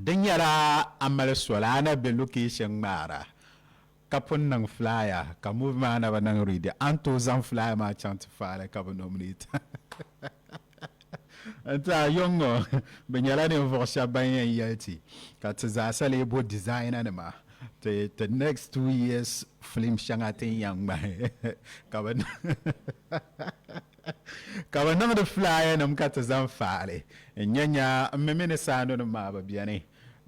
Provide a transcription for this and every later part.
Di nyɛla a mali soli a na be location ŋmaara ka pun niŋ flyer ka movie maa na bi niŋ ready, a ni tooi zaŋ flyer maa chaŋ ti faali ka bi nominate a. N tiɛha yuŋ ŋɔ bɛ nyɛla ninvuɣ shɛba ban yɛn yɛli ti ka ti zaasa lee bo designer nima ti ti next 2 years film shɛŋa ti ni yɛn ŋmahi ka bɛ ka bɛ niŋdi flyer nim ka ti zaŋ faali n nya nya m mi mi ni saando nim maa bi beni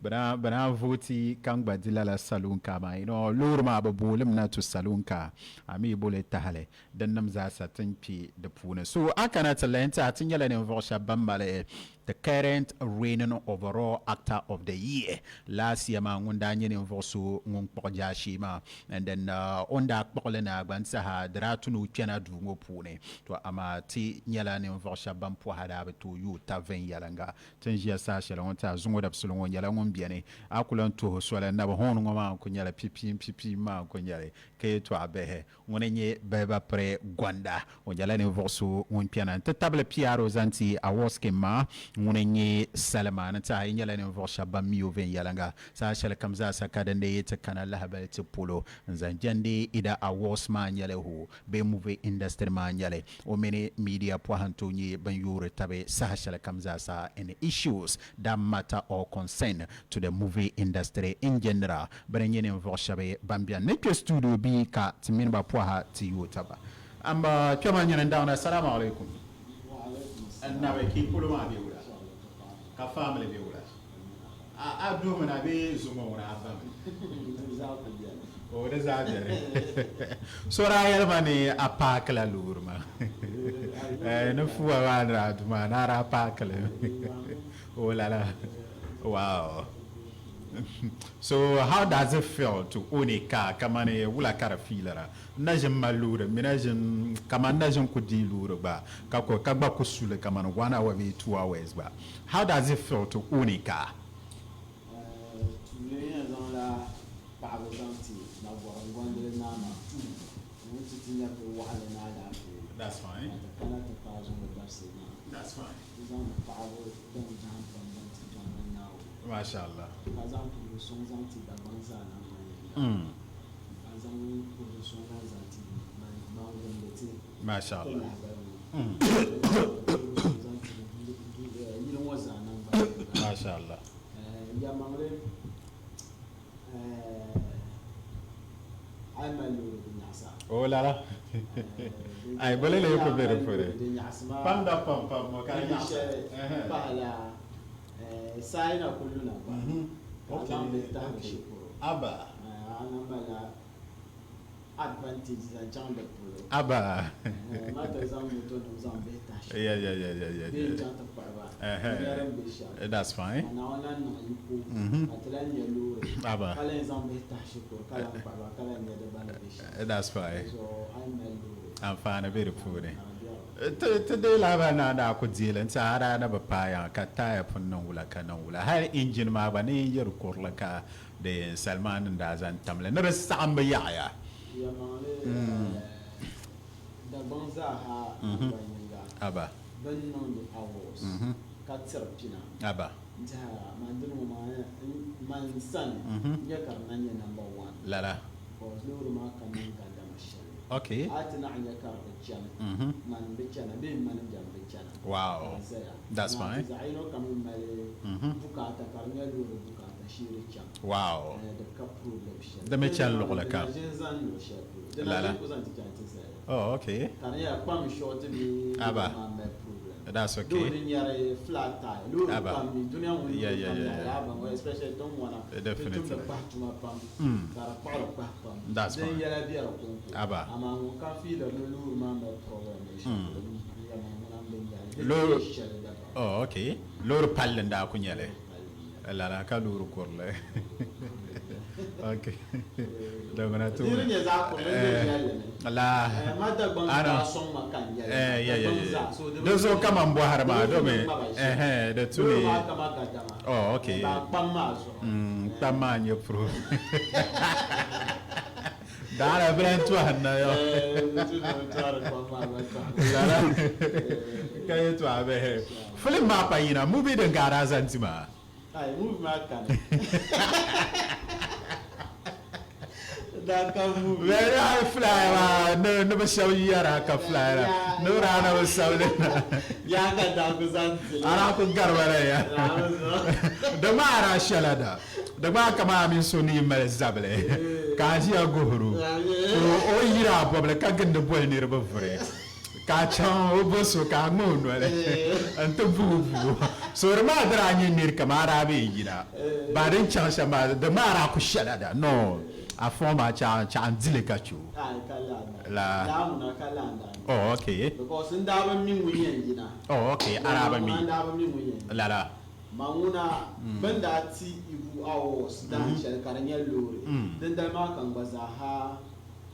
bɛ na bɛ naan vooti ka n gba di lala saloon car maa you know loori maa bɛ booli mi na to saloon car a mi yi bo li tahili Din nim zaasa ti ni kpe di puuni. So a kana ti lahi n-ti a ti nyɛla ninvuɣ shɛba ban mali the current reigning overall actor of the year. Last year maa ŋun daa nyɛ ninvuɣ so ŋun kpuɣi jaashee maa and then o ni daa kpuɣi li naai gba n-saha di daa tu ni o kpɛna duu ŋɔ puuni. To amaa ti nyɛla ninvuɣ shɛba ban pɔha daa bi tooi yooi tab viɛnyɛliŋga. Ti ni ʒiya saha shɛli ŋɔ n-ti a zuŋɔ dabisili ŋɔ nyɛla ŋun beni a ku lan tuhi soli nabi hoon ŋɔ maa n-ku nyɛli pipiim pipiim maa n-ku nyɛli ka yɛtɔɣa bihi. Ŋuni n-nyɛ Bɛhiba Piri Gonda. O nyɛla ninvuɣ so ŋun kpɛna nti tabili PRO zaŋ ti awards scheme maa. Ŋuni n-nyɛ Salima ni tiɛha yi nyɛla ninvuɣ shɛba ban mi o viɛnyɛliŋga saha shɛli kam zaasa ka din dii yi ti kana lahabali ti polo n-zaŋ jɛndi either awards maa n-nyɛli o bee movie industry maa n-nyɛli o mini media pɔhim n-tooi nyɛ bɛn yoori tabi saha shɛli kam zaasa in issues that matter or concern to the movie industry in general. Bɛ ni nyɛ ninvuɣ shɛba ban beni ni kpe studio bee ka ti mini ba pɔha ti yooi taba. Amba kpɛma nyini n-daŋda Assalamu alaikum. N-nabi ka yi polo maa be wula? Ka family be wula? A duhimi na bee zuŋɔ ŋuna a bami? O di zaa beni. So daa yɛli ma ni a paakila loori maa. Ni fuwa maa ni daa du maa ni a daa paaki li mi. O lala. Wow. So how does it feel to own a car kamani wula ka di feelira? N na ʒin mali loori, m mi na ʒin kamani n na ʒin ku deei loori gba ka ku ka gba ku su li kamani 1 hour bee 2 hours gba. How does it feel to own a car? Tuuli yɛn zaŋla paɣaba zaŋ ti Nagɔrim Gondili naa maa ŋun ti ti nya pili waɣinli ni alaafee That's fine. ka ti kana ti paai zuŋɔ dabisili maa. That's fine. Ti zaŋdi paɣaba din jahim pam zaŋ ti Jɔŋli Naawuni. Masha Allah. Ka zaŋ puhiri suŋ zaŋ ti Dagbaŋ zaa naŋgban yinga. Ka zaŋ puhiri suŋ lan zaŋ ti ban wumdi ti Masha ti Allah. lahibali ŋɔ. Ka zaŋ puhiri suŋ zaŋ ti yili ŋɔ zaa naŋgban yinga. Masha Allah. Yɛlimaŋli a yi mali loori di nyaɣisa. O lala. Ai boli lee ku be di puuni. Di nyaɣisi maa. Pamda pam pam ŋɔ ka di Di nyaɣisa. shɛli pahila saa yi na ku luna gba ka a zaŋ bihi tahiri shikuru. Aba. A na malila advantage zaŋ chaŋ di polo. Aba. Ma ti zaŋ moto nim zaŋ bihi tahi shikuru. Yeah, yeah, yeah, yeah, yeah. Bee n chaŋ ti kpuɣi ba. Ɛhɛ. N nyari n be shɛm. That's fine. Ka Naawuni lan niŋ yiko ka ti lan nya loori. Aba. Ka lan zaŋ bihi tahi shikuru ka lan kpuɣi ba ka lan nya di ba ni be shɛm. That's fine. Di zuɣu a yi mali loori. Anfaani be di puuni. Ka di biɛri. Ti dee lahabali naa daa ku deei li n-ti a daa na bi paai yaŋa ka taaya pun niŋ wula ka niŋ wula. Hali injin maa gba ni yɛn yi di kurili ka di sali maa ni daa zaŋ tam li ni di saɣim bi yaɣiya. Yɛlimaŋli, Dagbaŋ zaa ha naŋgban yinga Aba. bɛ ni niŋdi awards ka tiri pina. Aba. N-tɛha man dini ŋɔ maa man sani n-nyɛ ka di na nyɛ number one. Lala. Because loori maa ka niŋ gandama shɛli. Okay. A ti naɣi nya ka di bi chani. Man bi chana bee manager m-bi chana. Wow. Ka di zaya. That's Amaa fine. ti zaɣ yino kam m-mali bukaata ka di nyɛ loori bukaata shee di chaŋ. Wow. Di ka problem shɛli. Di mi chani luɣili kam. Di na ʒini zani luɣ shɛli polo. Di na Lala. ʒini ku zaŋ ti chani ti zali. Oh, okay. Ka di nyɛla kpam short bee Aba. loori maa mali problem. That's okay. Doo di nyɛri flat tire. Loori Aba. pam mi dunia ŋɔ Yeah, loori yeah, pam yeah, yaɣa yeah. laa ban ŋɔ especially tiŋ ŋɔ na. Ti tumdi Definitely. kpahi tuma pam ka di kpuɣiri kpahi pam. That's Din fine. yɛla be di kɔŋko. Aba. Amaa ŋun kam fiiliri ni loori maa mali problem bee shɛli polo yɛlimaŋli ŋuna m-bi nyɛli. Di Loori ti shɛli dabam. Oh, okay. Loori palli n-daa ku nyɛli. Loori palli n-nyɛli. Lala ka loori kurili. Okay. Daguna tu. Di nyɛ zaɣ kurili n di nyɛli mi. La. Ma Dagbaŋ Ana. daa sɔŋ ma ka n nyɛli. Eh, yeah, yeah, Dagbaŋ yeah. zaa. So di Di zuɣu ka man bɔhiri maa, di domi, bi ŋma ba shɛli. eh, di tu Loori ni. maa kama gadama. Oh, okay. Ba kpam maa zuɣu. Kpam maa n-nyɛ proof. Daara bi lan tɔhi n na yɔ. Eh, bi tu ni bi tɔhiri kpam maa gba tɔhiri. Lala. Ka yɛtɔɣa bihi. Film maa pa yina, movie din ka a daa zaŋ ti maa. Ai, movie maa kani. Daa ka movie. Bɛ daa fly maa ni ni bi shɛba yɛra ka fly la ni bi daa na bi sabili na. Yaa ka daa ku zaŋ tili. A daa ku gari ba la ya. Di maa daa shɛla da. Di maa kamani a mini so ni yi mali zabili ka a ʒiya guhiri o ka o yiri a bɔbili ka gindi boli niriba vuri. Ka a chaŋ o bo so ka a ŋma o noli n-ti bugi buu o. So di maa di daa nyɛ nir kaman a daa bee yina ba din chaŋ shɛm maa di maa daa ku shɛla da no a fɔŋ maa chaɣ chaɣ n dili ka che o. La Oh ok. Oh ok a daa bi mi lala. Ma ŋuna bɛ ni daa ti Ibu Awards dahinshɛli ka di nyɛ loori dindali maa ka n gba zaaha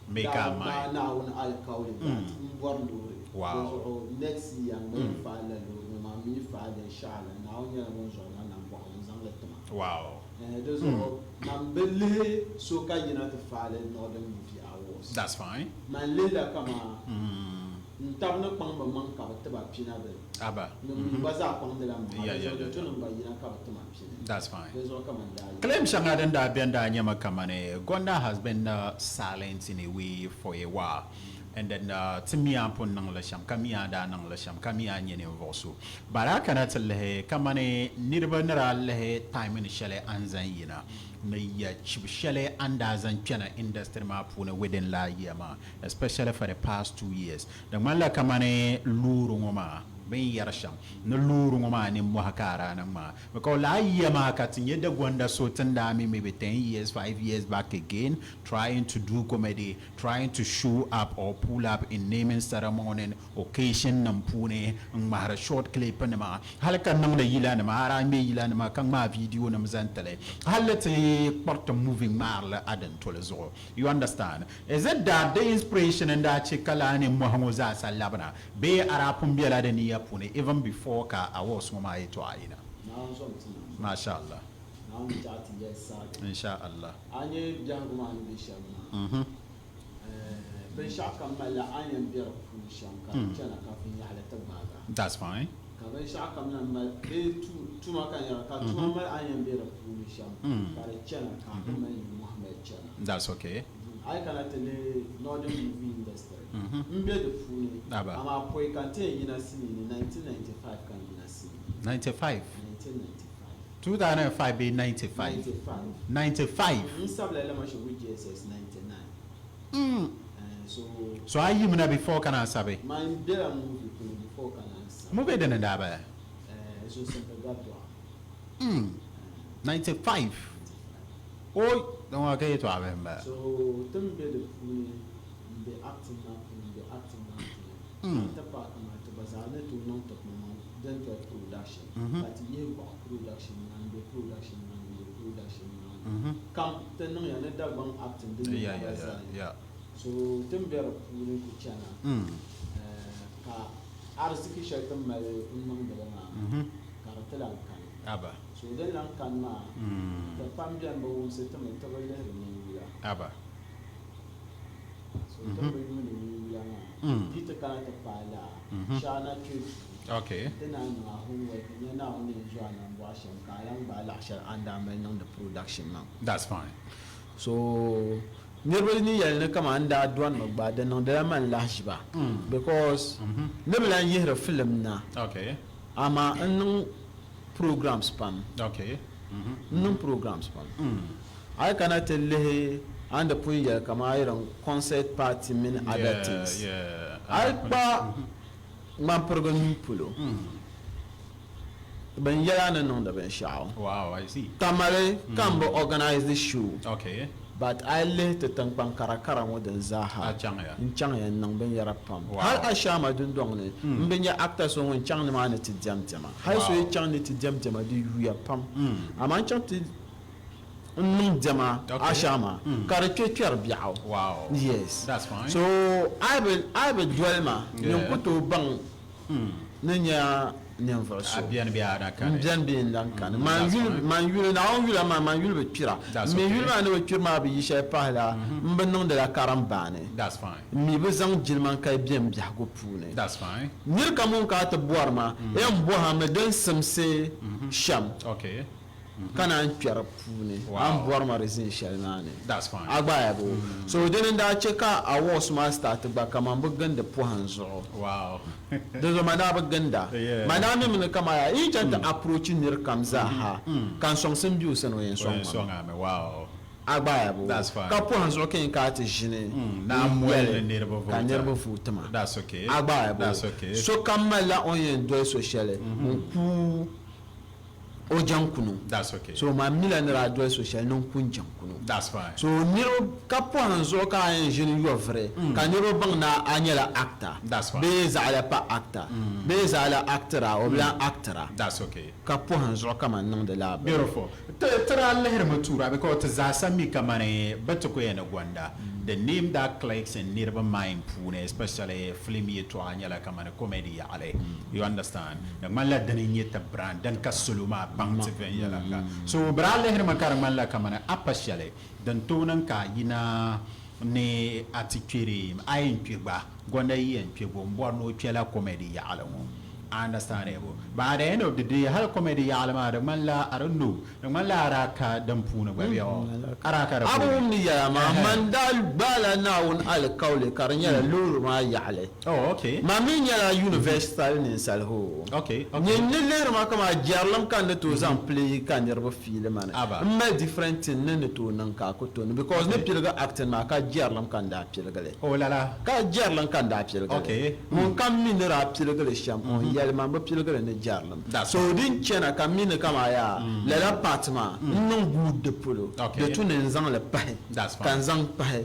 Make daa our gbaai mind. Naawuni alikauli that m bɔri loori. Wow. Dinzuɣu next year n gba yɛn faai la loori ŋɔ maa, m mi yi faai li inshallah Naawuni nyɛla ŋun zuɣu ma nambɔɣu n zaŋ li ti ma. Wow. Eh, dinzuɣu man bi lihi so ka yina ti faai li Northern Movie Awards. That's fine. Man lihi la kaman n tab ni kpaŋ bɛ maŋ ka bɛ ti ba pina bɛ. Aba. Ni m gba zaa kpaŋdila m maŋa, Yeah, yeah, dinzuɣu di yeah, tu yeah. ni n gba yina ka bɛ ti ma pini. That's fine. Dinzuɣu ka man daa yina. Claim shɛŋa din daa beni daa nyɛmi kamani Gonda has been silent in a way for a while and then ti mi a ni pun niŋ li shɛm ka mi a ni daa niŋ li shɛm ka mi a ni nyɛ ninvuɣ so. But a kana ti lihi kamani niriba ni daa lihi time ni shɛli a ni zaŋ yina ni ya chibi shɛli a ni daa zaŋ kpɛna industry maa puuni within last year maa especially for the past 2 years di ŋmanila kamani loori ŋɔ maa bɛ ni yɛri shɛm ni loori ŋɔ maa nimmɔhi ka a daa niŋ maa because lala year maa ka ti nyɛ Dagwanda so ti ni daa mi maybe 10 years, 5 years back again trying to do comedy, trying to show up or pull up in naming ceremony occasion nim puuni n ŋmahiri short clip nima hali ka niŋdi yila nima a daa ŋmɛ yila nima ka ŋmaai video nim zaŋ tili hali ti kpariti movie ŋmaarili a dintoli zuɣu. You understand? Is it that the inspiration n daa che ka lala nimmohi ŋɔ zaasa labina bee a daa pun bela di niya puuni even before ka awards ŋɔ maa yɛtɔɣa yina? Naawuni zom ti na. Masha Allah. Naawuni chaɣ ti yɛli sarigi. Insha Allah. A nya biɛhigu maa ni be shɛm maa, binshɛɣu kam malila a ni yɛn be di puuni shɛm ka di chana ka viɛnyɛhili ti gbaag a. That's fine. Ka binshɛɣu kam lan mali bee tuma ka n yɛra ka tuma mali a ni yɛn be di puuni shɛm ka di chana ka a ku mali nimmohi mali chana. That's okay. A yi kana ti lihi Northern movie industry, m be di puuni amaa pɔi ka n ti yɛn yina sinii ni 1995 ka n yina sinii ni. 95? 1995. 2005 bee 95? 95. 95? N sabila Lamashegu JSS 99. So. So a yimina before ka naan sabi? Man bela movie puuni before ka naan sabi. Movie dini n daa bala? Zosimpi Gabdɔɣu. 95? Oi! Din ŋɔ ka yɛtɔɣa bihi m bala. So ti ni be di puuni m be acting maa puuni m be acting maa puuni ka ti paai kaman ti gba zaa ni tooi niŋ ti kpaŋmaŋ din toli production ka ti yihi gɔɣu production maa n be production maa ni m be production maa ni kam ti niŋya ni Dagbaŋ acting din nyɛ naba zali so ti ni be di puuni ku chana ka ariziki shɛli ti ni mali n niŋdi li maa ka di ti lahi kani. So din lahi kani maa ti pam beni bi wumsi ti mi ti bi lihiri ninyula. So ti bi yuuni ninyula maa di ti kana ti paai laa shɛɣu na kpe duu ti naan niŋ a homework n-nya Naawuni ni yɛn zo a nambɔɣu shɛm ka a lahi gbaai laɣ shɛli a ni daa mali niŋdi production maa. That's fine. So niriba ni yɛli ni kaman n daa dɔnimi gba di niŋdila man lahiʒiba because ni bi lahi yihiri filim na amaa n niŋ programs pam. N niŋ programs pam. A yi kana ti lihi a ni di pun yɛli kaman a yirin concert party mini other things. A yi kpa ŋmanpirigu nuu polo, bɛn yɛli a ni niŋdi binshɛɣu. Tamale ka m bi organise the show but a yi lihi ti tiŋkpaŋ karakara ŋɔ din zaaha n chaŋya n-niŋ binyɛra pam. Hal Ashama dundɔŋ ni m bi nya actor so ŋun chaŋ nimaani ti diɛm diɛma. Hal so yi chaŋ ni ti diɛm diɛma di yuuya pam amaa n chaŋ ti n niŋ diɛma Ashama ka di kpe kpɛri biɛɣu. Yes. So a yi bi doli ma nyin ku tooi baŋ ni nya ninvuɣ so m-beni bee n-lan kani. Man yuli Naawuni yula maa, man yuli bi kpira. M mi yuli maa ni bi kpiri maa bi yi shɛli pahila m bi niŋdila karimbaani. M mi bi zaŋ jilima n-kali be m biɛhigu puuni. Nir kam ŋun ka a ti bɔri ma, yɛn bɔhimi din simsi shɛm. ka naan kpɛ di puuni a ni bɔri ma di zin shɛli maa ni. A gbaaya boo? So dini n-daa che ka awards maa start gba kaman bɛ gindi pɔhim zuɣu. Di zuɣu ma daa bi ginda. Ma daa mi mi ni kaman yaa yi chaŋ ti approach nir kam zaa ha ka n sɔŋsim be o sani o yɛn sɔŋ ma mi. A gbaaya boo? Ka pɔhim zuɣu ka yɛn ka a ti ʒini n-yɛli ka niriba vooti ma. A gbaaya boo? Sokam malila o ni yɛn doli so shɛli n-ku o jaŋkunu. So man mila ni daa doli so shɛli ni n ku n jaŋkunu. So niriba ka pɔhim zuɣu ka a yɛn ʒini yɔviri ka niriba baŋ ni a nyɛla actor bee zaɣila pa actor bee zaɣila actira o bi lan actira ka pɔhim zuɣu ka man niŋdi laa bini. Beautiful. Ti ti daa lihirimi tuura because ti zaasa mi kamani bɛ ti ku yɛn ni gonda the name that clicks in niriba mind puuni especially film yɛltɔɣa nyɛla kamani comedy yaɣili. You understand? Di ŋmanila dini n-nyɛ ti brand, din ka salo maa baŋ ti viɛnyɛliŋga. So bɛ daa lihirimi ka di ŋmanila kamani a pa shɛli din tooi niŋ ka a yina ni a ti kpe di, a yɛn kpe gba, gonda yi yɛn kpe gba o ni bɔri ni o kpela comedy yaɣili ŋɔ. I understand it? But at the end of the day, hali comedy yaɣili maa di ŋmanila, I don't know, Di ŋmanila a daa ka din puuni gba bɛ ɔ? A daa ka di A bi puuni? wum ni yɛla maa, Man daa gbaala Naawuni alikauli ka di nyɛla loori maa yaɣili. Oh, okay. Man mi nyɛla universal ninsal hoo. Okay, okay. Nyin ni lihiri ma kaman jɛrilim ka n ni tooi zaŋ play ka niriba fiili ma ni. Aba. M mali different thing ni ni tooi niŋ ka a ku tooi ni because ni Okay. piligi acting maa ka jɛrilim ka n daa piligi li. Oh, lala. Ka jɛrilim ka n daa piligi li. Okay. Ŋun kam mi ni daa piligi li shɛm, o ni yɛli ma m bi piligi li ni jɛrilim. So din chana ka m mi ni kaman yaa lala part maa n niŋ guud di polo, di tu ni n zaŋ li pahi ka n zaŋ pahi.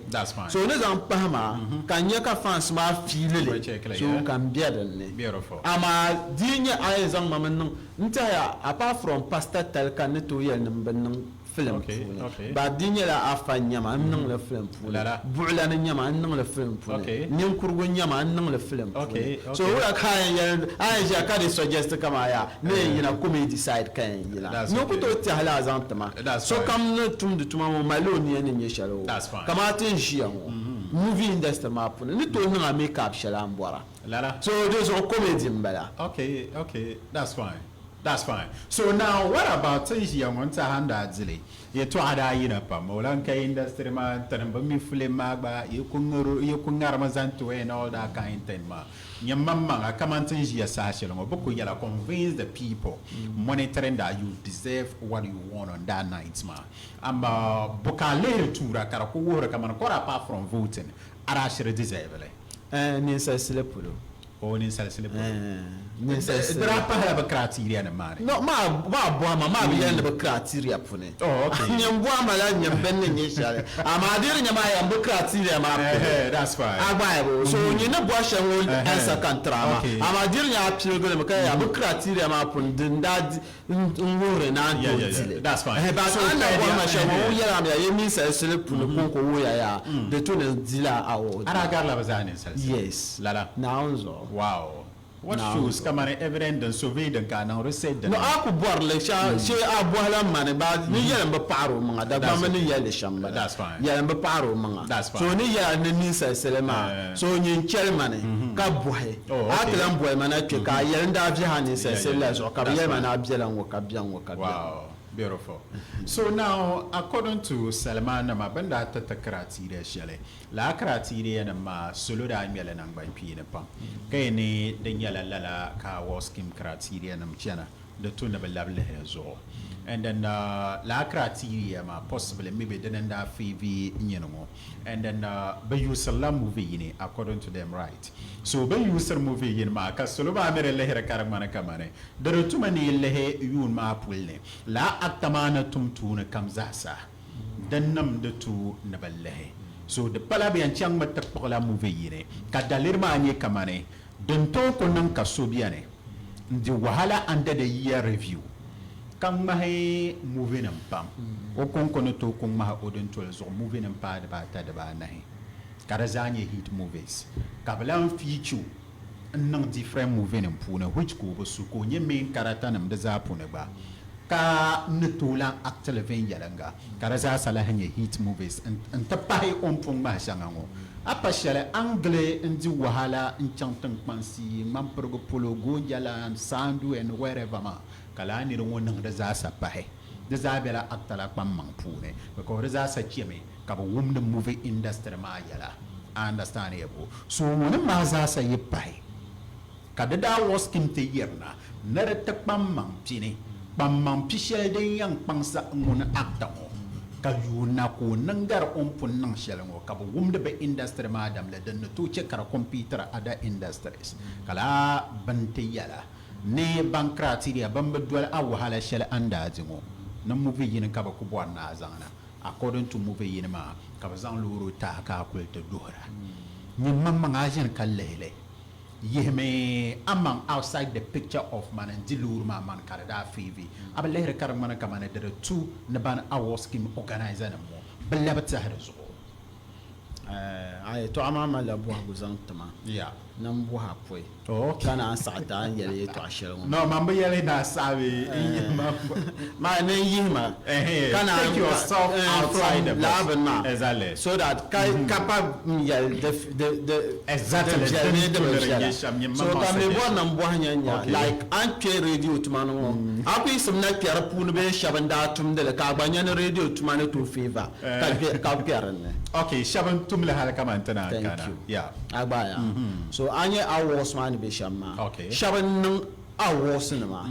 So ni zaŋ pahi maa ka n nya ka fans maa fiili li so ka m be din ni. Amaa di yi nyɛ a yɛn zaŋ ma mi niŋ n tɛhiya apart from pastor tali ka n ni tooi yɛli ni m bi niŋ film puuni but di nyɛla afa n nyɛma n niŋli film puuni buɣulani n nyɛma n niŋli film puuni ninkurigu n nyɛma n niŋli film puuni so wula ka a yɛn yɛli a yɛn ʒiya ka di suggest kaman yaa ni yɛn yina comedy side ka yɛn yina ni o ku tooi tɛhi laa zaŋ ti ma sokam ni tumdi tuma ŋɔ malila o nia ni nyɛ shɛli o kaman ti ni ʒiya ŋɔ movie industry maa puuni ni tooi niŋ a makeup shɛli a ni bɔra so di zuɣu comedy n bala. Okay okay that's fine. That's fine. So now what about ti ʒiya ŋɔ n-tɛha n daa dili yɛtɔɣa daa yina pam o lan ka industry maa n-tiri bi mi film maa gba yi ku ŋari yi ku ŋarimi zaŋ ti o and all that kind thing maa. Nyɛ maŋmaŋa kaman ti ni ʒiya saha shɛli ŋɔ bɛ ku yɛla convince the people monitoring that you deserve what you want on that night maa. Amaa bɔ ka a lihiri tuura ka di ku wuhiri kaman kɔri apart from voting a daa shiri deserve li? Eh, ninsalisili polo. O ninsalisili polo. Eh, ninsalisili. Di daa pahila bɛ criteria nim maa ni. No, maa maa bɔhima maa bi yɛli ni bɛ criteria puuni. Oh, okay. Nyɛ bɔhima la nyɛ bini ni nyɛ shɛli. Amaa di di nyɛ maa yɛn bɛ criteria maa puuni. Eh, that's fine. A gba yɛbu. So nyɛ ni bɔhi shɛli ŋɔ answer ka n tiri a maa. Okay. Amaa di di nyɛ a piligi li mi ka yɛli bɛ criteria maa puuni din daa di n wuhiri ni a ni tooi di li. That's fine. Eh, but So a ni na idea- bɔhima shɛli ŋɔ, eh, o yɛli a mi ya ninsalisili puuni kɔŋko wuhiya yaa di tu ni di la award. A daa garila bɛ zaa ninsalisili? Yes. Lala? Naawuni zuɣu. Wow. What Naawuni shows? zuɣu. Kamani evident din survey din ka a niŋ research din No, a ku bɔri li shɛŋa shee a bɔhila mani ba ni yɛli m bi paɣiri o maŋa Dagbamba ni yɛli li shɛm m-bala. That's fine. Yɛli m bi paɣiri o maŋa. That's fine. So ni yɛli ni ninsalisili maa Eh. so nyin chɛli mani ka bɔhi. Oh, A okay. ti lan boli ma na kpe ka a yɛli n daa viɛhi a ninsalisili la zuɣu ka bɛ That's yɛli ma fine. ni a bela ŋ-ŋɔ ka bɛ ŋ-ŋɔ ka bɛ ŋ-ŋɔ. Wow, beautiful. So now, according to Salman nima, bɛ ni daa ti ti criteria shɛli, lala criteria nim maa salo daa ŋmɛli naŋgbankpeeni pam ka yɛn ni di nyɛla lala ka award scheme criteria nim chana di tu ni bɛ labi lihi di zuɣu. And then lala criteria maa possibly maybe dini n-daa favour nyini ŋɔ. And then bɛ yuusirila movie yini according to them right. So bɛ yuusiri movie yini maa ka salo maa mi di lihiri ka di ŋmani kamani di di tumi ni yi lihi yuun maa puli ni lala actor maa ni tum tuuni kam zaasa din nim di tu ni bɛ lihi. So di pala bɛ yɛn chaŋmi ti kpuɣila movie yini ka daliri maa nyɛ kamani din tooi ku niŋ ka so beni n-di wahala under the year review ka ŋmahi movie nim pam. O kɔŋko ni tooi ku ŋmahi o dintoli zuɣu movie nim paai dibaata dibaanahi ka di zaa nyɛ hit movies ka bɛ lahi feature n niŋ different movie nim puuni which ka o bi su ka o nyɛ main character nim di zaa puuni gba ka ni tooi lahi act li viɛnyɛliŋga ka di zaa sa lahi nyɛ hit movies n ti pahi o ni pun ŋmahi shɛŋa ŋɔ. A pa shɛli a ni gili n di wahala n chaŋ tiŋkpansi, ŋmanpirigu polo, Gonjaland, Sandu and wherever maa ka lala niri ŋɔ niŋ di zaa sa pahi. Di zaa bela actor la kpaŋmaŋ puuni because di zaa sa chemi ka bɛ wumdi movie industry maa yɛla. A understand yɛbu? So ŋɔnim maa zaa sa yi pahi ka di daa was kim ti yirina ni di ti kpaŋmaŋ pini, kpaŋmaŋ pi shɛli din yɛn kpaŋsi ŋun actor ŋɔ ka yuui na ka o niŋ gari o ni pun niŋ shɛli ŋɔ ka bɛ wumdi bɛ industry maa damli din ni tooi che ka di compete other industries ka lala bini ti yɛla. Ni ban criteria bɛn bi doli a wahala shɛli a ni daa di ŋɔ ni movie yini ka bɛ ku bɔri ni a zaŋ na. According to movie yini maa ka bɛ zaŋ loori ti a ka a kuli ti duhira. Nyin maŋmaŋ a ʒini ka lihi li yihimi a maŋ outside the picture of mani n-di loori maa mani ka di daa feevi. A bi lihiri ka di ŋmani kamani di di tu ni ban award scheme organizer nim ŋɔ bi lɛbi tɛhi di zuɣu. A yɛtɔɣa maa malila bɔhigu zaŋ ti ma. Ni m bɔhi a pɔi ka naan saɣi ti a ni yɛli yɛtɔɣ shɛli ŋɔ. No, man bi yɛli ni a saɣi bee n yihi ma pɔi. Maa ni n yihi ma ka naan Take yourself outside the box. Laa bini maa. Exactly. So that ka pa n yɛli di di viɛli bee di bi viɛla. So ka m mi bɔri ni m bɔhi nya nya like a ni kpe radio tuma ni ŋɔ a ku yiɣisim na kpɛri puuni bee shɛba n-daa tumdi li ka a gba nya ni radio tuma ni tooi favour ka ka kpɛ dinni. Ok, shɛba n tumli hali kaman ti naan Thank kana. you. Yeah. A gba ya. So a nya awards maa ni be shɛm maa. Ok. Shɛba n niŋ awards nima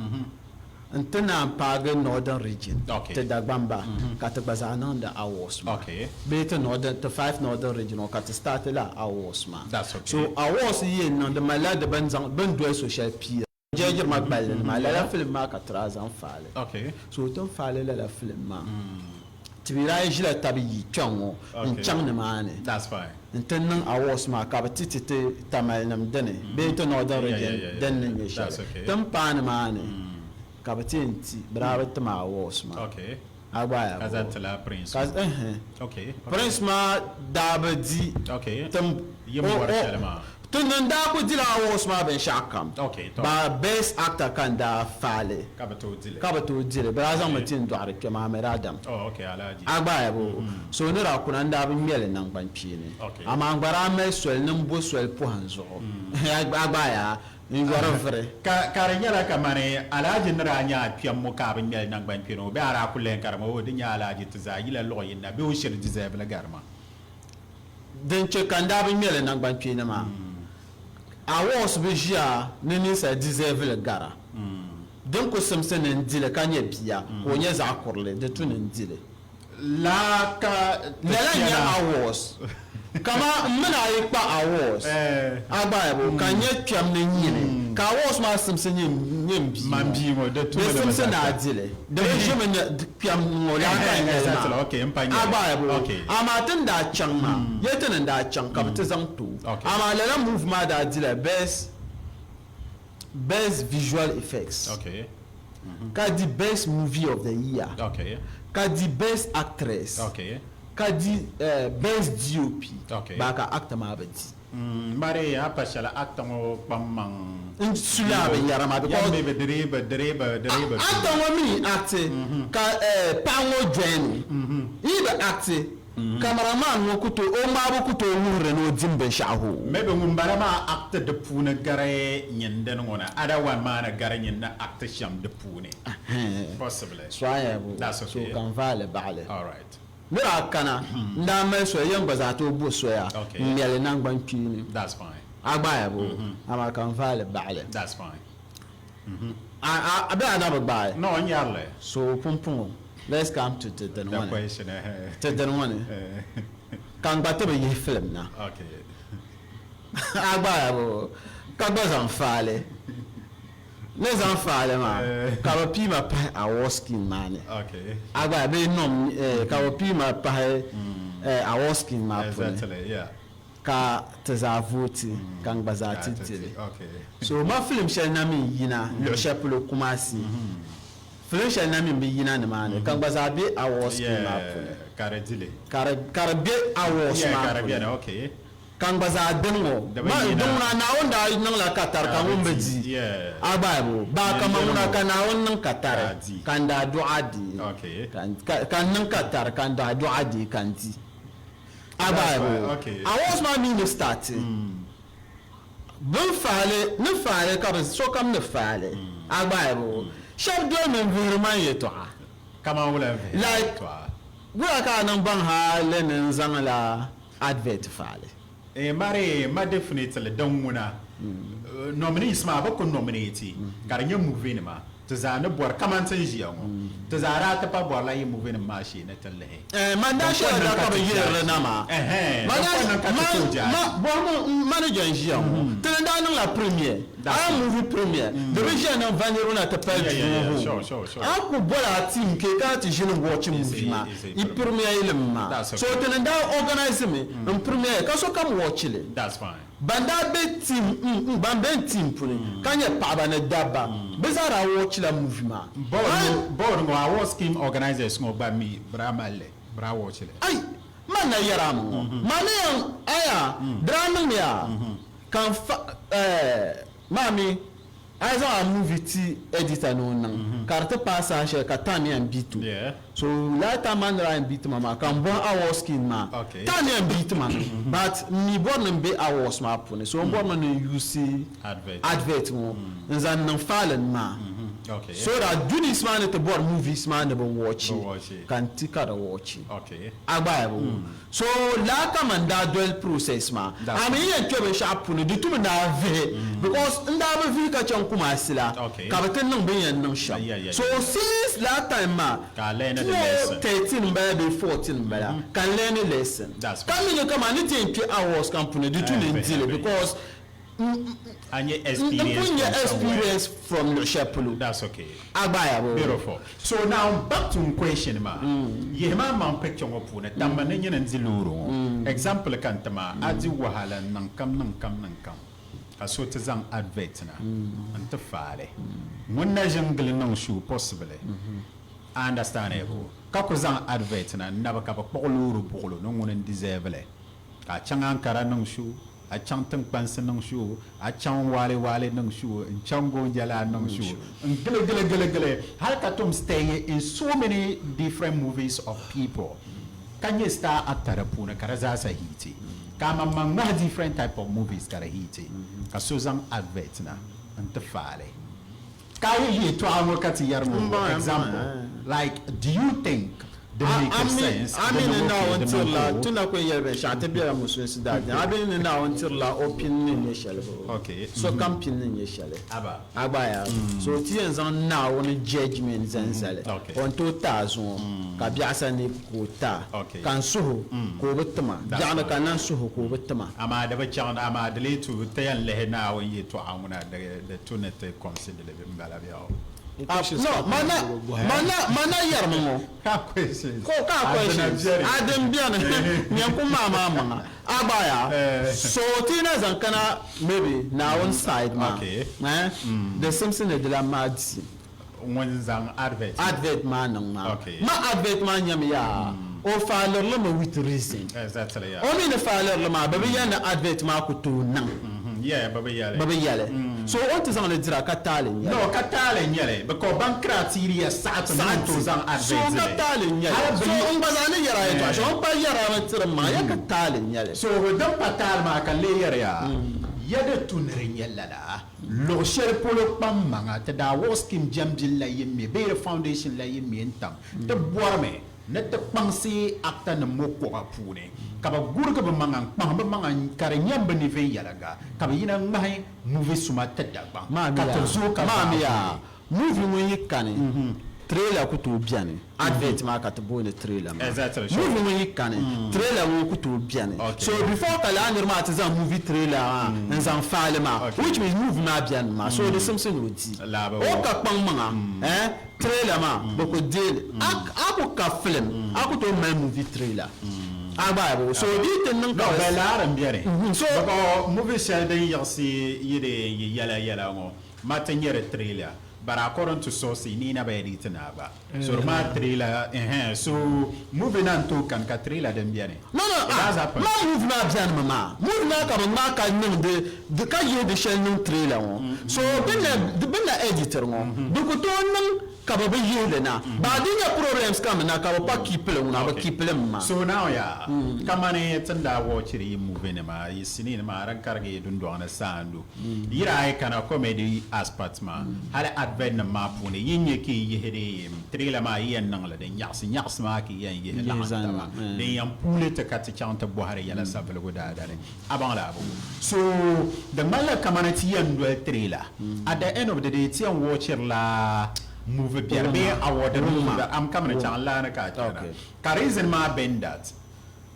n ti naan paagi Northern region Ok. ti Dagbamba ka ti gba zaa niŋdi awards maa. Ok. Bee ti Northern, ti five Northern region ŋɔ ka ti start la awards maa. That's ok. So awards yi yɛn niŋ di malila di bini zaŋ, bini doli so shɛli piira. Jɛjiri ma gballi ni maa, lala filim maa ka ti daa zaŋ faali. So ti ni faali lala filim maa, ti mi daa ʒila tabi yi kpɛŋŋo n-chaŋ nimaani nti niŋ awards maa ka bɛ ti ti ti Tamale-nim dini bee ti Northern Region dini ni nyɛ shɛli. Ti ni paai nimaani ka bɛ ti yɛn ti, bɛ daa bi ti ma awards maa. A gba yaa bɔ? Prince maa daa bi di tim ti ni daa ku dila awards maa binshɛɣu kam ba best actor ka n daa faali ka bi tooi dili bɛ daa zaŋmi ti n dɔɣiri kpɛma Ahmed Adam a gba yaa bɔ? So ni daa kuna n daa bi ŋmɛli naŋgban kpeeni amaa n gba daa mali soli ni n bo soli pɔhim zuɣu a gba yaa N yɔri vuri. Ka ka di nyɛla kamani Alhaji ni daa nya a kpɛm ŋɔ ka a bi ŋmɛli naŋgbankpeeni o bee a daa kuli lahi karimi o di nya Alhaji ti zaa yila luɣ yini na bee o shiri deserve li gari ma? Din che ka n daa bi ŋmɛli naŋgbankpeeni maa, awards bi ʒiya ni ninsal deserve li gara. Din ku simsi ni n di li ka nyɛ bia ka o nyɛ zaɣ kurili, di tu ni n di li. Laa ka ti Lala n-nyɛ kpɛna. awards. Kaman m mini a yi kpa awards, a gba ya bo, ka n nyɛ kpɛm ni nyini, ka awards maa simsi nyɛ m bia Man ŋɔ. bia ŋɔ, di Di tumidi mi simsi ni a zaa. di li. Di bi ʒimi ni kpɛm ŋɔ laa ka n nyɛli Exactly, maa. okay, m pa A nyɛli. gba ya bo. Okay. Amaa ti ni daa chaŋ maa, yɛli ti ni daa chaŋ ka bɛ ti zaŋ ti o. Okay. Amaa lala move maa daa dila best, best visual effects. Okay. Ka di best movie of the year. Okay. Ka di best actress. Okay. Ka di best DOP. Okay. Baa ka actor maa bi di. Mari a pa shɛli actor ŋɔ kpaŋmaŋ. N sula binyɛra maa because. Yɛm mi bi diri bi diri bi diri bi. Actor ŋɔ mi acti ka paɣa ŋɔ join o. Yi bi acti. Cameraman ŋɔ ku tooi, o ŋmaabu ku tooi wuhiri ni o dim binshɛɣu hoo. Maybe ŋun bala maa act di puuni gari nyin dini ŋɔ na, other one maa ni gari nyin ni act shɛm di puuni. Possibly. So a yɛn bo, That's so okay. ka n vaai li baɣili. All right. Ni daa kana, n daa mali soya, yɛn gba zaa tooi bo soya Okay. n-ŋmɛli naŋgban kpeeni. That's fine. A gba ya bo, amaa ka n vaai li baɣili. That's fine. A bee a na bi gbaai? No, n yɛri li. So pumpɔŋɔ, let's come to ti dini The ŋɔ ni. question, eh. Ti dini ŋɔ ni, ka n gba ti bi yihi film na. Okay. A gbaai bo, ka gba zaŋ faali. Ni zaŋ faali maa, ka bi pii ma pahi award scheme maa ni. Okay. A gbaai bee nom, ka bi pii ma pahi award scheme maa puuni. Exactly, yeah. Ka ti zaa vooti ka n gba zaa ti dili. So ma filim shɛli na mi yina luɣ shɛli polo Kumasi, filim shɛli na mi bi yina nimaani ka n gba zaa be awards scheme maa puuni. Ka di dili. Ka di be awards maa puuni. Ka n gba zaa dini ŋɔ. Din ŋuna Naawuni daa niŋla katari ka ŋun bi di. A gba bo, baa kaman ŋuna ka Naawuni niŋ katari ka n daa duɣi a di. Ka n niŋ katari ka n daa duɣi a di ka n di. A Bible. Awards maa mi ni start. Bin faali ni faali ka bi sokam ni faali. A Bible. Shɛba doli mi n-vihiri man yɛtɔɣa. Kaman wula n-vihi Like, yɛltɔɣa? wula ka a niŋ baŋ hali ni n zaŋla advert faali? Eh, mari ma definitely din ŋuna nominees maa bɛ ku nominate ka di nyɛ movie nima ti zaa ni bɔri kaman ti ni ʒiya ŋɔ ti zaa daa ti pa bɔrila yi movie nim maa shee ni ti lihi. Eh, man daa Din shɛli pun niŋ daa ka ka bɛ ti yihiri li judge. na maa. Ɛhɛn, Man din daa pun niŋ ka ti man tooi judge. ma bɔhigu m manager n-ʒiya ŋɔ ti ni daa niŋla premiere That's a fine. movie premiere di bi ʒiya niŋ va niriba na ti pali Yeah, duu yeah, yeah. ŋɔ. Sure, sure, sure. A ku boli a team ke ka ti ʒini watch movie maa Easy, i premiere. premiere li maa. That's So okay. ti ni daa organize mi n premiere ka sokam watch li. That's fine. Ban daa be team ban be n team puuni ka nyɛ paɣaba ni dabba bɛ zaa daa watch la movie maa. Board Hali ŋɔ board ŋɔ award scheme organizers ŋɔ gba mi bɛ daa mali li bɛ daa watch li. Ai man na yɛri a mi ŋɔ maa ni yɛn aya di daa niŋmiya ka n fa eh maa mi a yi zaŋ a movie ti editor ni o niŋ ka di ti paai saha shɛli ka time yɛn bi to. So lala time maa ni daa yɛn bi ti ma maa ka n bɔhi awards scheme maa time yɛn bi ti ma mi but n mi bɔri ni n be awards maa puuni so n bɔrimi ni n use advert ŋɔ n zaŋ niŋ filing maa so that judges maa ni ti bɔri movies maa ni bi watch ka n ti ka di watch a gba ya bi wum. So laa ka man daa doli process maa. A mi yi yɛn kpe binshɛɣu puuni di tumi ni a vihi because n daa bi vihi ka chaŋ Kumasi la ka bɛ ti niŋ bɛ ni yɛn niŋ shɛm. So since laa time maa 2013 m-bala bee 14 m-bala ka n learn lesson. Ka mi ni kaman ni ti yɛn kpe hours kam puuni di tu ni n di li because A nyɛ N pun experience nyɛ from somewhere. experience from luɣ shɛli polo. That's okay. A gba ya bɔ. Beautiful. So now back to n question maa. Yihi maa maŋ picture ŋɔ puuni tamba ni nyini n-di loori ŋɔ. Example ka n ti maa, a di wahala n-niŋ kam niŋ kam niŋ kam ka so ti zaŋ advert na n-ti faali. Ŋun na ʒin gili niŋ show possibly. A understand bo? Ka ku zaŋ advert na n-nabi ka bɛ kpuɣi loori buɣili ni ŋuni n-deserve li. Ka a chaŋ Ankara niŋ show, a chaŋ tiŋkpansi niŋ show, a chaŋ Waale Waale niŋ show, n chaŋ Goonjala niŋ show, n gili gili gili gili hali ka tom stay in so many different movies of people ka nyɛ star actor di puuni ka di zaasa hiiti. Ka a maŋmaŋ ŋmahi different type of movies ka di hiiti ka so zaŋ advert na n-ti faali. Ka a yi yɛtɔɣa ŋɔ ka ti yɛri ŋɔ example like do you think di make sense A di mi niŋ ni okay Naawuni di niŋ tirila, ko? ti na ku yɛli binshɛɣu, ti bela musulinsi daadini. A mi ni Naawuni tirila o pini ni nyɛ shɛli bɔ? Sokam pini ni nyɛ shɛli. A gba yaa. So ti yɛn zaŋ Naawuni judgment zaŋ zali. O ni tooi ti a zuŋɔ, ka biɛɣu sa ni ka o ti a, ka n suhu ka o bi ti ma. Biɛɣu ni ka n lan suhu ka o bi ti ma. Amaa di bi chaŋ, amaa di lee tu ti yɛn lihi Naawuni yɛtɔɣa ŋuna di tu ni ti consider li m-bala bɛ o. No, mana, mana, mana yɛrimi ŋɔ. Ka questions. Ko ka questions. A din beni. Nyɛ ku maa maa maŋa. A gba yaa. So ti na zaŋ kana maybe Naawuni side maa. Okay. Eh? Di simsi ni di lan maa di. Ŋun zaŋ advert. Advert maa niŋ maa. Okay. Ma advert maa nyami yaa. O faalirili mi with reason. Exactly, yeah. O mi ni faalirili maa, bɛ bi yɛli ni advert maa ku tooi niŋ. Yeah, bɛ bi yɛli. Bɛ bi yɛli. So o ni ti zaŋ li dira ka taali n-nyɛ li. No, ka taali n-nyɛ li because ban criteria saɣi ti ni o tooi zaŋ advert So li. ka taali n-nyɛ li. Hali So bɛ n gba zaa ni yɛri a yɛltɔɣa shɛm, o ni pa yɛri a mi tiri m maŋa, ya ka taali n-nyɛ li. So din pa taali maa ka n lee yɛri ya, ya di tu ni di nyɛ lala. Luɣ shɛli polo kpaŋmaŋa ti daa wuɣi scheme jɛmbil la yi me bee di foundation la yi me n-tam ti bɔrimi ni ti kpaŋsi actor nim ŋɔ kuɣa puuni ka bɛ gurigi bɛ maŋa n-kpaŋ bɛ maŋa ka di nyam bɛ ni viɛnyɛliŋga ka bɛ yina ŋmahi movie suma ti Dagbaŋ ka ti zooi ka Maami vaai yaa, movie ŋun yi kani trailer ku tooi beni, advert maa ka ti booni trailer maa. Exactly, sure. Movie ŋun yi kani trailer ŋun ku tooi beni. Okay. So before ka lala niri maa ti zaŋ movie trailer maa n-zaŋ faali maa, which means movie maa beni maa, so di simsi ni o di. Labi O wɔ. ka kpaŋ maŋa, trailer maa bɛ ku deei li. A ku ka film, a ku tooi mali movie trailer. A gba ya bɔ. So di yi ti niŋ ka No, bɛ bɛ laari m-beni. So Because movie shɛli din yiɣisi yi di yi yɛla yɛla ŋɔ, ma ti nyɛ di trailer. But according to source, ni na bɛ edit na gba. So di maa trailer, ɛhɛn, so movie na n-tooi kani ka trailer din beni. No, no, It has happened. ma movie maa beni mi maa. Movie maa ka bɛ ŋmaai ka niŋ di, di ka yihi di shɛli niŋ trailer ŋɔ. So bɛ ni na, bɛ ni na editiri ŋɔ, di ku tooi niŋ. ka bɛ bi yihi li na. Baa di nya problems kam na ka bɛ pa keep li ŋuna, bɛ keep li mi maa. So now yaa, kamani ti ni daa watchiri yi movie nima, yi sinii nima din karigi yi dundɔŋ ni saandu, yi daa yi kana comedy aspect maa, hali advert nim maa puuni, yi ni nya ka yi yihi di trailer maa, yi yɛn niŋ li din nyaɣisi nyaɣisi maa ka yi yɛn yihi laɣim taba, din yɛn puuli ti ka ti chaŋ ti bɔhiri yɛla savelugu daadali. A baŋ la abu? So di ŋmanila kamani ti yɛn doli trailer, at the end of the day ti yɛn watchiri la movie biɛri bee award movie biɛri. Am kamani chaŋ n laani ka a chana. Ka reason maa been that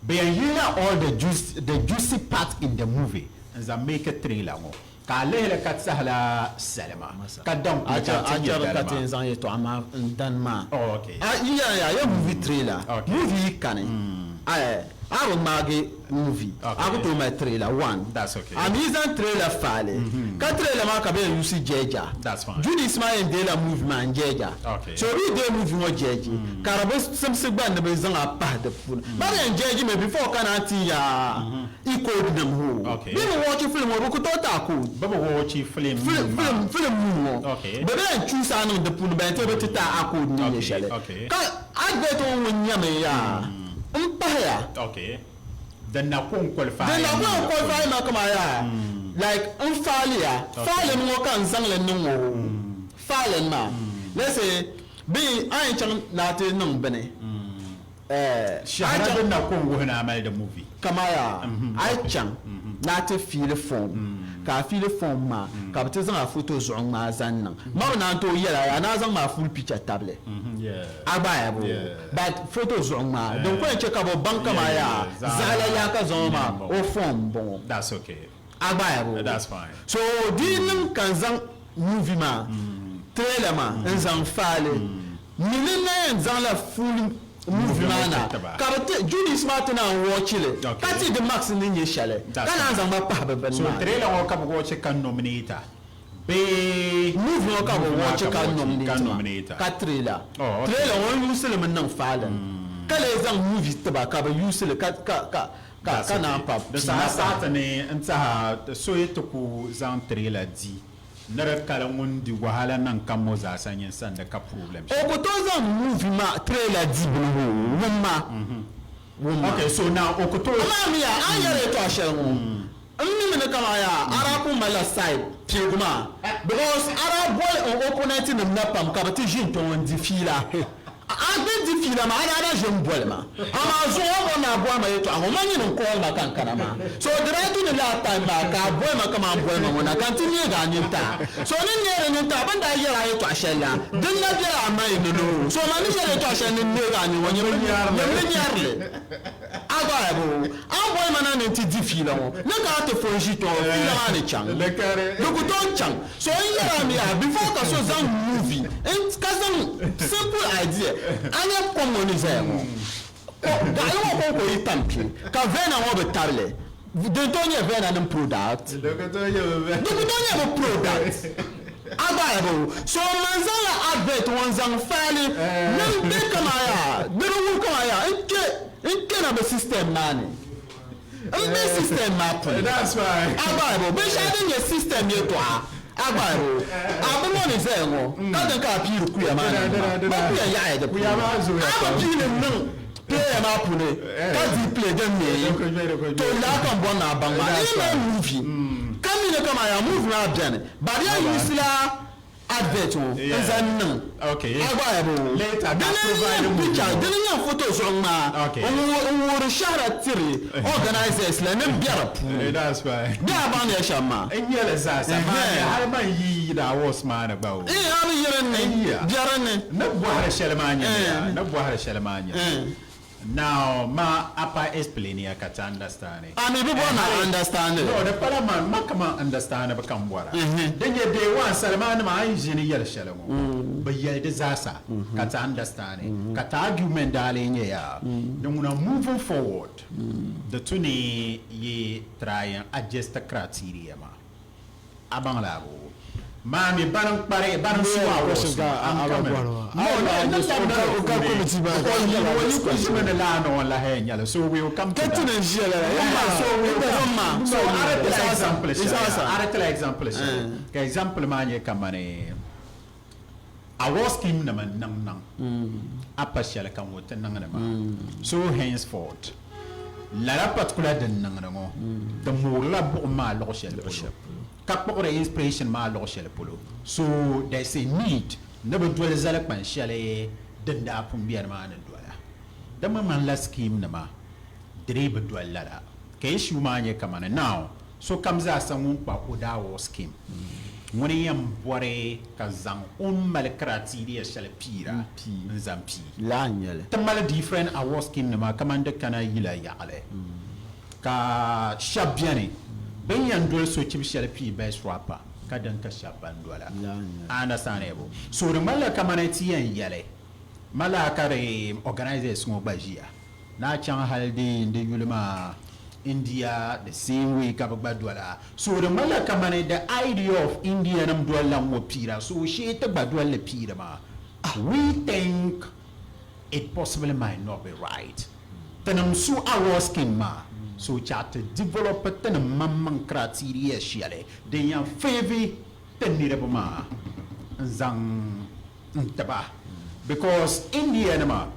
bɛ yɛn yihila all the juice, the juicy part in the movie n zaŋ make trailer ŋɔ ka a lihili ka tɛhila salima ka daŋ kuli chaŋ ti nyɛ A chɛri ka ti dalima. yɛn zaŋ yɛtɔɣa maa n dani maa. Oh, okay. A yi yɛli ya, ya movie trailer, Okay. movie yi kani, a a bi ŋmaagi movie, Okay. a ku tooi mali trailer one. That's okay. A mi yi zaŋ trailer faali, ka trailer maa ka bɛ yɛn yusi jɛja. That's fine. Judis maa yɛn deela movie maa n jɛja. Okay. So bɛ yi deei movie ŋɔ jɛji, ka di bi simsi gba ni bɛ zaŋ a pahi di puuni. Ba di yɛn jɛji mi before ka naan ti ya i code nim hoo. Okay. Bɛ bi watch film ŋɔ, bɛ ku tooi ti a code. Bɛ bi watch film Film, maa. film, film movie ŋɔ. Okay. Bɛ bɛ yɛn choose a niŋ di puuni, bɛ yɛn ti bɛ ti ti a code ni nyɛ Okay, shɛli. okay. Ka advert ŋɔ ŋun nyɛmi yaa, n pahiya. Okay. Din na ko n qualify. Din na ko n qualify ma kama yaa, like n faaliya, Okay. faali ŋɔ ka n zaŋli niŋ o. Faali maa. Let's say, bɛ a yɛn chaŋ ni a ti niŋ bini. A Shɛhira chaŋ din na ko n wuhi ni a mali di movie. Kama yaa, a yi chaŋ ni a ti fiili form, ka a fiili form maa, ka bɛ ti zaŋ a foto zuɣu ŋmaa zaŋ niŋ. Ma bi naan tooi yɛla yaa, ni a zaŋ maa full picture tabili. A gba ya bo. But foto zuɣu ŋmaa, din ko yɛn chɛ ka bɛ baŋ kama yaa, zaɣila yaa ka zaŋ o maa, o form bɔŋɔ. That's okay. A gba ya bo. That's fine. So di niŋ ka n zaŋ movie maa, trailer maa, n zaŋ faali. Mi ni na yɛn zaŋla full movie maa na, ka bɛ ti Judis maa ti naan watch li, ka ti di marks ni nyɛ shɛli, ka naan zaŋ ba pahi bɛ bini So maa ni. trailer ŋɔ ka bɛ watch ka nominate a bee Movie ŋɔ ka bɛ movie maa watch ka ka bɛ watch nominate ka ma, nominate a? ka trailer. Oh, okay. Trailer ŋɔ n use li mi niŋ filing, ka lee zaŋ movie ti ba ka bɛ use li ka, ka, ka, ka, That's ka naan okay. pa Di pii saha maa pahi. saɣiti ni n tɛha so yi ti ku zaŋ trailer di ni di kali ŋun di wahala niŋ kam ŋɔ zaasa nyin sani di ka problem O ku tooi zaŋ movie maa trailer di bini hoo, wumma, wumma. Okay, so now o ku tooi Amaa mi yaa, a ni yɛri yɛtɔɣa shɛli ŋɔ, n mi mi ni kaman yaa, a daa pun malila side piligu maa because a daa boli n opponent nim na pam ka bɛ ti ʒini kpe ŋɔ n-di fiila. A ni di fiila maa, a daa na ʒe m-boli ma. Amaa zuɣu o bɔri ni a bɔhi ma yɛtɔɣa ŋɔ, ma nyini n-call ma ka n kana maa. So di daa tu ni lala time maa ka a boli ma kaman boli ma ŋɔ na ka n ti neegi a nintaha. So n ni neeri nintaha, bɛ ni daa yɛri a yɛtɔɣa shɛli la, din na bela a mind ni noo. So man ni yɛri yɛtɔɣa shɛli ni n neegi a nini ŋɔ, nyini mi nyari li. A gba ya bo, a ni boli ma na ni n ti di fiila ŋɔ, ni ka a ti fo n-ʒi kpe ŋɔ, fiila maa ni chaŋ. Di ku tooi chaŋ. So n yɛri a mi yaa, before ka so zaŋ movie n ka zaŋ simple idea, a nya kom ŋɔ ni zaya ŋɔ, ko gaɣili ŋɔ kɔŋko yi tam kpe ka Vena ŋɔ bi tabili, din tooi nyɛ Vena nim product. Di ku tooi nyɛ bɛ Di ku tooi nyɛ bɛ product. A gba ya bo. So man zaŋla advert ŋɔ n zaŋ faali niŋ bɛ kaman yaa, di di wuhi kaman yaa n kpe n kpɛna bɛ system maa ni. N be system maa puuni. That's fine. A gba bo, binshɛɣu din nyɛ system yɛltɔɣa, a gba bo, a bi ŋɔ ni zaya ŋɔ, ka din ka a piiri kuya maa ni maa, ba kuya yaɣiya di puuni. Kuya maa zooya A bi pam. piiri niŋ player maa puuni ka di play din neei, to laa ka n bɔri ni a baŋ maa. N yi mali movie, ka mi ni kaman yaa movie maa beni, but ya use la advert ŋɔ n zaŋ niŋ a gba ya bo dini n-nyɛ picture dini n-nyɛ photo zuɣu ŋmaa n wuhiri shɛhira tiri organizers la ni bɛ di puuni bɛ a baŋ ya shɛm maa N nyɛli zaasa maa ni hali man yi yi di awards maa ni gba o. N a bi yi din ni bɛ din ni. Ni bɔhiri shɛli maa nyɛmi ya ni bɔhiri shɛli maa nyɛmi. Now ma a pa explain ya ka ti understand. A mi bi bɔri ni a understand li. No, di pala ma, ma ka man understand bi ka m bɔra. Din nyɛ day one salima nima a yi ʒini yɛli shɛli ŋɔ, bi yɛli di zaasa ka ti understand. Ka ti argument daa lee nyɛ yaa, di ŋuna moving forward, di tu ni yi try n adjust criteria maa. A baŋ la abu maa mi bani n-kpari bani n-su a wɔsi I'm coming. No, no, n ni labina di puuni because yi ŋɔ yi kuli ʒimi ni laa ni o lahi yɛn nyɛli so we will come to that. Wumma so we will come. So a di tila example shɛli a di tila example shɛli ka example maa nyɛ kamani. Award scheme nima n-niŋ niŋ a pa shɛli ka ŋɔ ti niŋdi maa. So henceforth, lala particular din niŋdi ŋɔ ti moorila buɣim maa luɣ shɛli polo ka kpuɣiri inspiration maa luɣ shɛli polo. So there is a need ni bɛ doli zalikpan shɛli din daa pun beni maa ni dola. Di mi ŋmanila scheme nima di dii bi doli lala ka issue maa nyɛ kamani now Sokam zaasa ŋun kpa o daa award scheme ŋuni yɛn bɔri ka zaŋ o ni mali criteria shɛli piira n-zaŋ pii. Ti mali different award scheme nima kamani di kana yila yaɣili ka shɛba beni bɛ ni yɛn doli sochibi shɛli pii best rapper ka din ka shɛba ban dola. A understandable? So di ŋmanila kamani ti yɛn yɛli ma laa ka di organizers ŋɔ gba ʒiya. Ni a chaŋ hali di di yuli maa India the same way ka bɛ gba dola. So di ŋmanila kamani the idea of India nim dolila ŋ-ŋɔ piira so shee ti gba doli li piiri maa. We think it possibly might not be right. Tinim su award scheme maa so chaɣ ti develop tinim maŋmaŋ criteria shɛli din yɛn favour ti niriba maa n-zaŋ n-ti ba because India nima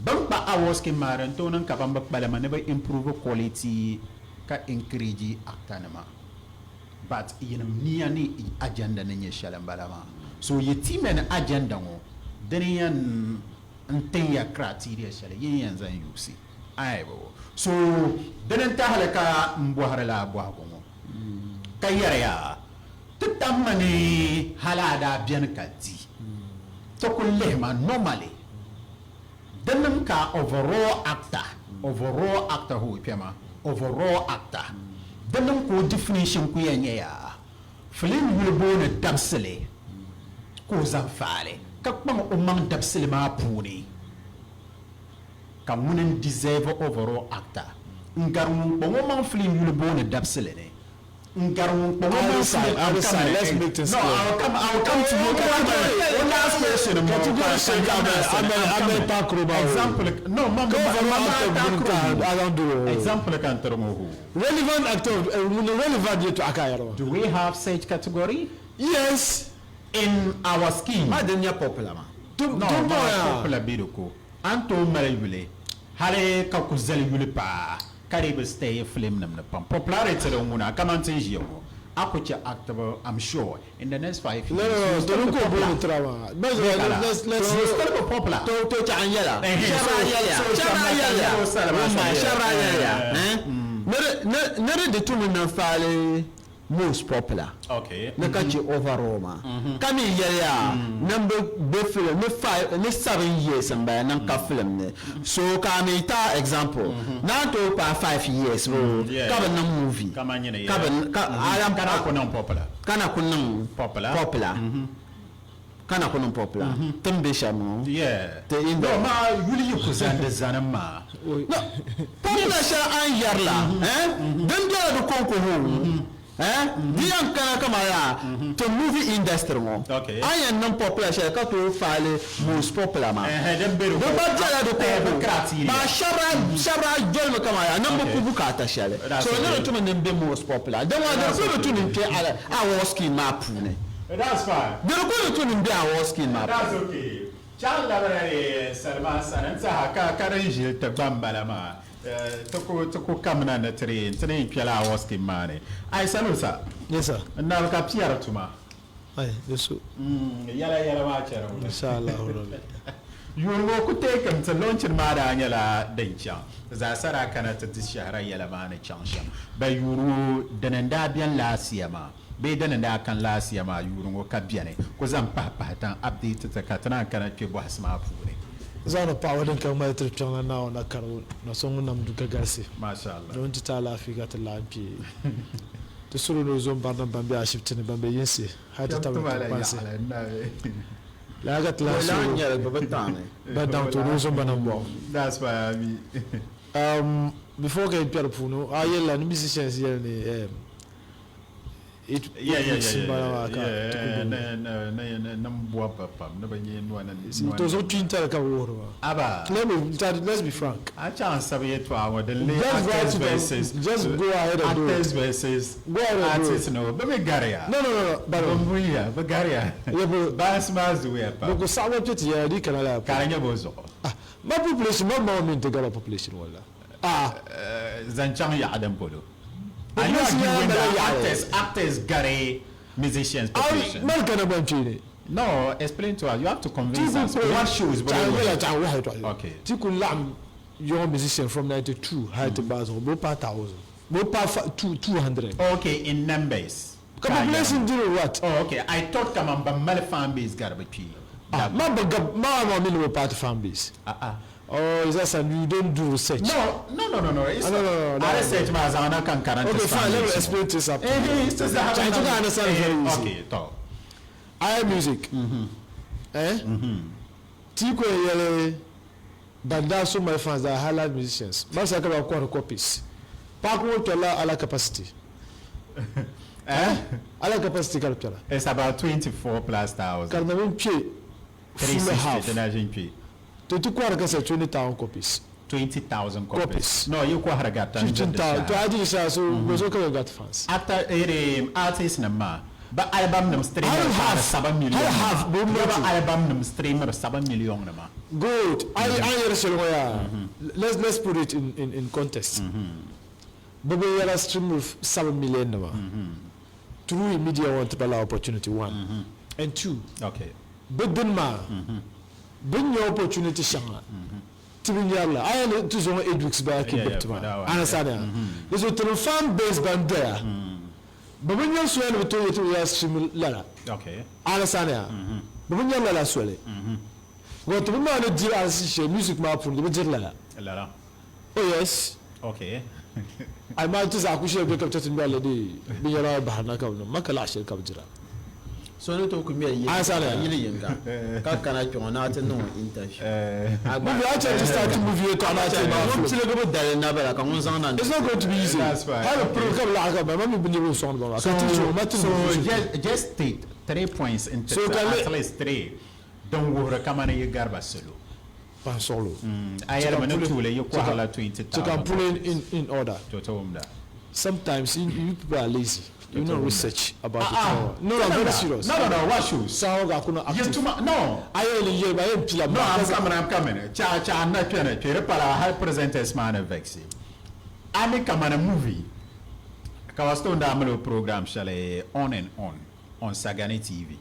bɛn kpa award scheme maa din tooi niŋ ka ban bi kpalim ma ni bɛ improve quality ka encourage actor nima but yinim niya ni agenda ni nyɛ shɛli m-bala maa so yi ti mi ni agenda ŋɔ dini yɛn n-tin ya criteria shɛli yin yɛn zaŋ use ayi so dini n-tahili ka m bɔhiri lala bɔhigu ŋɔ ka yɛri ya Ti tammi ni hali a daa beni ka di ti kuli lihi ma normally di niŋ ka overall actor, overall actor hoo kpɛma, overall actor di niŋ ka o definition kuli yɛn nyɛ yaa film yuli booni dabisili ka o zaŋ faali ka kpaŋ o maŋ dabisili maa puuni ka ŋuni n deserve overall actor n gari ŋun kpaŋ o maŋ film yuli booni dabisili ni. N gari ŋun kpaŋ o maŋ sili I'm coming. Let's make things No, clear. I will come, I will come to you. O last question m bɔŋɔ ka Category ka shɛli n Ahmed I'm Ahmed coming. Takuro ba o. Example, no, ma Ka ma overall ma ma actor buni Takuro ka ŋɔ. a zaŋ doli o. Example ka n tiri ŋɔ hoo. Relevant actor ŋun relevant yɛltɔɣa ka a yɛri maa. Do we have such category Yes. in our scheme? Ma din nyɛ popular maa. Tum No, tum ma bɔŋɔ yaa. popular be di ko. A ni tooi mali yuli hali ka ku zali yuli paai. Ka di bi stay film nim ni pam. Popularity din ŋuna kaman ti ni ʒiya ŋɔ, a ku chɛ active I'm sure in the next 5 No, years no, you no, still to be ko popular. booni tira maa. Let's, Bee ka la? let's, let's, You still be popular. To to chaɣ n yɛla. Ehe, Shɛba so a yɛliya. so Shɛba a shɛba yɛliya. so salima Wumma, sali. shɛba a yɛliya. Eh. Eh? Ni di ni di di tumi niŋ faali most popular. Okay. Ni ka chɛ overall maa. Ka mi yɛliya ni n bi be film ni five ni 7 years n bala niŋ ka film ni. So ka a mi ta example ni a ni tooi paai 5 years boo ka bi niŋ movie Ka man nyini ka bi ka a lan Ka na ku niŋ popular. ka na ku niŋ Popular. popular. Ka na ku niŋ popular. Ti ni be shɛm ŋɔ. Yeah. Ti in No, maa yuli yi ku zani di zanim maa. No, popular shɛli a ni yɛri la, eh, din bela di kɔŋko hoo. Eh, di yɛn kana kaman yaa ti movie industry ŋɔ, Okay. a ni yɛn niŋ popular shɛli ka tooi faali most popular maa, Ɛhɛ, din be di di ko gba bela di eh, kɔŋko. bi criteria. Maa shɛba shɛba dolimi kaman yaa niŋ bi Okay. ku bukaata shɛli. That's So ni okay. di tumi ni m-be most popular. Din maa di That's ku bi okay. tu ni m-kpe award scheme maa puuni. That's fine. Di di ku bi tu ni m-be award scheme maa That's puuni. okay. Chaŋ labina ni Salima sani n-tɛha ka ka din ʒili ti gba m-bala maa. Ti ku ti ku kamina ni ti di ti ni yɛn kpɛla award scheme maa ni. Ayi salo sa. Yes sir. N nabi ka piɛri tuma. Ayi, di su. Yɛla yɛla maa chɛri wuli. Inshallah Rabbi. Yuuni ŋɔ ku teekim ti launching maa daa nyɛla din chaŋ. Ti zaa sa daa kana ti di shɛhira yɛla maa ni chaŋ shɛm. Ba yuuni ŋɔ dini n-daa beni last year maa bee dini n-daa kani last year maa yuuni ŋɔ ka beni ku zaŋ pahi pahi tan update ti ka ti naan kana kpe bɔhisi maa puuni. Zaŋdi paɣaba din ka ŋmali tiri kpiɔŋ la Naawuni na karibu na so ŋun nam du ka galisi. Masha Allah. Ni o ni ti ti alaafee ka ti laɣim kpe. Ti suhiri ni o zo m-barinim ban be ashibiti ni, ban be yinsi hali ti tabili tiŋkpansi. Lala ka ti lahi suhiri ban daŋ tooni o zo m-ba nambɔɣu. That's why I mean. Before ka yi kpɛri puuni, a yɛlila ni musicians yɛli ni um, 8 weeks m-bala maa ka ti ku guli. Ni m bɔbi ba pam ni bɛ nyɛ nua ni nua. To zuɣu kpintali ka bɛ wuhiri maa. Aba. Let me, let's be frank. A chaŋ n sabi yɛtɔɣa ŋɔ din lee actors versus Just go ahead and do it. Actors versus Go ahead and do it. artists no, bɛ mi gariya. No, no, no, no, Bɛ muya, bɛ gariya. Yeah, but Baansi maa zooya pam. Bɛ ku saɣi ba kpe ti yɛla di kana lala Ka di nyɛ bɔ zuɣu? Ah, ma population, ma maŋ mini ti gaba population wala. Ah. Zaŋ chaŋ yaɣa din polo. Are you arguing that actors, actors gari musicians population? Mali kana gba n-kpee ni. No, explain to us. You have to convince us. What shows? Okay. Ti ku laɣim young musician from 92 hali ti baai zuɣu, bɛ paai thousand, bɛ paai 200. Okay, in numbers. Ka population diri what? Oh, okay. I thought kaman ban mali fan base gari bɛ kpee. Ah, ma ba gab, ma ma mi ni bɛ paai ti fan base. Ah ah. Oh, is that something you don't do research? No, no, no, no, no. It's Ah, no, no, no, A no. research maa zaŋ na kan karanta Okay, fine. Let me explain this up. Eh, it's just that Try to understand very easy. Okay, talk. I music. Eh? Ti ko yɛli ban daa so mali fans that are highlife musicians. Masa ka ba kɔhiri copies. Paaki ŋɔ kpɛrila ala capacity. Eh? Ala capacity ka di kpɛra. It's about 24 plus thousand. Ka di na mi kpe full half. 360 di na ʒin kpe. To ti kɔhiri ka sa 20,000 copies. 20,000 copies. Copies. No, yi kɔhiri garita n 15,000. To a di shɛli so bɛ so ka bɛ gati fans. After artist nim maa bɛ album nim streamer Hali half. 7 million. Hali half bɛ Bɛ mɔti. album nim streamer 7 million nima. Good. A yi yɛri shɛli ŋɔ yaa. Let's put it in context. Bɛ binyɛra stream 7 million nima. Through media ŋɔ n-ti ba la opportunity one. And two. Okay. Bɛ dini maa bɛ ni nya opportunity shɛŋa ti bi nyari la. A yɛn ni ti zaŋ 8 weeks baya ka gbubi ti maa. Understand ya? Di zuɣu ti ni fan base ban doya bɛ bi nya soli ni bɛ tooi yɛti bɛ yaa stream lala. Understand ya? Bɛ bi nya lala soli. Because ti bi maa ni diri arziki shɛli music maa puuni di bi diri lala. Lala. Oh yes. Okay. Ai maa ti zaɣ ku shɛli bɛ ka bɛ chɛ ti ŋmɛri li dee binyɛra bahirina ka bɛ niŋ ma ka laɣ shɛli ka bɛ dira. So ni tooi ku ŋmɛri yili yinga ka kana kpe ŋɔ ni a ti niŋ o interview. A gba Movie, a chɛ ti start movie yɛltɔɣa ni a ti maa Ŋun film. piligi bi dali na bala ka ŋun zaŋ na ni It's not going to be easy. That's fine. Hali piri ka bɛ laɣim ka ba ma mi bi niriba n-sɔŋdi ba maa ka ti so ma ti So niŋ movie. just state 3 points in So ka at least 3 din wuhiri kamani yi gariba salo. Pahi sɔɣilo. A yɛlimi ni tuuli yi kɔhirila 20,000. So can pull in order. To ti wumda. Sometimes you people are lazy. You no research about it. No, I'm very serious. No, no, no. What shoes? Saha ga kuna active. Yɛtuma, no. A yɛli yɛli ba yɛn pila. No, I'm coming, I'm coming. Cha cha na kpɛni kpɛri pala high presenters maa ni vexi. A mi kamani movie. Kawa Stone daa mali o program shɛli On and On on Sagani TV.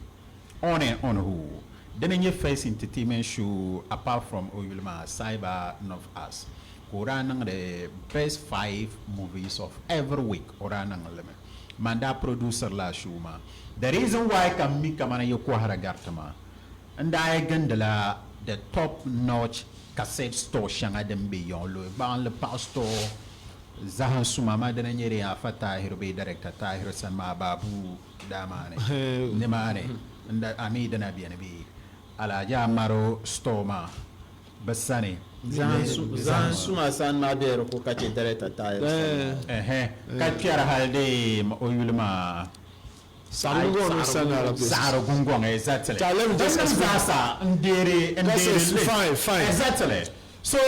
On and On who? Dini n-nyɛ first entertainment show apart from o yuli maa Cyber North Us ka o daa niŋdi best 5 movies of every week o daa niŋ li mi. Man daa producer la show maa. The reason why ka m mi kamani yi kɔhiri gariti maa n daa yi gindila the top notch cassette store shɛŋa din be Yaŋ Gbaŋli paɣa store zahim suma ma dini n-nyɛ din Afa Tahiru bee Director Tahiru sani maa Babu daa maani nimaani n-da a mi dina beni bee Alhaji Amaru store maa bɛ sani. Zahim suma sani maa bee di ku ka che Director Tahiru sani maa. Ɛhɛ, ka kpɛri hali dee o yuli maa. Saɣiri gungɔŋ sani ala places. Saɣiri gungɔŋ, exactly. Cha, let me just Bɛ nim explain. zaasa n-deeri n-deeri list. Fine, fine. Exactly. So,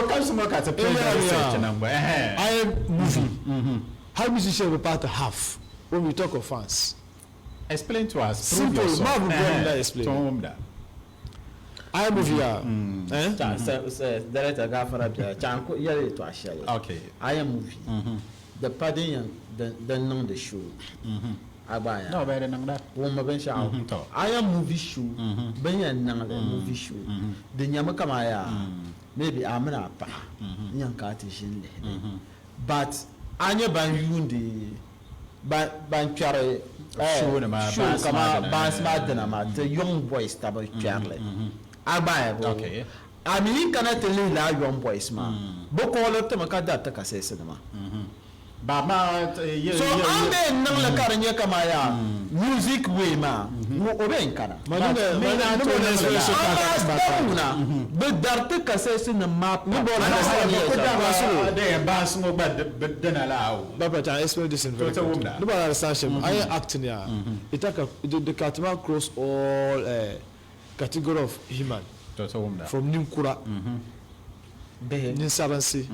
ka suma ka ti pili research niŋbu. Ɛhɛ. I am movie. How musician be part half when we talk of fans? Explain to us. Prove Simple. yourself. Ma bu bɔri la explain. Tɔn wumda. I am movie ya. Eh? Cha, se, director gafara biɛla. Cha, n ku yɛli yɛltɔɣa shɛli. Okay. I am movie. Di pa din yɛn din niŋdi show. A gba ya. No, bɛ di niŋda. Wummi binshɛɣu. Tɔ. I am movie show. Bin yɛn niŋli movie show. Di nyɛmi kaman yaa maybe a mini a paɣa n yɛn ka a ti ʒini lihili. But a nyɛ ban yuundi ban kpɛri Show nima, show baansi kama maa dina. baansi maa dina maa ti young boys taba kpɛrili. A gba ya bo. Okay. A mi yi kana ti lihi lala young boys maa bɛ kɔɔli timi ka dari ti kasɛsi nima. Ba maa So an bɛ niŋli ka di nyɛ kama yaa music way maa. Ŋɔ o bɛ n kana. Amaa ŋuna bɛ dari ti kasɛsi nim maa pam. Baansi ŋɔ gba bi dina la o. Baba, can I explain this in very quick? No, but understand Shem. I acting here. It take a, the Katima cross all category of human. From Ninkura, Ninsaransi,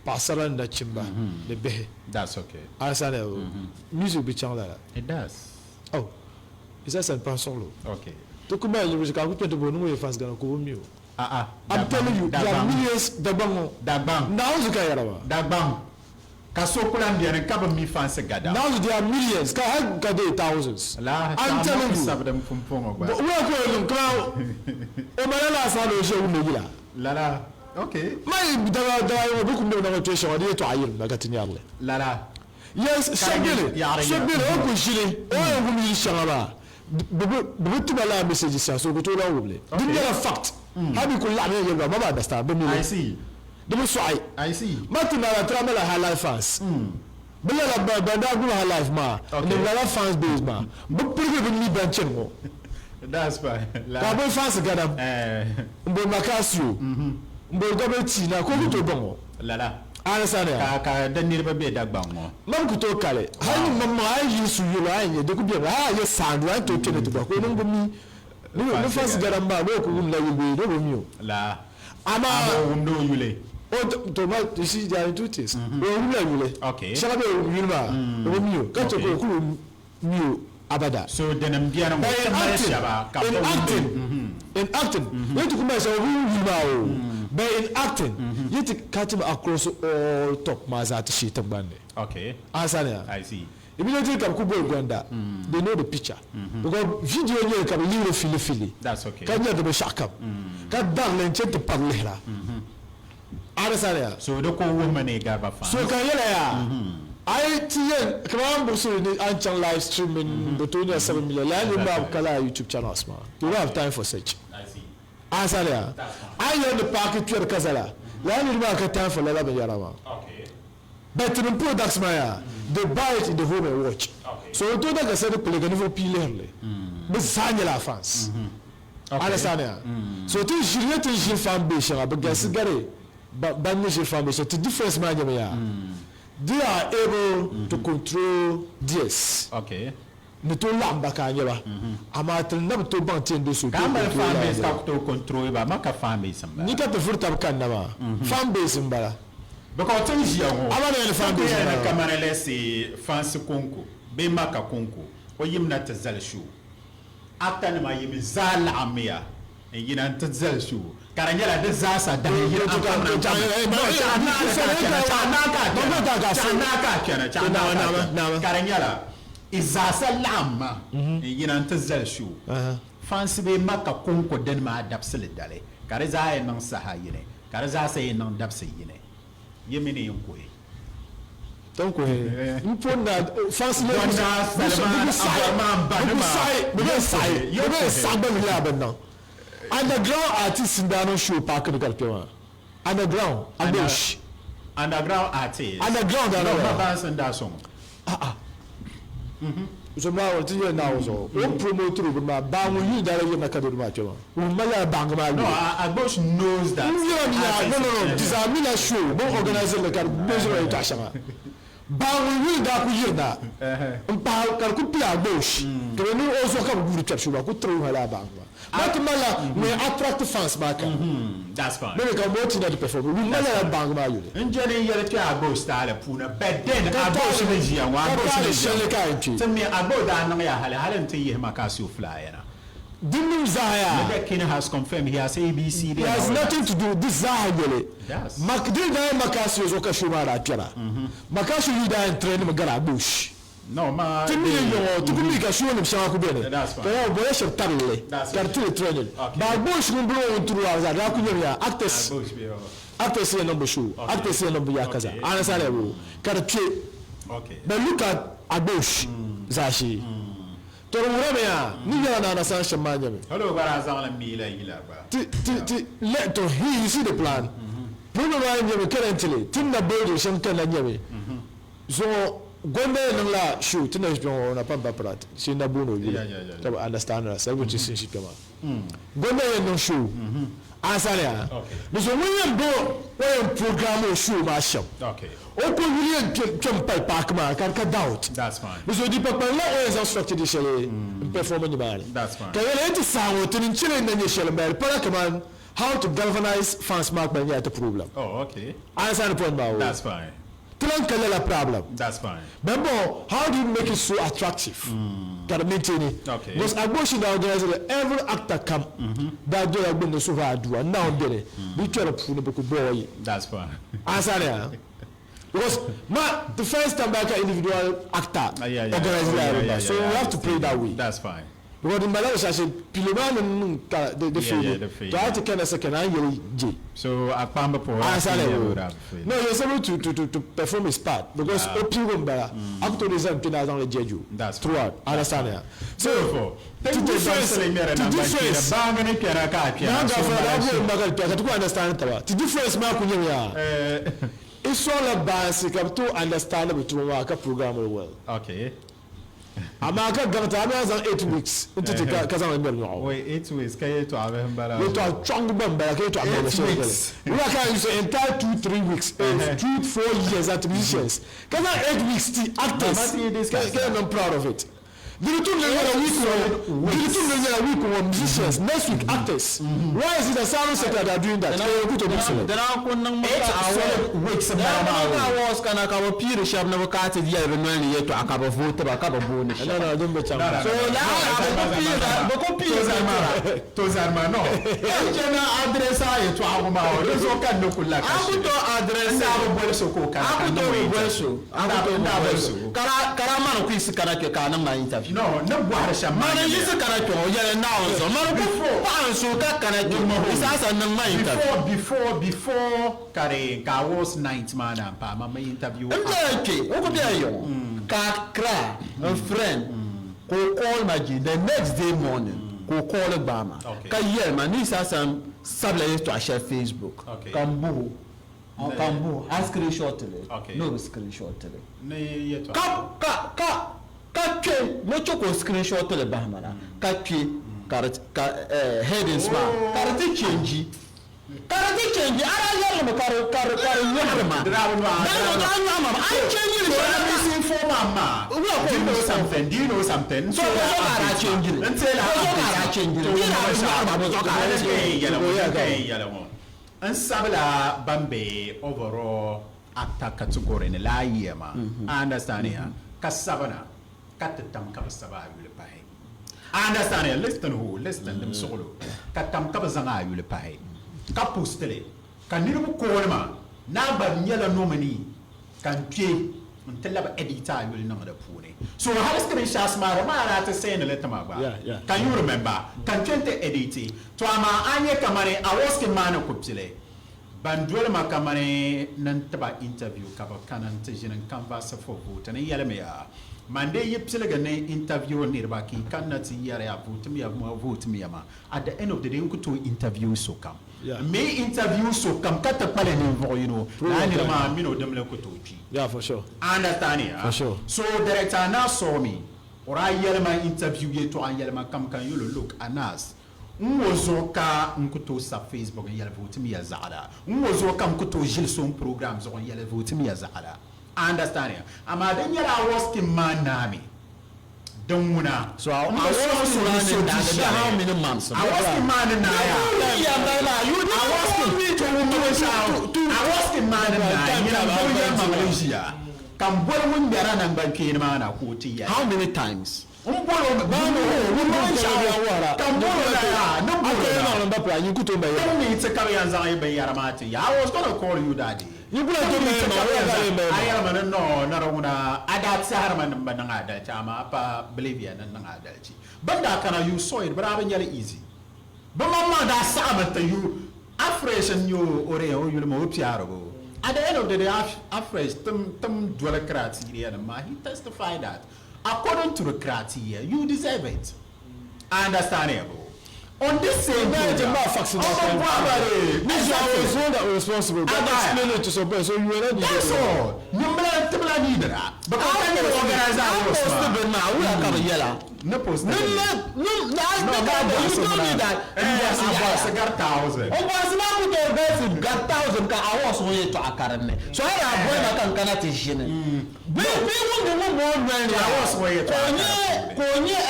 Paɣasara ni nachimba ni bihi. That's okay. Understand eh? Music bi chaŋ lala. It does. Oh, is that San Pansolo? Okay. To kuma yi ka ku pente bo ni ŋun yɛ fans Ghana ko bi mi o. Ah ah. I'm telling you, there are millions Dagbaŋ ŋɔ. Dagbaŋ. Naawuni ka yɛra maa. Dagbaŋ. Ka so ku lahi beni ka bi mi fans Gada. Naawuni there are millions ka hali ka dey thousands. La I'm telling you. Sabdim pumpɔŋɔ gba. Wula ko yɛn kuma o mali la sa do shɛ wumdi yila. Lala. Okay. Ma yi daba daba yi bi kum na ko to shɛ di to ayir na ka ti nyarili. Lala. Yes, shɛbili shɛbili o ku ʒili o yɛn wum yili shɛŋa maa bi bi tiba laa message siya so ku tooi lahi wumli. Din nyɛla fact. Hali bi ku laɣim yɛn yɛli ba ma ba understand bi mi I see. Di bi sɔɣi. I see. Ma ti nara tira mala high life fans. Bi lala ban daa gbubi high life maa ni lala fans base maa bi pirigi bi mi ban chani ŋɔ. That's fine. Ka bi fans gadam n bo Makasio n bo Gobe T na ka o ku tooi baŋ o. Lala. A understand ya? Ka ka di niriba be Dagbaŋ ŋɔ. Mam ku tooi kali. Hali ni mam maŋa a yi yuli suyuli a yi nya di ku bemi hali a yɛ saandu a ni tooi kpe ni ti gba ka o niŋ bi mi ni fans gadam maa ni o ku wumla yuli bee ni o bi mi o. La. Amaa. Amaa o wumdi o yuli. O to ma you see there are two things. O wumla yuli. Okay. Shɛŋa bɛ wum yuli maa o bi mi o ka che ka o kuli mi o abada. So dini m beni ŋɔ ti mali shɛba ka In bi wumdi. acting, in acting, yi ti ku mali shɛba o bi wum yuli maa o but in acting yi ti cut him across all top maa zaa ti shee tiŋgbani ni. Okay. A sani ya? I see. Immediately ka bɛ ku boli gonda, they know the picture because video n-nyɛ li ka bɛ lihiri fili fili That's okay. ka nyari di binshɛɣu kam ka dari li n-chani ti pari lihira. A di sani ya? So di ku wuhimi ni gariba fans. So ka n yɛla yaa, a yi ti yɛn kamani a ni buɣisiri ni a ni chaŋ live streaming bɛ tooi nya 7 million lala niriba maa bi ka lala YouTube channels maa. You don't have time for such. I see. A sani ya? A yi yɛli ni paaki kpɛri kazala, lala niriba maa ka time for lala binyɛra maa. Okay. But tinim products maa yaa, they buy it in the home and watch. So n tooi da ka sani kpuli ka ninvuɣ pia lihiri li. Bɛ zaa nyɛla a fans. Understand ya? So ti ʒiri ya ti ni ʒiri fan base shɛŋa, bɛ galisi gari ban ni ʒiri fan base shɛŋa. Ti difference maa nyɛmi yaa, they are able to control theirs. Ni tooi laɣim ba ka a nya ba, amaa ti ni na bi tooi baŋ ti yɛn do so Ka tooi a mali control fan lala base ka niriba. ku tooi control ba, amaa ka fan base m-bala. Ni ka ti vuri tab kanna maa, fan base m-bala. Because ti ni ʒiya ŋɔ, A ma ni yɛli fan ti base ku yɛli ni m-bala. kamani let's say fansi kɔŋko bee Maka kɔŋko, o yimina ti zali show. Actor nima ayi mi zaa laɣimmiya n-yina nti zali show ka di nyɛla di zaasa dahi yini n-kamina n-kamina. No, chaɣ naai ka a chana, chaɣ naai ka a chana, chaɣ naai ka a chana, chaɣ naai ka a chana. Ka di nyɛla i zaasa laɣimma n-yina nti zali show. Fansi bee Maka kɔŋko dini maa dabisili dali ka di zaa yɛn niŋ saha yini, ka di zaasa yɛn niŋ dabisi yini. Yi mi ni yɛn kuhi. Ton kuhi. N po na fansi le Bɔnda Salman Abdurrahman Banima. Bi bɛ saɣi, bi bɛ saɣi gba yila bin niŋ. Underground artist n daa niŋ show paaki ni ka di kpɛ maa. Underground, Adosh. Underground artist. Underground daa No, niŋ. ma baansi n daa sɔŋ. Ah ah. So maa wala ti yɛli Naawuni zuɣu, o ni promote o bini maa, baa ŋun yuli daa yirina ka doo maa kpɛ maa, ŋun mali lala baŋgi maa No, yuli. Agbosh knows that. N yɛla mi yaa, no, no, no, di zaa mina show, bɛ ni organize li ka di measure yɛltɔɣa shɛŋa. Baa ŋun yuli daa ku yirina m-pahi ka di ku pili Agbosh, ka bɛ niŋ o zuɣu ka bɛ guuri kpɛri show maa, ku tiri o lala baŋgi maa. Maa ti malila ŋun yɛn attract fans maa ka. That's fine. Maybe ka mo ti na di perform, ŋun mali lala baŋgi maa yuli. N je ni n yɛli kpe Agbosh taali puuni, but then Agbosh ni ʒiya ŋɔ, Agbosh ni ʒiya shɛli ka a yɛn kpe. Ti mi Agbosh daa niŋya hali, hali n-ti yihi ma ka a su flyer na. Din niŋ zaa yaa. Ni the king has confirmed he has ABCD It and has all that. nothing to do, di zaa yɛli. That's. Mak, di daa yɛn Makasio zuɣu ka show maa daa kpɛra. Makasio yi daa yɛn trend mi gari Agbosh. No, ma Ti mi ni yɔŋɔ, ti ku mi ka show nim shɛŋa ku beni. That's fine. Ka yaa bɔla shɛb tabili li That's ka di okay. tiri trending. Okay. But Agbosh ŋun bolo ŋun turi waa zaa daa ku nyɛmi yaa actors. Agbosh bɛ o. Actors yɛn niŋ bi show, Okay. actors yɛn niŋ bi yaa kaza. Okay. A ni saali bo ka di kpe. Okay. But look at Agbosh zaashee. To di wuhirimi yaa ni yɛla ni a na san shɛm maa nyɛmi. Hali o gba daa zaŋli mi la yila gba. Ti, ti, ti, let to he, you see the plan. Problem maa nyɛmi currently, ti ni na building shɛm kanna nyɛmi zuɣu. Gonda yɛn niŋla show ti na ʒi kpɛ ŋɔ o na pam pa pira shee na booni o yuli ka bi understand la celebrity sin ʒi kpɛ maa Gonda yɛn niŋ show ansani a di so ŋun yɛn bo o yɛn program o show maa shɛm o ko yuli yɛn kpɛ n pali paaki maa ka di ka doubt di so di pa kpaŋ la o yɛn zaŋ structure di shɛli n perform nimaani ka yɛli yɛn ti saha ŋɔ ti ni chɛli n na nyɛ shɛli n bala di pala kaman how to galvanize fans maa kpali nyɛla ti problem understand point maa o. Ti lan ka lala problem. That's fine. Bɛn bɔŋɔ, how do you make it so attractive ka di maintain Okay. Because Agboshi daa organize li, every actor kam daa dola gbunni suhiri aduwa n Naawuni beni di kpɛri puuni bɛ ku bɔɔ yi. That's fine. Answer ya. Because ma the first time ba ka individual actor Yeah, organize Oh, la yeah, yeah, so yeah, we yeah, have to pray that way. That's fine. Because di malila binshɛɣu shee pilo maa ni niŋ ka di Yeah, the fail fail, to a yeah. ti kana second a ni yɛli je. So a kpamba puhiri a Answer ti le yɛli o. o daa bi fail. No, he was able to perform his part because o piligu n-bala. A ku tooi di zaŋ kpe ni a zaŋ li judge o That's fine. throughout. Understand ya? So, Beautiful. to Thank you, difference, Damsili ŋmɛri to namban difference. kpeeni. Baŋgi ni kpɛra ka a kpɛra. Naa So gafara mala daa shɛm. boli ma ka di kpɛra ka ti ku understand taba. Ti difference maa ku nyɛmi yaa. I sɔŋla baansi ka bɛ tooi understand bɛ tuma maa ka program li well. Okay. Amaa ka gaŋ ti a mi a zaŋ 8 weeks n-ti ti ka zaŋ li ŋmɛri nyɔɣu. Wait, 8 weeks ka yɛltɔɣa bihi m-bala. Yɛltɔɣa chɔŋ gba m-bala ka yɛltɔɣa mali 8 shɛli weeks. bali. Wula ka a use entire 2, 3 weeks, 2, 4 years at musicians ka zaŋ 8 weeks ti actors Mama ti ka discuss ka yɛn proud of it. Di bi tum ni nyɛla week ŋɔ, di bi tum ni nyɛla week ŋɔ musicians, next week actors. Why is it that Sanu Sector are doing that? Ka yɛn ku to mix li. Di naan ku niŋ mi Eight ka solid weeks m-bala Di maa naan ku niŋ o. awards kana ka bi piiri shɛba ni bi kana ti yɛli bi noli ni yɛltɔɣa ka bi vooti ba ka bi booni shɛba. No, no, din bi chaŋ. No, no, So no, no. lala No, bi ku piiri bi ku piiri Tozarima, Tozarima, no. N chɛ na address a yɛltɔɣa ŋɔ maa o, di zuɣu ka n ni ku la ka A ku shili. tooi address N daa bi boli so ka o kana A ka ku n tooi niŋ bi o boli so. A ku tooi N bi daa boli boli so. so. Kara mani ku yiɣisi kana kpɛ ka a niŋ ma interview. No, ni bɔhiri shɛm maa Mani nyɛ yiɣisi kana kpɛ ŋɔ yɛli Naawuni zuɣu. Mani ku paɣa n so ka kana kpɛ di saha sa niŋ ma interview. Before ka di ka awards night maa naan paai ma mi interview. N bɛla kpɛ o ku bɛla yiŋɔ ka Accra n friend ka o call ma je the next day morning ka o call gbaai ma Okay. ka yɛli ma ni saha sa sabila yɛltɔɣa shɛli Facebook Okay. ka n buhi o ka n buhi a screenshot li Okay. ni o bi screenshot li. Ni yɛltɔɣa. Ka ka ka ka kpɛ ni o chɛ ka o screenshot li bahi ma na ka kpɛ ka di ka eh, headings maa ka di ti change ka di ti change a daa yɛli mi ka di ka di ka di nyɔhiri ma Di daa bi nyɔhi, Di daa di nyɔhi ma a change li So shɛli that ka misinform ma. Wula ko Do you know misinform? something? Do you know something? So bo zo ka daa change li N tell bo zo ka daa change li di daa bi nyɔhiri ma bo zo ka daa change li. Yɛlɛ ŋɔ n sabila ban be overall actor category ni laa year maa I understand ya ka sabina ka ti tam ka bi sabi a yuli pahi I understand ya listen ho listen dim suɣulo ka tam ka bi zaŋ a yuli pahi ka post li ka niriba call ma naa gba nyɛla nominee ka n kpe n ti labi edit a yuli niŋ di puuni so hali screenshots maa di maa daa ti send li tima gba Yeah. Can you remember ka n kpe n ti edit to amaa a nyɛ kamani awards maa ni ku pili ban doli ma kamani ni tiba interview ka bi kana n ti ʒini n canvas for vote ni yɛlimi ya man dee yi piligi ni interview niriba ka yi kanna ti yɛri ya vote mi ya ma vote mi ya ma at the end of the day n ku tooi interview sokam Yeah. n mi interview sokam ka ti kpali ninvuɣu yino laa niri maa mini o dimli ku tooi kpi Yeah, for sure. Understand ya? For sure. So director Anas saw me. Or I yɛli ma interview yɛltɔɣa n yɛli ma kam kan yɛlo look Anas n ŋɔ zuɣu ka n ku tooi sabi Facebook n yɛli vote mi ya zaɣala n ŋɔ zuɣu ka n ku tooi ʒili so n program zuɣu n yɛli vote mi ya zaɣala understand ya amaa din nyɛla awards scheme maa naami din ŋuna So awards scheme maa ni naagi bɛ how many months? Awards scheme maa ni naaya Ya bala you awards scheme to awards scheme maa ni naaya nyina n boli yɛli maŋli ʒiya ka n boli ŋun ŋmɛra nangban kpeeni maa na ka o ti yɛli How many times? n bolo ka n bolo la yaa ni bolo la n ba pira yin ku to n ba yɛra. Tell me to come here and say binyɛra maa ti ya I was gonna call you that day. Yin ku la to n ba yɛra ma, o ya ka n ba yɛra ma. A yɛra ma ni no na di ŋuna a daa tɛhiri ma ni n bi niŋ adalci amaa pa believe ya ni n niŋ adalci. Bin daa kana you saw it bi daa bi nyɛli easy. Bi maŋmaŋ daa saɣimi ti you Afresh n nyɛ o o o yuli maa o piɛrigu. At the end of the day Afresh tim tim doli criteria nim maa he testified that according to the criteria you deserve it. I understand ya bo. On this same program. I was one that was responsible. But explain it to somebody. So you were not That's all. Nyumla tibla nidra. Because I can organize our post bin ma wula ka bi yɛla. No post. No, no, no, no, you told me that. Yes, I got 1,000. O boss ma ku to verse got 1,000 ka awo so ye to akarinne. So I ra boy ma kan kana ti jini. Bi bi wun di wun mo nwen ya. Awo so ye to. Ko nye ko nye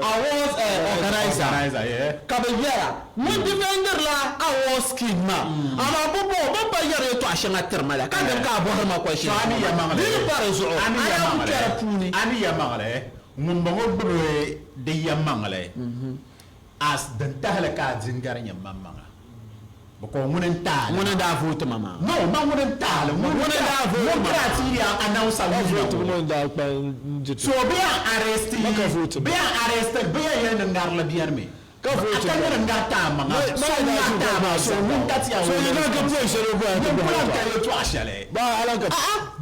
awards organizer. Organizer, yeah. Ka bi yɛra mun defender la awards scheme ma. Ama bo bo ba yɛra ye to a shɛŋa tiri ma la ka dem ka bɔhiri ma question. So ani ya maŋli. Di pari zuɣu. Ani ya Ana maŋli. kpɛri puuni. Ani ya maŋli. Ŋun bɔŋɔ gbubi di ya maŋli. As din tahili ka a dingari nyɛ maŋmaŋa. Because ŋuni n taali. Ŋuni n daa vote ma maa. No, ma ŋuni n taali. Ŋuni n daa vote Ŋun ma. kira ti ya announce a Vote winner. mo nda kpa njiti. So bɛ yan arrest. Maka vote. Bɛ yan arrest. Bɛ yan yɛn ni ŋarili bɛni mi. Ka vote. A ka nyɛ ni ŋari taa maŋa. So ŋari taa maŋa. So ŋun ka ti yan So you don't get point shɛli bo ya Ŋun ti kula bo. ka yɛltɔɣa shɛli. Ba ala ka.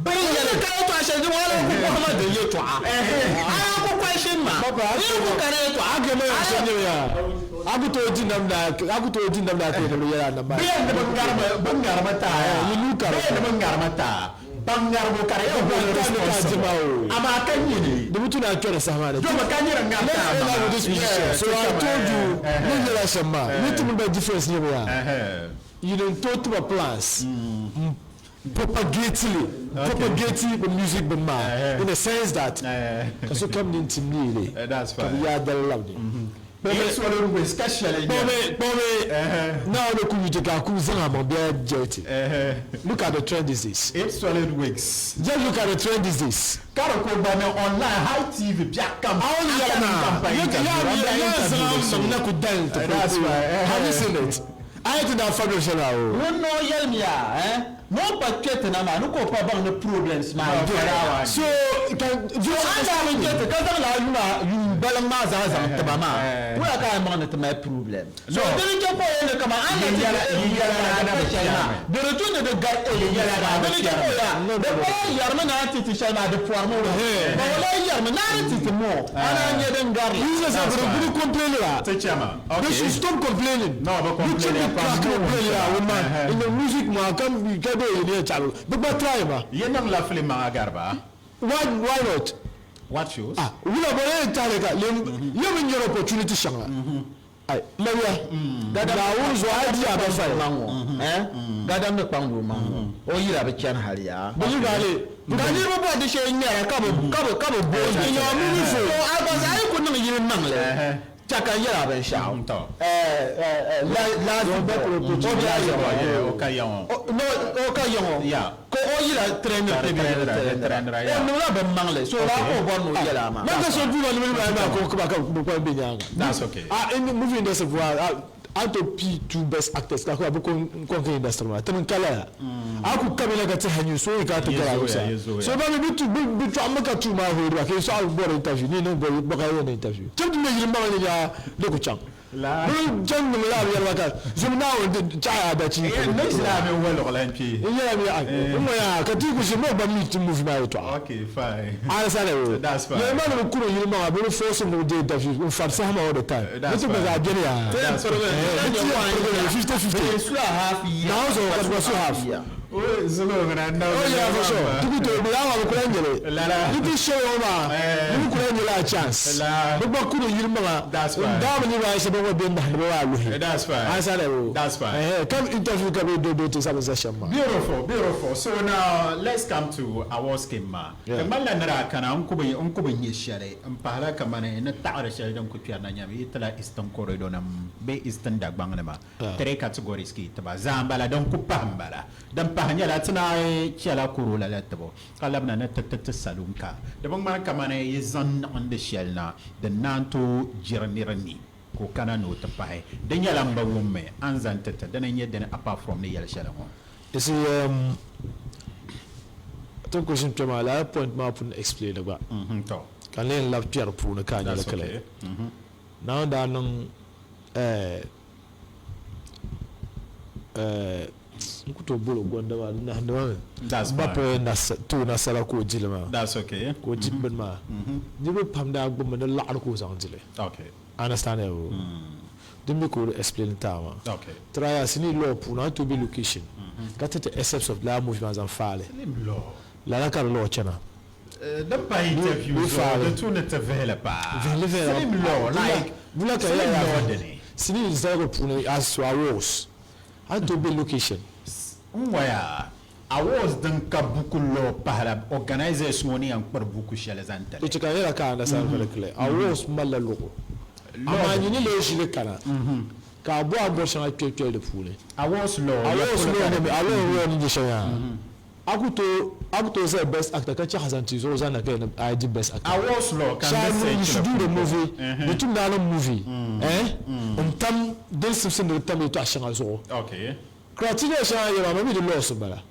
Bɛ yɛli ka yɛltɔɣa shɛli di wala ku kɔhima di yɛltɔɣa. Ala ku question ma. Papa, Ni ku kari yɛltɔɣa. A ke ma ya shɛli ya. A ku to di nam na a ku to di nam na ke ni yɛla na ba. Bɛ yan ni bɛ ŋarima bɛ ŋarima taa ya. Yi nu kari. Bɛ yan ni bɛ ŋarima taa. Ban ŋaribu ka di yɛ Ba hold ta ni ka responsible. jima o. Amaa ka nyini. Di mutu na kpɛri saha maa ni. Jɔn ka nyini ŋari Let's taa end maŋa. up with this musician. Yeah, So I told you, ni yɛla shɛm maa. Ni ti mi ba difference nyɛ ya. You don't talk to my plans. Propagate propagate the music bin ma in the sense that ka so kam ni tim ni le. That's Ka bi fine. yaa dali labni. Bɛ sɔrɔ wes ka shɛli nyɛ. Kpɔmi kpɔmi now no ku yuje ka ku zaŋ a ma bɛ jɛti. Look at the trend these days. Eight solid weeks. Just look at the trend these days. Kari ko ba mi online high TV bi a kam. Awo yɛrɛ na ya ya zaŋ sɔmi na ku dan to That's right. Have you seen it? A ye ti da fa dɔ shɛli la o. Ŋun noo yɛlimi ya eh? Ŋun pa kpɛ ti na maa ni ka o pa baŋ ni problems maa No, So can So an daa bi kpɛ ti ka zaŋ laa yuma yuun baliŋ maa zaa zaŋ tiba maa wula ka a maŋ ni ti mali problem. So dini kpɛ ka o yɛli kaman an na ti Yi yɛla yɛla na bi shɛli maa kpɛrimi. di di tu ni di gari ele yɛla na bi dini kpɛ ka o ya No, di no, no. kpala yɛrimi na ti ti shɛli maa di pɔrimi o ba o lahi yɛrimi naa di ti ti mɔ ana nyɛ din gari la. You say say but complain la. Te chairman. They Okay. should stop complaining. No, but You keep complaining the crack complain la o man. In the music ma come you get there you need chalo. But but try ma. Ye niŋ la film maŋa gariba. Why not? What shows? Ah, wula bɔ ne ta le ka le ye min yɛrɛ opportunity shanga. Ay, mawiya. Naawuni zuɣu a di a ba fa ye. maŋ ŋɔ eh? Gadam ni kpaŋ doo maŋ ŋɔ o yira bi chani hali yaa. Bɛ yi baale. Ka niriba bɔri di shɛli ŋmɛra ka bi ka bi ka bi booni. Di nyɛla movie So a gba zaa yi ku niŋ yili maŋli chaka yɛla binshaɣu. Tɔ. Last ball o bɛ Yeah, o ka yaŋɔ. No o ka yaŋɔ. Yeah. Ko o yila trainer te bi Trainer, trainer, yeah. O niŋla bin maŋli so o b'a ko bɔri n'o yɛla ma. Ma ka so du ma ni ma ma ko ko ka ko ko bɛ ɲaga. That's okay. Ah, in the movie industry for ah, out of P two best actors ka ko abu ko ko ko industry ma. Tan kala ya. Aku kabila ka ti hanyu so ka ta kala Yezo sa. ya, yezo ya. So ba mi bitu bitu amma ka tu ma ho ba ke so abu bor interview ni no bo ba ka yo interview. Tum me yiri ma ni ya de ko chang. La. Bi jang ni la ya ka. Zum na o de cha ya da chi. Eh, ne sira mi wɛlɔgɔ la n pii. Yɛrɛ mi a mo ya ka ti ku si mo ba mi ti movie ma to. Okay, fine. Ala le. That's fine. Le ma no kuro yiri ma ba force no de interview. In fact sahama all the time. That's Ne ti fine. ba ga ya. That's fine. 50 50. Su a half year. Na also ka ba su half. year. O zulo ŋana na. Oh yeah, for sure. Tuku to bi awa ko nyele. La la. Ni ti show o ma. Eh. Ni ko nyele a chance. La. Bi ba kuro yiri ma. That's fine. Da mi ni ba se ba be na ba wa lu. That's fine. Asa le o. That's fine. Eh, come interview ka be do do to sabe sa shama. Beautiful, beautiful. So now let's come to our scheme ma. Yeah. Kamar la nira kana n ku bi n ku bi nyɛ shɛli n pahila kamani ni taɣari shɛli din ku kpɛri na nyɛmi yi tila eastern corridor nim bee eastern Dagbaŋ nima three categories ki tiba zaa n bala din ku pahi n bala din pahi nyɛla ti naai chɛla kuro lala tibo ka labina ni ti ti ti saloon ka di bi ŋmani kamani yi zaŋ niɣindi shɛli na din naan tooi jiri nira ni ka o kana ni o ti pahi di nyɛla n ba wummi an zaŋ ti ti dini n nyɛ dini apart from ni yɛli shɛli ŋɔ. You see, to question kpɛma la point ma pun explain gba. To. Ka ne n labi kpɛri puuni ka nyɛli That's kali. okay. Naawuni daa niŋ n ku tooi boli o gonda maa di nahandi ma mi. That's Mbappe fine. tooi nasara ka o dili maa. That's okay. Ka o di bini maa. Niriba pam daa gbubimi ni laɣiri ka o zaŋ dili. Okay. Understand it? Din mi ka o di explain ti a maa. Okay. Try sinii law puuni a ni tooi be location ka ti ti excerpts of lala movie maa zaŋ faali. Slim law. Lala ka di law chana. Din pahi interview zuɣu di tu ni ti vihili paa. Vihili viɛla. Slim law like Bula ka slim yɛla law dini. Sinii zaligu puuni as to awards a ni tooi be location. N waya awards din ka buku law pahila organizers ŋɔ ni yɛn kpiri buku shɛli zaŋ tili. To chɛ ka n yɛla ka a understand very clear. Awards malila luɣu amaa nyini lee ʒili kana ka a bo a ni bɔri shɛŋa kpɛli kpɛli di puuni. Awards law ya Awards polo law ka di ni be. awards law ni nyɛ shɛli yaa. A ku tooi a ku tooi zali best actor ka chɛ Hassan Tizuɣu zaŋ na ka yɛli ni a di best actor. Awards law ka n Shai di you search should li do the puuni. movie di tumdi a ni movie eh n tam din simsi ni di tam yɛltɔɣa shɛŋa zuɣu. Okay. Criteria shɛŋa yɛli maa ma mi di laws n bala.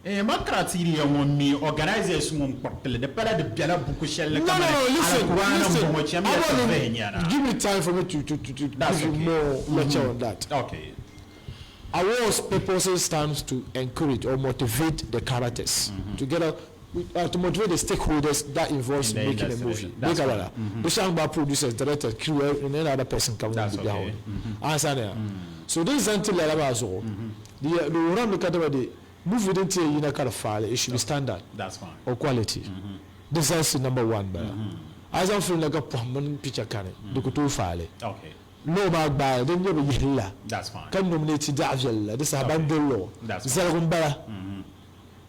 Eh ma criteria ŋɔ mi organizers ŋɔ n kpuritili di pala di bela buku shɛli ni No, no, kamani no, listen, Alkur'aani n listen. bɔŋɔ chamiya I ti want vihi nyana. give me time for me to, to, to, to That's give you okay. more lecture on that. Okay. Awards purpose stands to encourage or motivate the characters together with, to motivate the stakeholders that involves In the making a industry. movie. That's Make fine. a mm -hmm. Producers, directors, crew, and any other person come That's on the okay. Answer there. So this is until the the Uram the movie didn't say you know kind of file, it should be standard That's fine. or quality. This is number one, but as I'm feeling like a picture can the kutu file. Okay. No bag by then you be yilla. That's fine. Kan nominate da viella this is abandon law. That's fine. Zalgun bala.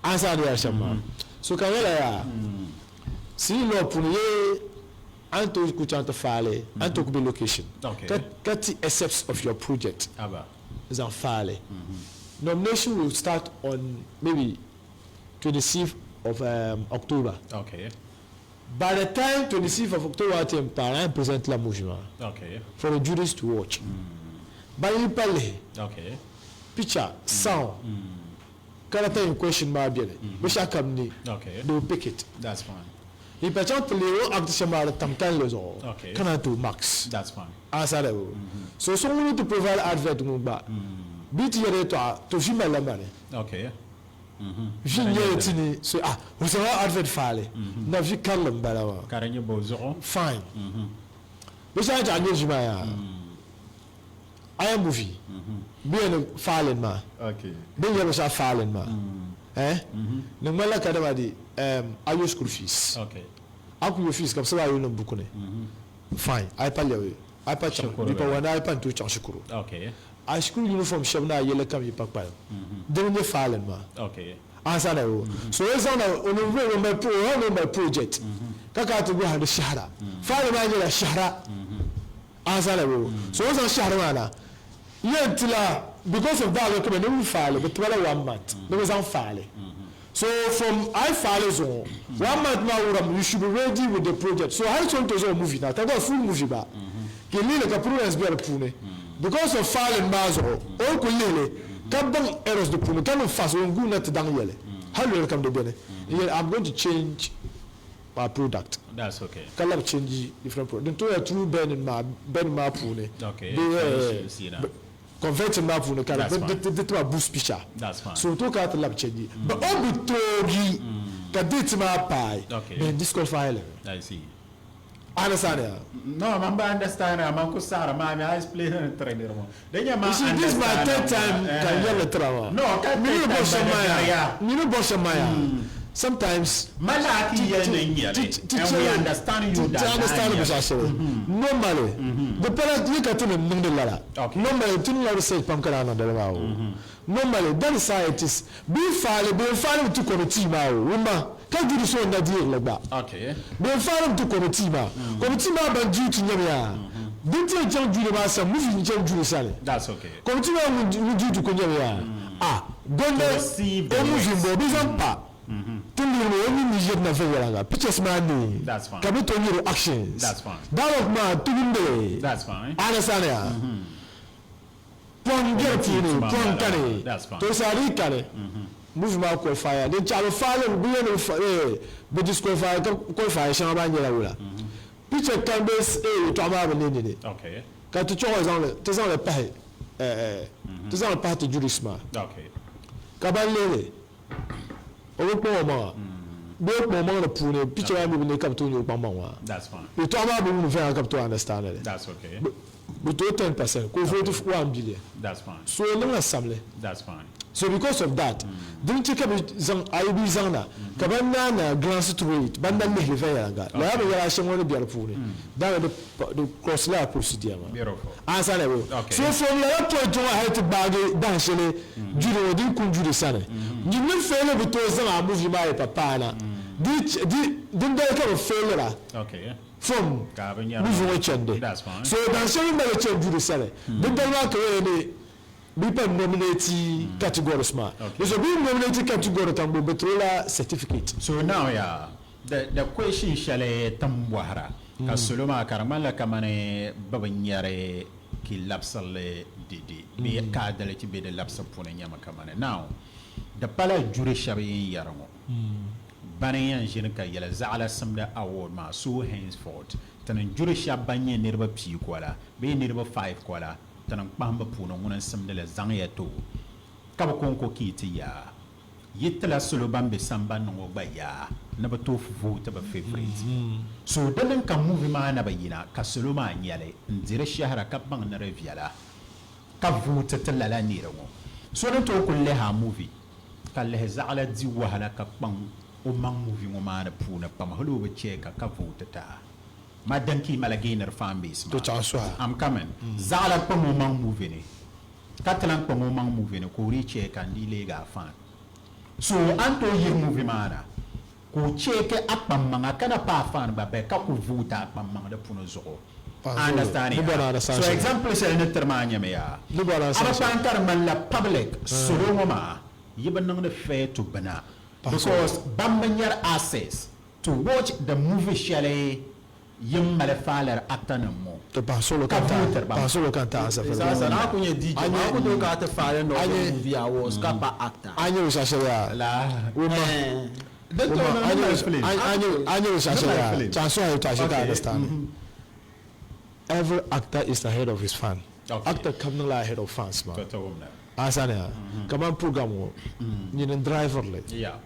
Answer the shama. So kan yala ya. Si law puni ye anto ku chanta file, anto ku be location. Okay. Ka ti excerpts of your project Aba. zan file. Nomination will start on maybe 26th of October. Okay. By the time 26th of October came, I present la movement Okay. for the juries to watch. By pale Okay. picture, sound, character in question ma biene. Bisha kamni, Okay. they will pick it. That's fine. Ipachan tele o act shama tamtan lezo. Okay. Kana to max. That's fine. Answer that. So someone need to provide advert ngba. Biti yere to to film la mane. Okay. Vi nye tini so ah vous avez advert file. Na vi kallam balawa. Karanye bozo. Fine. Bisa ta nye juma ya. Aya movie. Bien file ma. Okay. Bien yere sa file ma. Eh? Ni mala kadama di ayo school fees. Okay. Aku yo fees comme ça ayo no bukune. Fine. Ay pa lewe. Ay pa chang. Shukuru Di pa bela. wana ay pa ntu chang shukuru. Okay. A school uniform shabna yele kam yi pakpa. Den nye file ma. Okay. Answer that. So it's on on my pro on my project. Kaka to go have the shahara. File ma nyela shahara. Answer that. So it's on shahara ma na. Yentila because of that document no file but 1 month. No was on file. So from I file zone 1 month now you should be ready with the project. So I want to movie now. Ka go full movie ba. Ke lele ka prudence be pune. Because of filing mazo o ko lele ka bang errors de pune ka no fast on gu net dang yele. How will come the bene? I'm going to change my product. That's okay. Ka lab change different product. Then to through ben ma pune. Okay. They See that. convert ma pune ka That's fine. de to boost picture. That's fine. So to ka lab change. But all be togi ka date ma pie. Okay. Then disqualify. I see. Understand ya? No, I'm understand. I'm kusara. Ma, I explain it trainer mo. Then you You see, this is my third time can yell at trauma. No, ka Minu third bo time shamaya. yeah. Minu bo shamaya. Sometimes Malaki and we understand you that. Understand you. Normally, the parent you can tell them lala. Okay. Normally, tun la research pam kana na dala o. Normally, that scientists be file be file to committee ma o. Wuma ka do so na di le gba. Okay. Be file to committee ma. Committee ma ban ju to nyam ya. Dinti jam ju ba sa movie jam ju sale. That's okay. Committee ma mu ju to nyam ya. Ah, gonde receive the o movie bo bi zan pa. Tun ni o ni Niger na fɛ yɛlɛ pictures ma ni. That's fine. Kabi to nyere actions. That's fine. Dialogue ma tugun de. That's fine. Understand ya? Pɔn gɛrɛ puuni, pɔn kani. That's fine. To sari kani. Movie ma qualify. Din chalu file bi yɛn fa bi disqualify ka qualify shɛŋa b'a nyɛla wula. Picture kan bɛ tɔgɔ maa bi ne ni. Okay. Ka ti tɔgɔ zaŋ li ti zaŋ li pahi ti zaŋ li pahi ti juries maa. Okay. Ka ban leeli o bi kpaŋ o maŋa. Bee kpaŋ o maŋ ni puuni picture maa mi bi ne ka bi tooi nyɛ o kpaŋ maŋ maa. That's fine. Yɛltɔɣa maa bi wum viɛnyɛla ka bi tooi understand li. That's okay. Bɛ ti o 10% ka o vote 1 billion. That's fine. So o niŋla samli. That's fine. So because of that, din che ka bɛ zaŋ a yi bi zaŋ na, ka ban na na glance through it, ban na lihili viɛnyɛliŋga, lala binyɛra shɛŋa ŋɔ ni be di puuni, dama di di cross lala procedure maa. Beautiful. Ansa na bɛ. Okay. So from lala point ŋɔ hali ti gbaagi dahinshɛli jury ŋɔ din kuni jury sani, nyin ni faili bi tooi zaŋ a movie maa yi pa paana, di di dindali ka bɛ failira. Okay. From Ka bɛ nyɛri movie ŋɔ chandi. That's fine. So dahinshɛli mali chani jury sani, dindali maa ka bɛ yɛn ni Bɛ pa nominate categories maa. Okay. So bɛ nominate category ka ŋun bɛ tiri o la certificate. So now yaa, the question shɛli ti ni bɔhira ka salo maa ka di ŋmanila kamani bɛ bi nyari ki labisirili dede bee ka adalichi be di labisibu puuni nyɛmi kamani now di pala juri shɛba yin yɛri ŋɔ bani yɛn ʒini ka yɛli zaɣila simdi award maa so henceforth ti ni juri shɛba ban nyɛ niriba pii kola bee niriba 5 kola Ti ni kpahimbu puuni ŋuni n-simdi li zaŋ ya ti o, ka bɛ kɔŋko ka yi ti yaa. Yi tila salo ban be samban ni ŋɔ gba yaa ni bɛ tooi vooti bɛ favourite. So di niŋ ka movie maa na bi yina ka salo maa nya li n-di di shɛhira ka baŋ ni di viɛla ka vooti ti lala nira ŋɔ. So ni tooi kuli lihi a movie ka lihi zaɣila di wahala ka kpaŋ o maŋ movie ŋɔ maa ni puuni pam hali o bi cheeka ka vooti ti a. Ma din ka i mali gainiri fan base maa. To chaŋ sɔha. I'm coming. Zaɣila kpaŋ o maŋ movie ni ka ti lan kpaŋ o maŋ movie ni ka o dii che ka n dii leegi a fan. So a ni tooi yiri movie maa na ka o cheeki a kpaŋmaŋa ka na pa a fan gba bɛ ka ku vooti a kpaŋmaŋ di puni zuɣu. Understand ya? So example shɛli ni tiri maa nyɛmi yaa, a bi kpaŋ ka di ŋmanila public salo ŋɔ maa yi bi niŋdi fair to bina because ban bi nyari access To watch the movie shɛli yin mali faaliri actor nim ŋɔ To pahi solo ka ka n vootiri ba pahi solo ka n ti ansa fili Sasa na ku nyɛ DJ maa ku tooi ka ti faali Northern Movie Awards ka pa actor. A nyɛ binshɛɣu shɛli yaa La wumma Di wumma tooi a ni nyɛ mali film. a nyɛ a nyɛ binshɛɣu Ni shɛli mali yaa film. chaŋ sɔhi yɛltɔɣa shɛli ka Okay. understand every actor is ahead of his fan Okay. actor kam niŋla ahead of fans maa To ti wumda. ansa ni yaa kaman program ŋɔ nyini n driver li Yeah.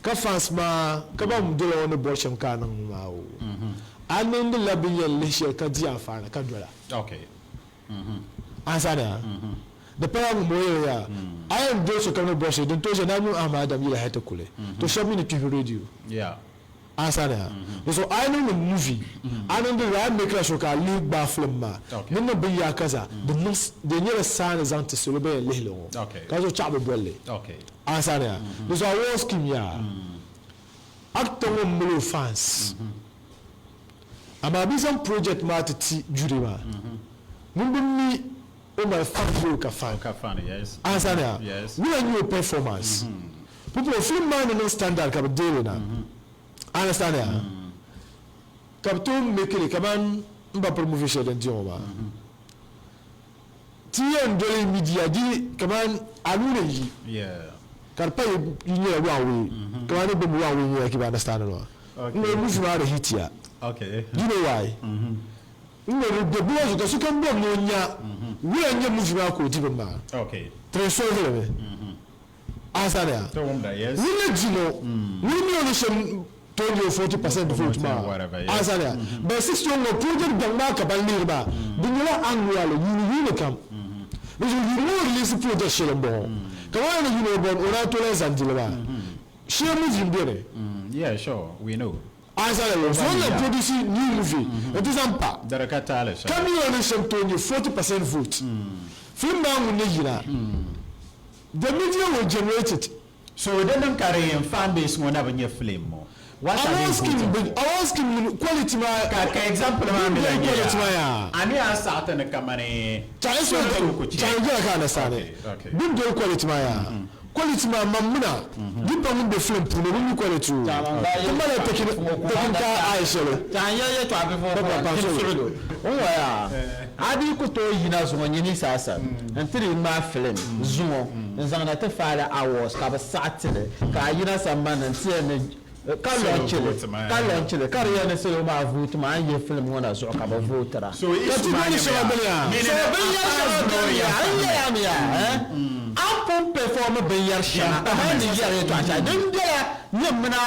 Ka fans maa ka ban dola o ni bɔri shɛm ka a niŋ maa o. A niŋdi la bɛ yɛn lihi shɛli ka di anfaani ka dola. Ansa ni a? Di pala ŋun bɔŋɔ yɛli yaa, a yɛn doli sokam ni bɔri shɛli din tooi ʒe Naa Nuhu Ahmad Adam yila hali ti kuli. To shɛba mi ni kpihi radio. Ansa ni a? Di zuɣu a yi niŋdi movie, a niŋdi li a yi make la sure ka a lihi gbaai film maa ni niŋ binyɛra kaza di niŋ di nyɛla saani zaŋ ti salo ban yɛn lihi li ŋɔ ka zuɣu chaɣ bi boli li. Answer ya. Di zuɣu award scheme yaa. Actor ŋɔ mali o fans. Amaa bɛ zaŋ project maa ti ti jury maa. Ŋun bi mi o mali fan bee o ka fan. Answer ya. Wula n-nyɛ o performance. Pumpɔŋɔ film maa ni niŋ standard ka bɛ deei li na. Understand ya. Ka bɛ tooi make li kamani m ba piri movie shɛli din di ŋɔ maa. Ti yɛn doli media di kaman anuuni yi ka di pa yi nyɛla one way kaman di gbunni one way nyɛla ki bi understand maa n ŋɔ movie maa di hit ya do you know why n ŋɔ di be bua zuɣu ka sokam bɔri ni o nya wula n nyɛ movie maa ka o di bini maa ti di solve li mi understand ya ŋun ni di ŋɔ ŋuni mi o ni shɛm 20 or 40 percent vote maa answer but 60 ŋɔ project gbaŋ maa ka ban lihiri maa di nyɛla annually yuuni yuuni kam di zuɣu yuuni ŋɔ release project shɛli n bɔŋɔ kamani ni yuuni ŋɔ o daa tooi lahi zaŋ dili maa shee movie n beni Yeah, sure, we know. Answer so n lahi produce new movie n ti zaŋ pa ka mi o ni shɛm tooi nyɛ 40 percent vote film maa ŋun ni yina the media will generate it. So di niŋ ka di yɛn fan base ŋɔ na bi nyɛ film ŋɔ. What are they voting for? Award scheme mini quality maa. Ka ka example maa mi lahi nyɛ quality maa yaa. A ni a saɣi ti ni kamani Chaɣi so chaɣi jɛla ka understand. Bɛ ni doli quality maa yaa. Quality maa mam mina di pa ŋun be film puuni o bi mi quality o. Ti malila technical eye shɛli. Chaɣi n yɛli yɛltɔɣa before Papa, ka sorry. suɣilo. N waya a bi ku tooi yina zuŋɔ nyini saasa n tiri ŋmaa film zuŋɔ n zaŋna ti faali awards ka bɛ saɣi ti li ka a yina sambani ni n-ti yɛli ni ka launch li ka launch li ka di yɛli ni salo maa vote maa a ni yihi film ŋɔ na zuɣu ka bɛ vootira. So Ka ti issue maa doli shɛŋa nyɛmi bini yaa yaa. meaning So binyɛr shɛŋa beni yaa n yɛli a mi yaa eh a ni pun perform binyɛr shɛŋa kamani ni yɛri yɛltɔɣa shɛli din bela nyɛ mina.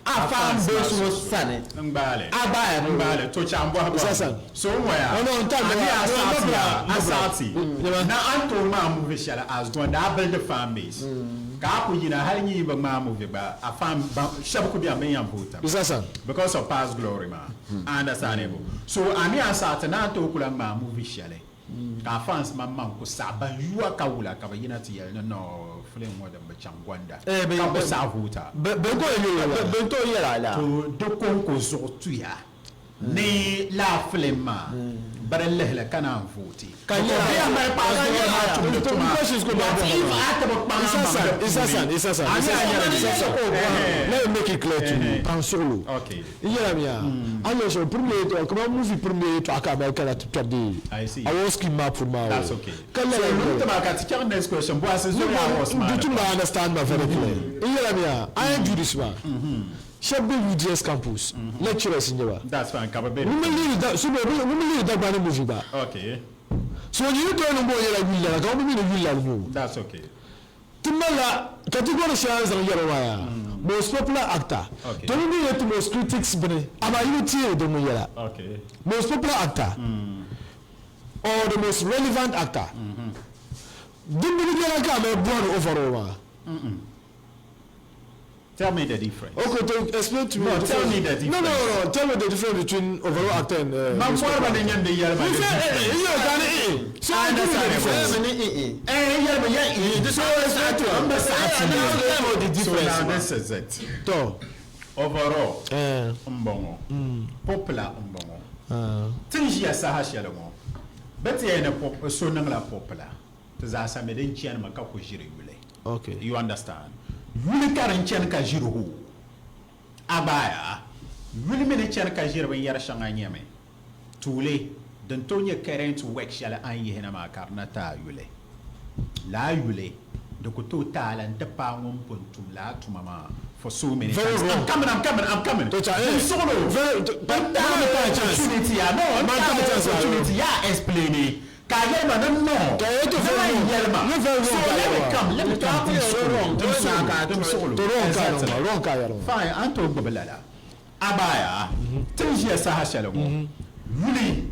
A fan base ŋɔ sani. N gbaali. A gbaaya. N gbaali. To chaŋ bɔhi bɔhi. Sasan. So n ŋɔya. No, no, n tam A mi ya. a No, no saɣiti ya. problem. A No problem. saɣiti. Na a ni tooi ŋmaai movie shɛli as Gonda a build fan base. Ka a ku yina hali nyi yi bi ŋmaai movie gba a fan ban shɛba ku beni bɛ ni yɛn vote a. Sasan. Because of past glory maa. A understandable. So a mi a saɣiti ni a ni tooi ku lahi ŋmaai movie shɛli Ka a fans maŋmaŋ ku saɣi ban yuwa ka wula ka bɛ yina ti yɛli ni noo film ŋɔ din bi chaŋ Gonda ka ku saɣi vote a. Bɛ tooi yɛl a la. To di kɔŋko zuɣu tuya ni lala film maa bɛ di lihi li ka naan vote. Ka nyɛla Bɛ yɛn mali paɣa zuɣu maa tumdi tuma but if a ti bi kpaŋ a maŋ di puuni a mi a nyɛla di Let me make it clear to you, Pan Suɣulo. Okay. N yɛla mi yaa, a ni yɛli shɛm pirimi yɛltɔɣa kaman movie pirimi yɛltɔɣa ka a mali kana ti kpɛri di I see. award scheme maa puuni maa That's o. okay. Ka lala So n lum yɛli. tima ka ti chaŋ next question. Bɔhisi zuɣu yaa awards maa Di ni tum pa. a understand ma very clear. N yɛla mi yaa, a yɛn do this maa, shɛba be UDS campus, lecturers n-nyɛ ba. That's fine, ka bɛ be di Ŋun mi puuni. lihiri da, so bɛ, ŋun mi lihiri Dagbani movie gba. Okay. So yi ni tooi niŋ ba o nyɛla yuli lana ka ŋun mi mi ni yuli lana n-nyɛ o. That's okay. Ti malila category shɛli a ni zaŋ yɛri o maa yaa, most popular actor. To mi mi yɛli ti most critics bini, amaa yi bi teeri di ŋun yɛla. Most popular actor or the most relevant actor. Din bi nyɛla ka a mali bɔhiri overall maa. Tell me the difference. Okay, to explain to me. No, the tell me the difference. No, no, difference. no, tell me the difference between overall actor and. Man most bɔri ba popular. ni nyɛ ni yɛli ma You the say, eh, eh, difference. you can, eh, eh. So I give you the difference. Eh, yɛli ma yɛ eh. So explain to N bɛ saɣiti Eh, ni. eh, the So difference. now this is it. To. Overall, Eh. n bɔŋɔ. Popular n bɔŋɔ. Ti ni ʒiya saha shɛli ŋɔ, bɛ ti yɛli ni so niŋla popular. Ti zaasa mi din chanimi ka ku ʒiri yuli. Okay. You understand? Yuli ka din chani ka ʒiri hoo. A gbaaya, yuli mi ni chani ka ʒiri binyɛr shɛŋa nyɛmi, tuuli, din tooi nyɛ current work shɛli a ni yihi na maa ka di na ti a yuli. Lala yuli, di ku tooi ti a la n-ti paai ŋun pun tum lala tuma maa for so many Very times. wrong. I'm coming, I'm coming, I'm coming. To cha, eh. N suɣili o. Very, N ti a mi opportunity ya. No, n Man ti a mi ta chance ya. opportunity ya explain. Ka a yɛli ma ni no. Ka yɛ to Ni very man wrong. yɛli ma. Ni very wrong So ka let yɛli me ma. come, let me come. Dim suɣili, dim suɣili, dim suɣili. To wrong ka yɛli Exactly. ma, wrong ka yɛli ma. Fine, a ni tooi gbubi lala. Abaaya, ti ni ʒiya saha shɛli ŋɔ, yuli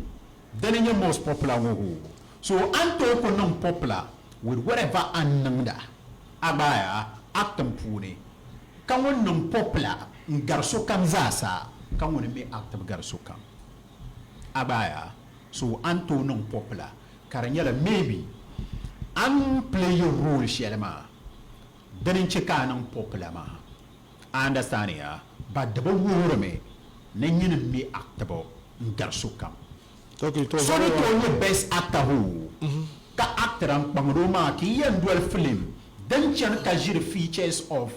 dini nyɛ most popular ŋɔ hoo. So a ni tooi ku niŋ popular with whatever a ni niŋda. Abaaya, acting puuni, ka ŋun niŋ popular n-gari sokam zaasa, ka ŋuni mi active gari sokam. Abaaya, So a ni tooi niŋ popular ka di nyɛla maybe a ni play role shɛli maa dini n-che ka a niŋ popular maa. A understand ya? But di bi wuhirimi ni nyini m-mi actibu n-gari sokam. Okay, to So ni tooi nyɛ best actor hoo ka actira n-kpaŋdi o maŋa ka yi yɛn doli film din chani ka ʒiri features of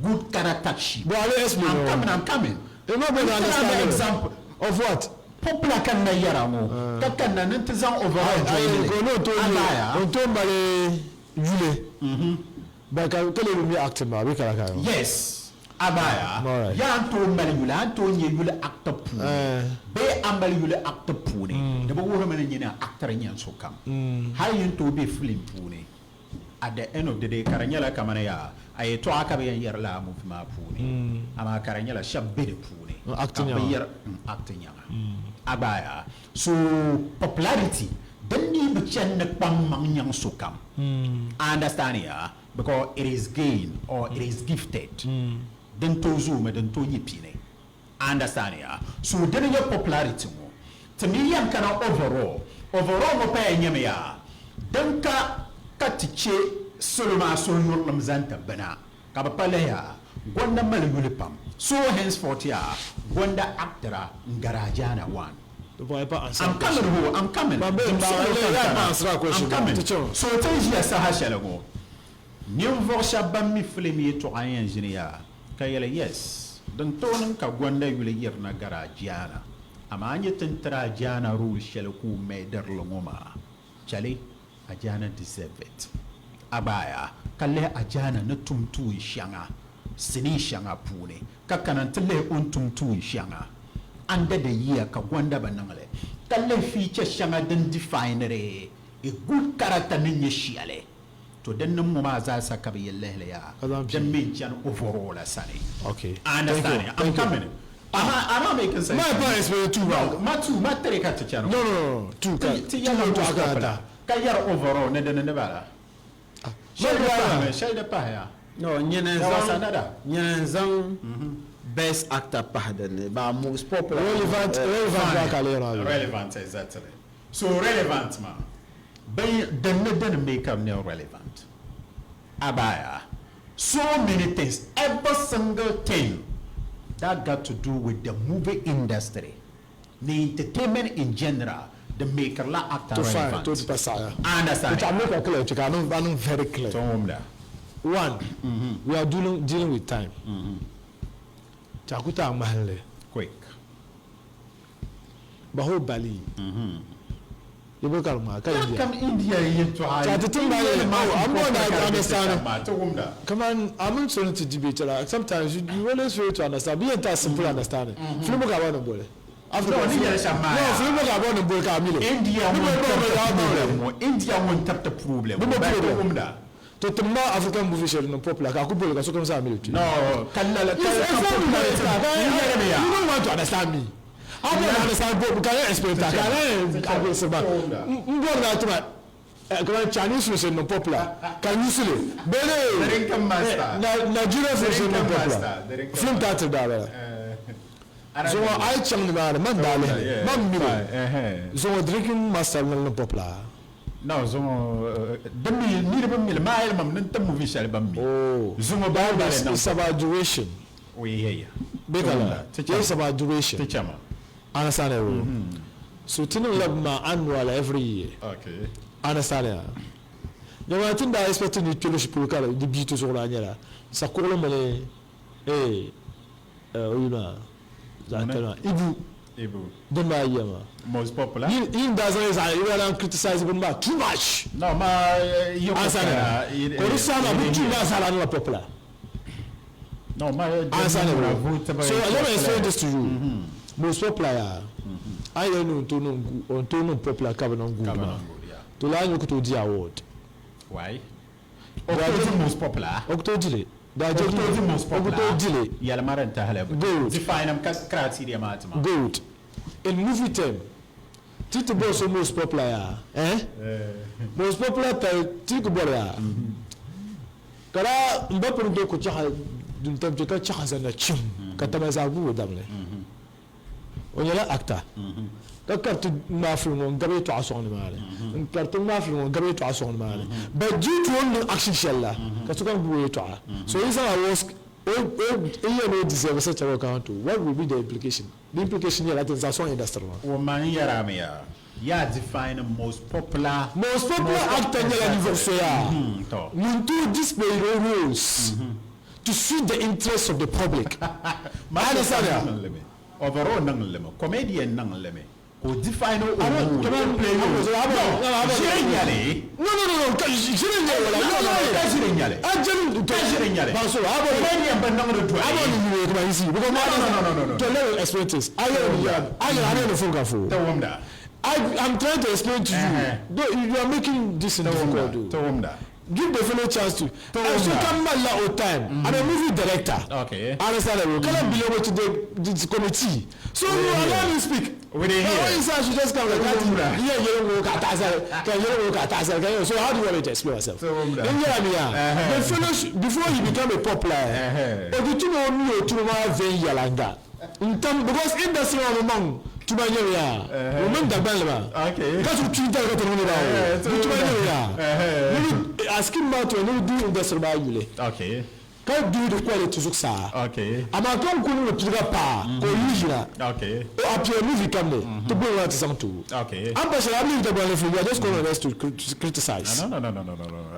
good charactership. But a explain I'm o. coming, I'm coming. You no go N tiri a understand example. Of what? Popular ka n na yɛra ŋɔ, ka kanna ni n ti zaŋ overall join li. Ka o ni o tooi A baaya. o tooi mali yuli, but ka ka lee bi mi acting maa bee ka ka? Yes, a baaya. Alright. Yaa n tooi mali yuli, a ni tooi nyɛ yuli actor puuni bee a mali yuli actor puuni, di bi wuhirimi ni nyini actor n-nyɛ sokam. Hali yi ni tooi be film puuni, At the end of the day ka di nyɛla kamani yaa a yɛtɔɣa ka bɛ yɛn yɛri lala movie maa puuni amaa ka di nyɛla shɛba be di puuni ka bɛ yɛri n act nyaŋa a gba yaa so popularity din dii bi chani ni kpaŋ maŋ nyaŋ sokam a understand yaa because it is gain or it is gifted din tooi zoomi din tooi nyɛ pini a understand yaa so dini nyɛ popularity ŋɔ Ti mi yɛn kana overall. Overall ŋɔ paya nyɛmi yaa, din ka ka ti che salo maa suhuyurilim zaŋ ti bina, ka bɛ pa lihi yaa, Gonda mali yuli pam. So henceforth yaa, Gonda actira n-gari Ajaana one. I'm coming ho, I'm coming. Dim suɣulo ka n kana. I'm coming. So ti ni ʒiya saha shɛli ŋɔ, ninvuɣ shɛba ban mi filim yɛtɔɣa n-yɛn ʒini yaa ka yɛli, Yes, din tooi niŋ ka Gonda yuli yirina gari Ajaana. Amaa a nya ti ni tiri Ajaana role shɛli ka o mɛɛdirili ŋɔ maa, chɛli Ajaana deserve it. A gbaaya ka lihi Ajaana ni tum tuun shɛŋa sinii shɛŋa puuni, ka kana nti lihi o ni tum tuun shɛŋa under the year ka Gonda bi niŋ li, ka lihi feature shɛŋa din definiri a good character ni nyɛ shɛli. To din niŋ ŋɔ maa zaa sa ka bɛ yi lihili yaa, din mi n-chani overall la sani. Okay. I understand. Thank you. I'm Thank you. coming. Am I making sense? Ma pa explain two No, ba. ma two, ma three ka ti chani. No, no, no, two ka. Ti yɛla Two most ka popular. ta. Ka yɛri overall ni dini ni bala. Shɛli di pahimi, shɛli di pahiya. No, nyini There was n-zaŋ another. nyini n-zaŋ best actor pahi din ni, ba most popular. Relevant, relevant ba ka lera. Relevant, exactly. So relevant ma. Bin din ni dini make up ni relevant. Abaya. So many things, every single thing that got to do with the movie industry, the entertainment in general, the maker la actor To fine, relevant. to pa saya. I understand. Which I make clear, which I don't very clear. Don't wonder. One, we are dealing with time. Chakuta mahle. Quick. Baho bali. Ibo kalma ka India. Kam India yetu hai. Cha ti timba ye, oh, I'm not understand. To wonder. Come on, I'm not trying to debate. Like, sometimes you always fail to understand. Be entire simple understanding. Film ka ba no bole. Africa. No, ni yɛrɛ sɛ maa No, ya. film ka ba no bole ka mile. India Ni won't bo tap bo the ya ba problem. India won't tap the problem. Ni bo Ba to problem. wonder. To timba African movie share no popular ka ku bole ka so comme ça mile. No, kala la It's kala exactly ka what popularity. it is. Ni yɛrɛ bɛ ya. You don't want to understand me. I don't understand both because I explain that. I don't explain. Mbɔ na tuma kama Chinese film no popular. Can you see it? Bele. Drinking master. Nigeria film no Drinking popular. master. Drinking Film title da ba. So I chang ni ma man dale. Man mi. So drinking master no popular. No, so dami ni ba mi ma ayel mam nan tam movie shal bam mi. Oh. Zungo ba ba It's, na. it's about duration. We hear ya. Bekala. It's about duration. Teacher ma. Understand it? So tinu lab ma annual every year. Okay. Understand ya? Nyama tin da expect ni pelo shipulu kala di bitu so la nyala. Sa kolo mele eh oyuna. Za tana ibu Ibu. don ba yema. Most popular. Yin da zan za you wan criticize ibn ba too much. No, ma yo Understand ya? Ko sama bu too much ala no popular. No, ma Understand ya? So let me explain this to you. Most popular ya. I don't know to no popular ka no good ma. To la nyu ko di award. Why? Oktoji most popular. Oktoji Da Oktoji most popular. Oktoji Yalla maranta hala. Good. Define am criteria ma atma. Good. In movie term, Tito Boss most popular ya. Eh? Most popular Tito Boss ya. Kala mbapo ndo ko chaha dun tam ka chaha sana chim ka tamaza gu damle. Onyala actor. Ka kartu ma film on gabe to aso ni maale. Kartu ma film on gabe to aso ni maale. But due to only action shella ka to kan buwe to a. So isa was o no deserve such a account. What will be the implication? The implication here that is aso industry. Wo man yara me ya. Ya define most popular. Most popular actor nyala niveau so ya. To. Muntu display roles to suit the interests of the public. Understand ya? Overall nang leme. Comedian nang leme. Ko define o I don't- role. come on, play role. I don't- Jere nyale. No. Jere nyale wala. No, ka jere nyale. Ah, jere Ka jere nyale. Ba so, abo Comedian ban nang do. abo ni ni kuma isi. Because No. To let me explain this. I I phone ka fo. To womda. I'm trying to explain to you. Though you are making this difficult. To womda. Give the fellow chance to. To So womda. come back all time. I'm a movie director. Okay. Understand that? Can I belong to the committee? So you allow me speak. We dey hear. Now, when you say I should just come like that, yeah, you don't go. So how do you want me to explain myself? So, In here, the fellow before he become a popular, the two know me to my vein yalanga. In term because industry on among to my area, remember the bell. Okay. That's what you tell the to my area. Ask him about to do industry by you. Okay. Ka do the quality to sa. Okay. Ama kan kunu tuga pa ko yijira. Okay. O appear movie come to go out some to. Okay. I'm personally I'm leave the ball we are just going to criticize. No.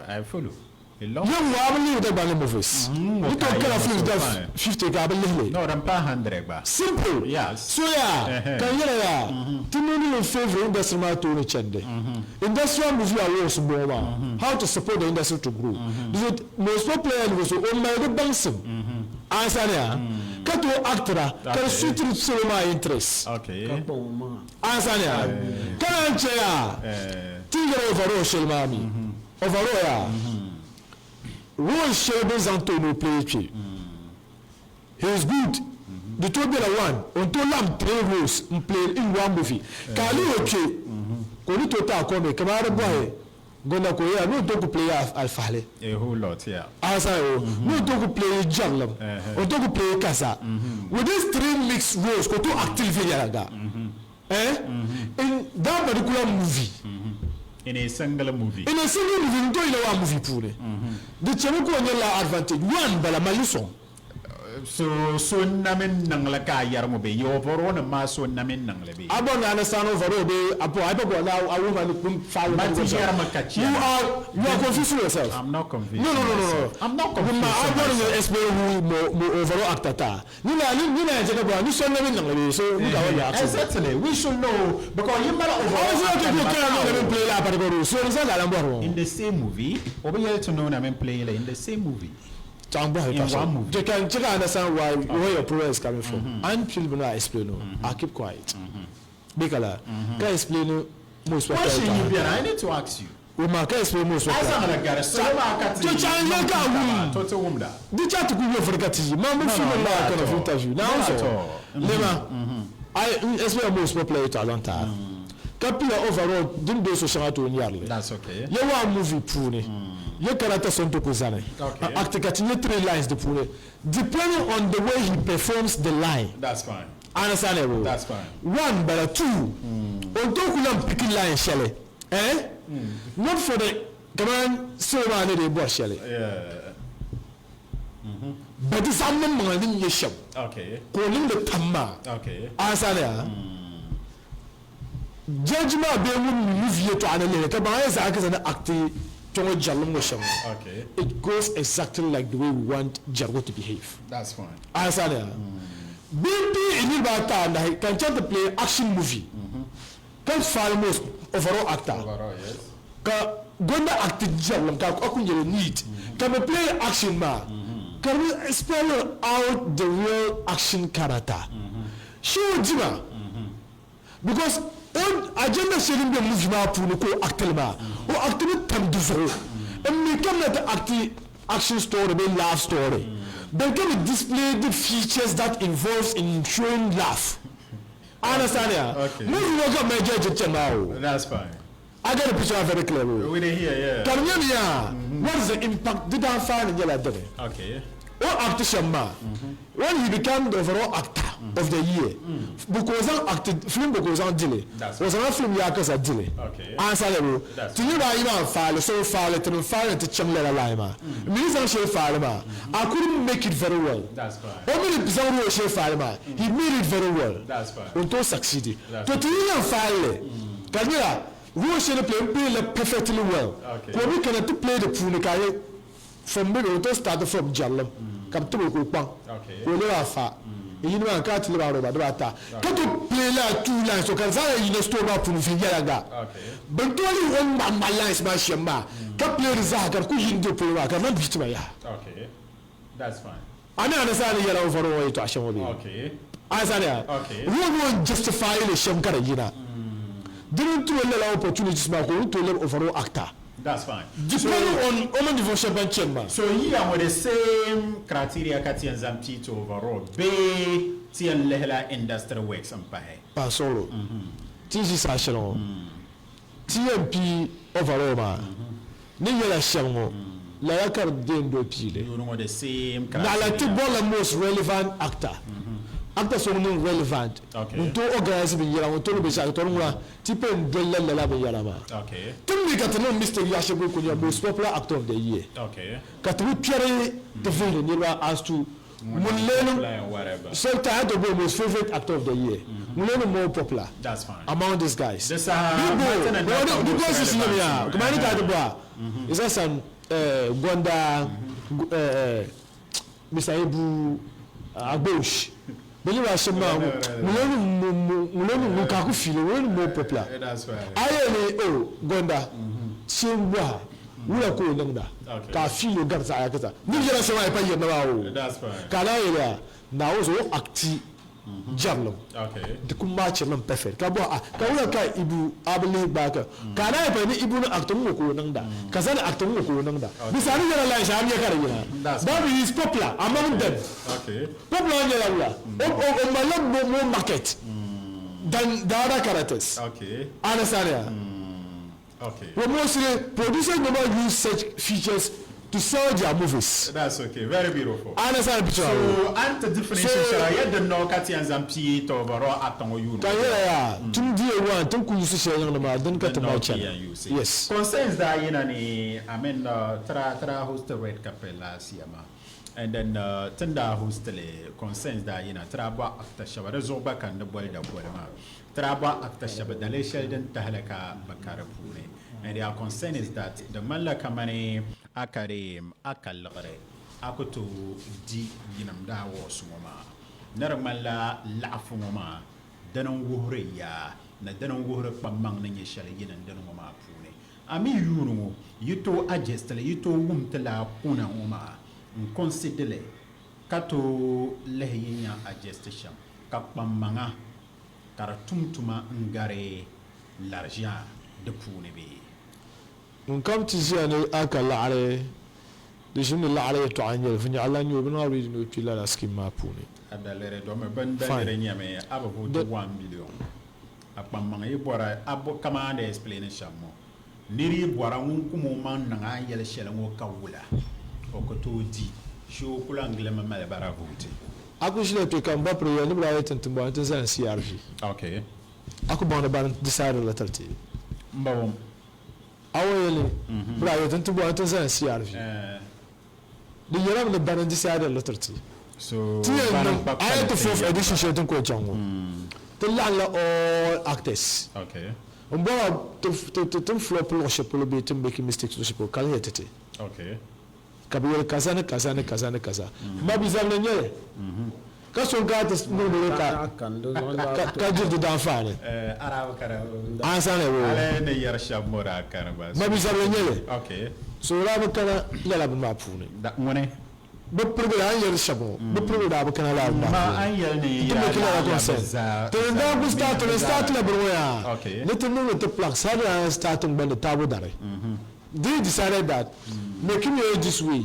I follow. Young wa leave the ball movies. You can kind of feel that 50 ka believe. No, I'm pa 100 ba. Simple. Yes. So yeah, kan yela ya. Tinuni in favor industry ma to ni chende. Industrial movie awards bo ma. How to support the industry to grow. Because most popular was on my the bansim. Answer ya. Ka to actor ka suit to my interest. Okay. Answer ya. Ka an che ya. Ti yɛrɛ overall shel ma mi. Overall ya. Role shɛli bɛ ni zaŋ ti o ni o play kpe, he is good. Di tooi bela one, o ni tooi laɣim three roles n play in one movie. Ka a lihi o kpe, ka o ni tooi ti a comment kamani a di bɔhi Gonda ka o yɛla ni o tooi ku play alifahili. A whole lot, yeah. Understand o? Ni o tooi ku play jɛrilim, o ni tooi ku play kaza. With these three mixed roles ka o tooi act li viɛnyɛliŋga. Eh? In that particular movie. In a single movie. In a single movie, n tooi yina one movie puuni. Di chemi ka o nyɛ la advantage. One bala, mali sɔŋ. So so n na mi niŋli ka a yɛri ŋɔ bee? Yi overall nim maa so n na mi niŋli bee? A bɔri ni a ni sani overall bee a bɔri a yi pa bɔri ni a wuhi ma ni kum faali Ma ti yɛrimi ka chɛ You are you are confusing yourself. I'm not confusing no, no, no, no, no. I'm not confusing myself. A bɔri ni explain who mo mo overall actor ta. Ni na ni ni na yɛn chɛ ka bɔri ni so n na mi niŋli bee? So look at what you are asking. Exactly. We should know because yi mali overall actor nima ka a na mi play la particular role. So ni sa lala n bɔri ŋɔ. In the same movie, o bi yɛli ti ni o na mi play la in the same movie. Chaŋ bɔhi ka so. Che ka che ka understand why where your problem is coming from. An pili bi na explain o. I keep quiet. Bɛ ka la ka explain most popular. Question yi bɛni, I need to ask you. O ma ka explain most popular. A zaŋla gari salo maa ka ti. To chaŋ ya ka wum. To ti wumda. Di cha ti ku yo firi ka ti yi. Ma mi fi mi la kind of interview. Na so. Lema. I explain most popular to zaŋ taa. Ka pila overall din be so shɛŋa ti o nyari li. That's okay. Ya waa movie puuni, ya character so n-ti ku zani. Okay. Acting ka ti nya three lines di puuni depending on the way he performs the line. That's fine. Understand it? That's fine. One bala, two, o ni tooi ku lan piki line shɛli eh? Not for the kaman salo maa ni dii bɔri shɛli. Yeah. Bɛ di zaŋ maŋmaŋa ni nyɛ shɛm Okay. ka o niŋdi tam maa. Okay. Understand ya? Judge maa bee ŋun mi movie yɛltɔɣa ni lihiri ka baŋ a yɛn zaɣa ka zani acti kpɛ ŋɔ jɛrilim ŋɔ shɛm ŋɔ. It goes exactly like the way we want jɛrigu to behave. That's fine. Understand ya? Bee m-pii niriba ata anahi ka n chaŋ ti play action movie ka faai most overall actor. Overall, yes. Ka Gonda acti jɛrilim ka a ku nyɛli neat ka bɛ play action maa ka di bi spell out the real action character. Shee o dima. Because o agenda shɛli din be movie maa puuni ka o acti li maa, o acti mi tam di zuɣu. N mi kamina ti acti action story bee love story, then ka bi display the features that involves in showing love. Understand ya? Movie ŋɔ ka mali jɛri jiri chani maa o. That's fine. I get the picture very clear o. We dey hear, yeah. Ka di nyɛ mi yaa, what is the impact? Di daanfaani nyɛla dini. Okay. O act shɛm maa, when he become the overall actor of the year, bɛ ka o zaŋ act film bɛ ka o zaŋ di li, o zaŋla film yaakasa di li. Ansa lɛbi o, ti niriba ayi maa n-faali, so n-faali ti ni faali ni ti chaŋ lala line maa. M mi ni zaŋ shɛli faali maa, I couldn't make it very well. O mi ni zaŋ role shɛli faali maa, he made it very well. O ni tooi succeed. To ti yi yɛn faali li, ka di nyɛla role shɛli ni play, m play li perfectly well. Ka o mi kana ti play di puuni ka a yɛ From maybe o tooi start from jɛrilim ka bi tib o ka o kpaŋ ka o lɛbi afa yini maa ka ti lɛbi aroba dibaata ka to play la two lines so ka di zaŋla yina story maa puuni viɛnyɛliŋga bin tooi lihi o ni ŋmahi ŋmahi lines maa shɛm maa ka play di zaa ka di kuli yini di polo maa ka di niŋ beat ma yaha. A mi understand ni yɛla o vɔri o yɛltɔɣa shɛm ŋɔ bee? Understand ya? Role ŋɔ n justify li shɛm ka di yina dini n-ti o lala opportunities maa ka o ni tooi lɛbi overall actor. That's fine. Depending on o mini ninvuɣ shɛba ban chani maa. So yiya ŋɔ the same criteria ka ti yɛn zaŋ pii ti overall bee ti yɛn lihila industry works m pahi? Paɣa suɣilo, ti ʒi saha shɛli ŋɔ, ti yɛn pii overall maa ni nyɛla shɛm ŋɔ, lala ka di yɛn doli piili. Yuuni ŋɔ the same Naɣila ti criteria. bɔrila most relevant actor, actor so ŋun niŋ relevant, ŋun tooi organise binyɛra, ŋun tooi niŋ binshɛɣu, tɔ di ŋuna Ti pun doli la lala binyɛra maa. Ti mi ka ti niŋ mistake yaɣa shɛli polo ku nyɛ most popular actor of the year ka ti bi kpɛri ti vihiri niriba as to ŋun lee niŋ so ti a to bo most favourite actor of the year ŋun lee niŋ more popular among these guys. Di bo because si nyɛ ya kamani ni ka ti bo a is that some Gonda Mister Ibu Agbosh bɛ niriba ashɛm maa ŋun lee niŋ ŋun ka ku fiili ŋun lee niŋ more popular a yi yɛli ni oh Gonda shee m-bɔha wula ka o niŋda ka a fiili o gari zaɣ yakisa ni yɛla shɛm a yi pa yirina maa o ka a naan yɛli a Naawuni zuɣu o acti. Jɛrilim di ku maachirili perfect ka bɔhi a ka wula ka Ibu a bi lihi gbaai ka ka a naan yi pali ni Ibu ni acting ŋɔ ka o niŋda ka zani acting ŋɔ ka o niŋda di saha ni yɛla line shɛli a ni nya ka di yina that means he is popular among them popular nyɛla wula o malila more market than the other characters understand ya well mostly producers never use such features to sell their movies. That's okay. Very beautiful. I understand picture. So, ante definition shɛŋa ya din noo ka ti yɛn zaŋ pii to overall atɔŋɔ yuuni. Ka yɛla yaa tum di yɛ waan tin ku yusi shɛli niŋdi maa din ka ti mali chana. Yes. Concerns daa yina ni I mean tira tira host red carpet last year maa and then tin daa host li concerns daa yina tira bɔ actor shɛba di zuɣu gba ka n di boli dakoli maa tira bɔ actor shɛba daliri shɛli din tahili ka bi ka di puuni. And their concern is that di ŋmanila kamani a ka di a ka liɣiri a ku tooi di yinim daa wɔɔsi ŋɔ maa ni di ŋmanila laɣifu ŋɔ maa dini n-wuhiri yaa ni dini n-wuhiri kpaŋmaŋ ni nyɛ shɛli yinim dini ŋɔ maa puuni. A mi yuuni ŋɔ yi tooi adjust li, yi tooi wum ti lala kuna ŋɔ maa n-consider li ka tooi lihi yi nya adjust shɛm ka kpaŋmaŋa ka di tum tuma n-gari lariʒia di puuni bee? Ŋun kam ti ʒiya ni a ka laɣiri, di ʒim ni laɣiri yɛtɔɣa n-nyɛ li, vinnyaɣi lan nyɛ o, bɛ niŋ a ready ni o kpi lala scheme maa puuni. A daliri domi bɛn daliri nyɛmi a bi vooti 1 million a kpaŋmaŋ yi bɔra a bo kaman a ni explain shɛm ŋɔ niri yi bɔra ŋun kum o maŋ niŋ a ni yɛli shɛli ŋɔ ka wula o ku tooi di shee o ku lan gilimi mali bara vooti. A ku ʒila kpe ka m ba piri yɛli ni bɛ daa yɛli ti ni ti bɔri ni ti zani CRV. Okay. A ku baŋ ni bani decide la tiri ti. M ba wum. A wan yɛli ni bɛ daa yɛli ti ni ti bɔri ni ti zani CRV. Di yɛlimi ni bani n-decide la tiri ti. So Ti yɛn bani niŋ n-kpa a yɛn ti kpali fourth ti yɛn edition ba. shɛli ti ni kuli chaŋ ŋɔ. Ti laɣimla all actors. Okay. M bɔra ti ti ti ni flop luɣ shɛli polo bee ti ni making mistakes luɣ shɛli polo ka lihi ti ti. Okay. Ka bɛ yɛli kaza ni kaza ni kaza ni kaza. M ba bi zabili n-nyɛ li. Ka so n-kana ti niŋdi li ka ka diri di daanfaani. Ma bi zabili n-nyɛ li. So o daa bi kana lala bini maa puuni. Bɛ pirigili a ni yɛli shɛm ŋɔ, bɛ pirigili daa bi kana lala bini maa puuni. Ti mi ti lala concern. Ti ni daa kuli start, ti ni start la bini ŋɔ yaa ni ti niŋdi ti plugs hali ni a starting gbandi taabo dari. They decided that making it this way.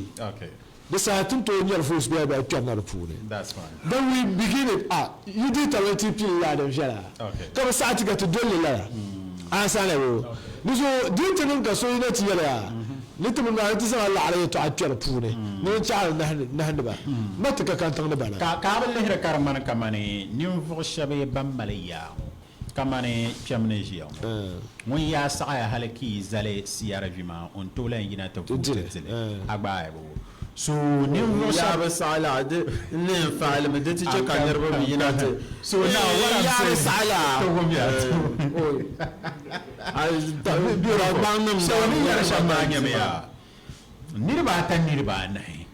Di saha ti ni tooi nyari votes bee bee kpɛrina di puuni. Then we begin it ah yi dihi tabili ti pili lala din viɛla ka bi saɣi ti ka ti doli li lala. Answer o. Di zuɣu di yi ti niŋ ka so yina ti yɛli a ni ti mi maa ni ti zaŋ a laɣiri yɛltɔɣa kpɛri puuni ni n chaɣiri nahindi ba ma ti ka kantiŋ ni bana. Ka a bi lihiri ka di ŋmani kamani ninvuɣ shɛba ban mali yaa ŋɔ Kamani kpɛm ni ʒiya ŋɔ, ŋun yaa saɣiya hali ka yi zali CRV maa, o ni tooi lahi yina ti vooti dili, a gba a yi bi wum. So ninvuɣ shɛba. Yaa bi saɣi la, di n ni yɛn faai li mi, di ti chɛ ka niriba mi yina ti. So now what I'm Yaa bi saying, saɣi la. ti wumya, ti Dagbaŋ nim So ni yɛri shɛm maa nyɛmi yaa, niriba ata niriba anahi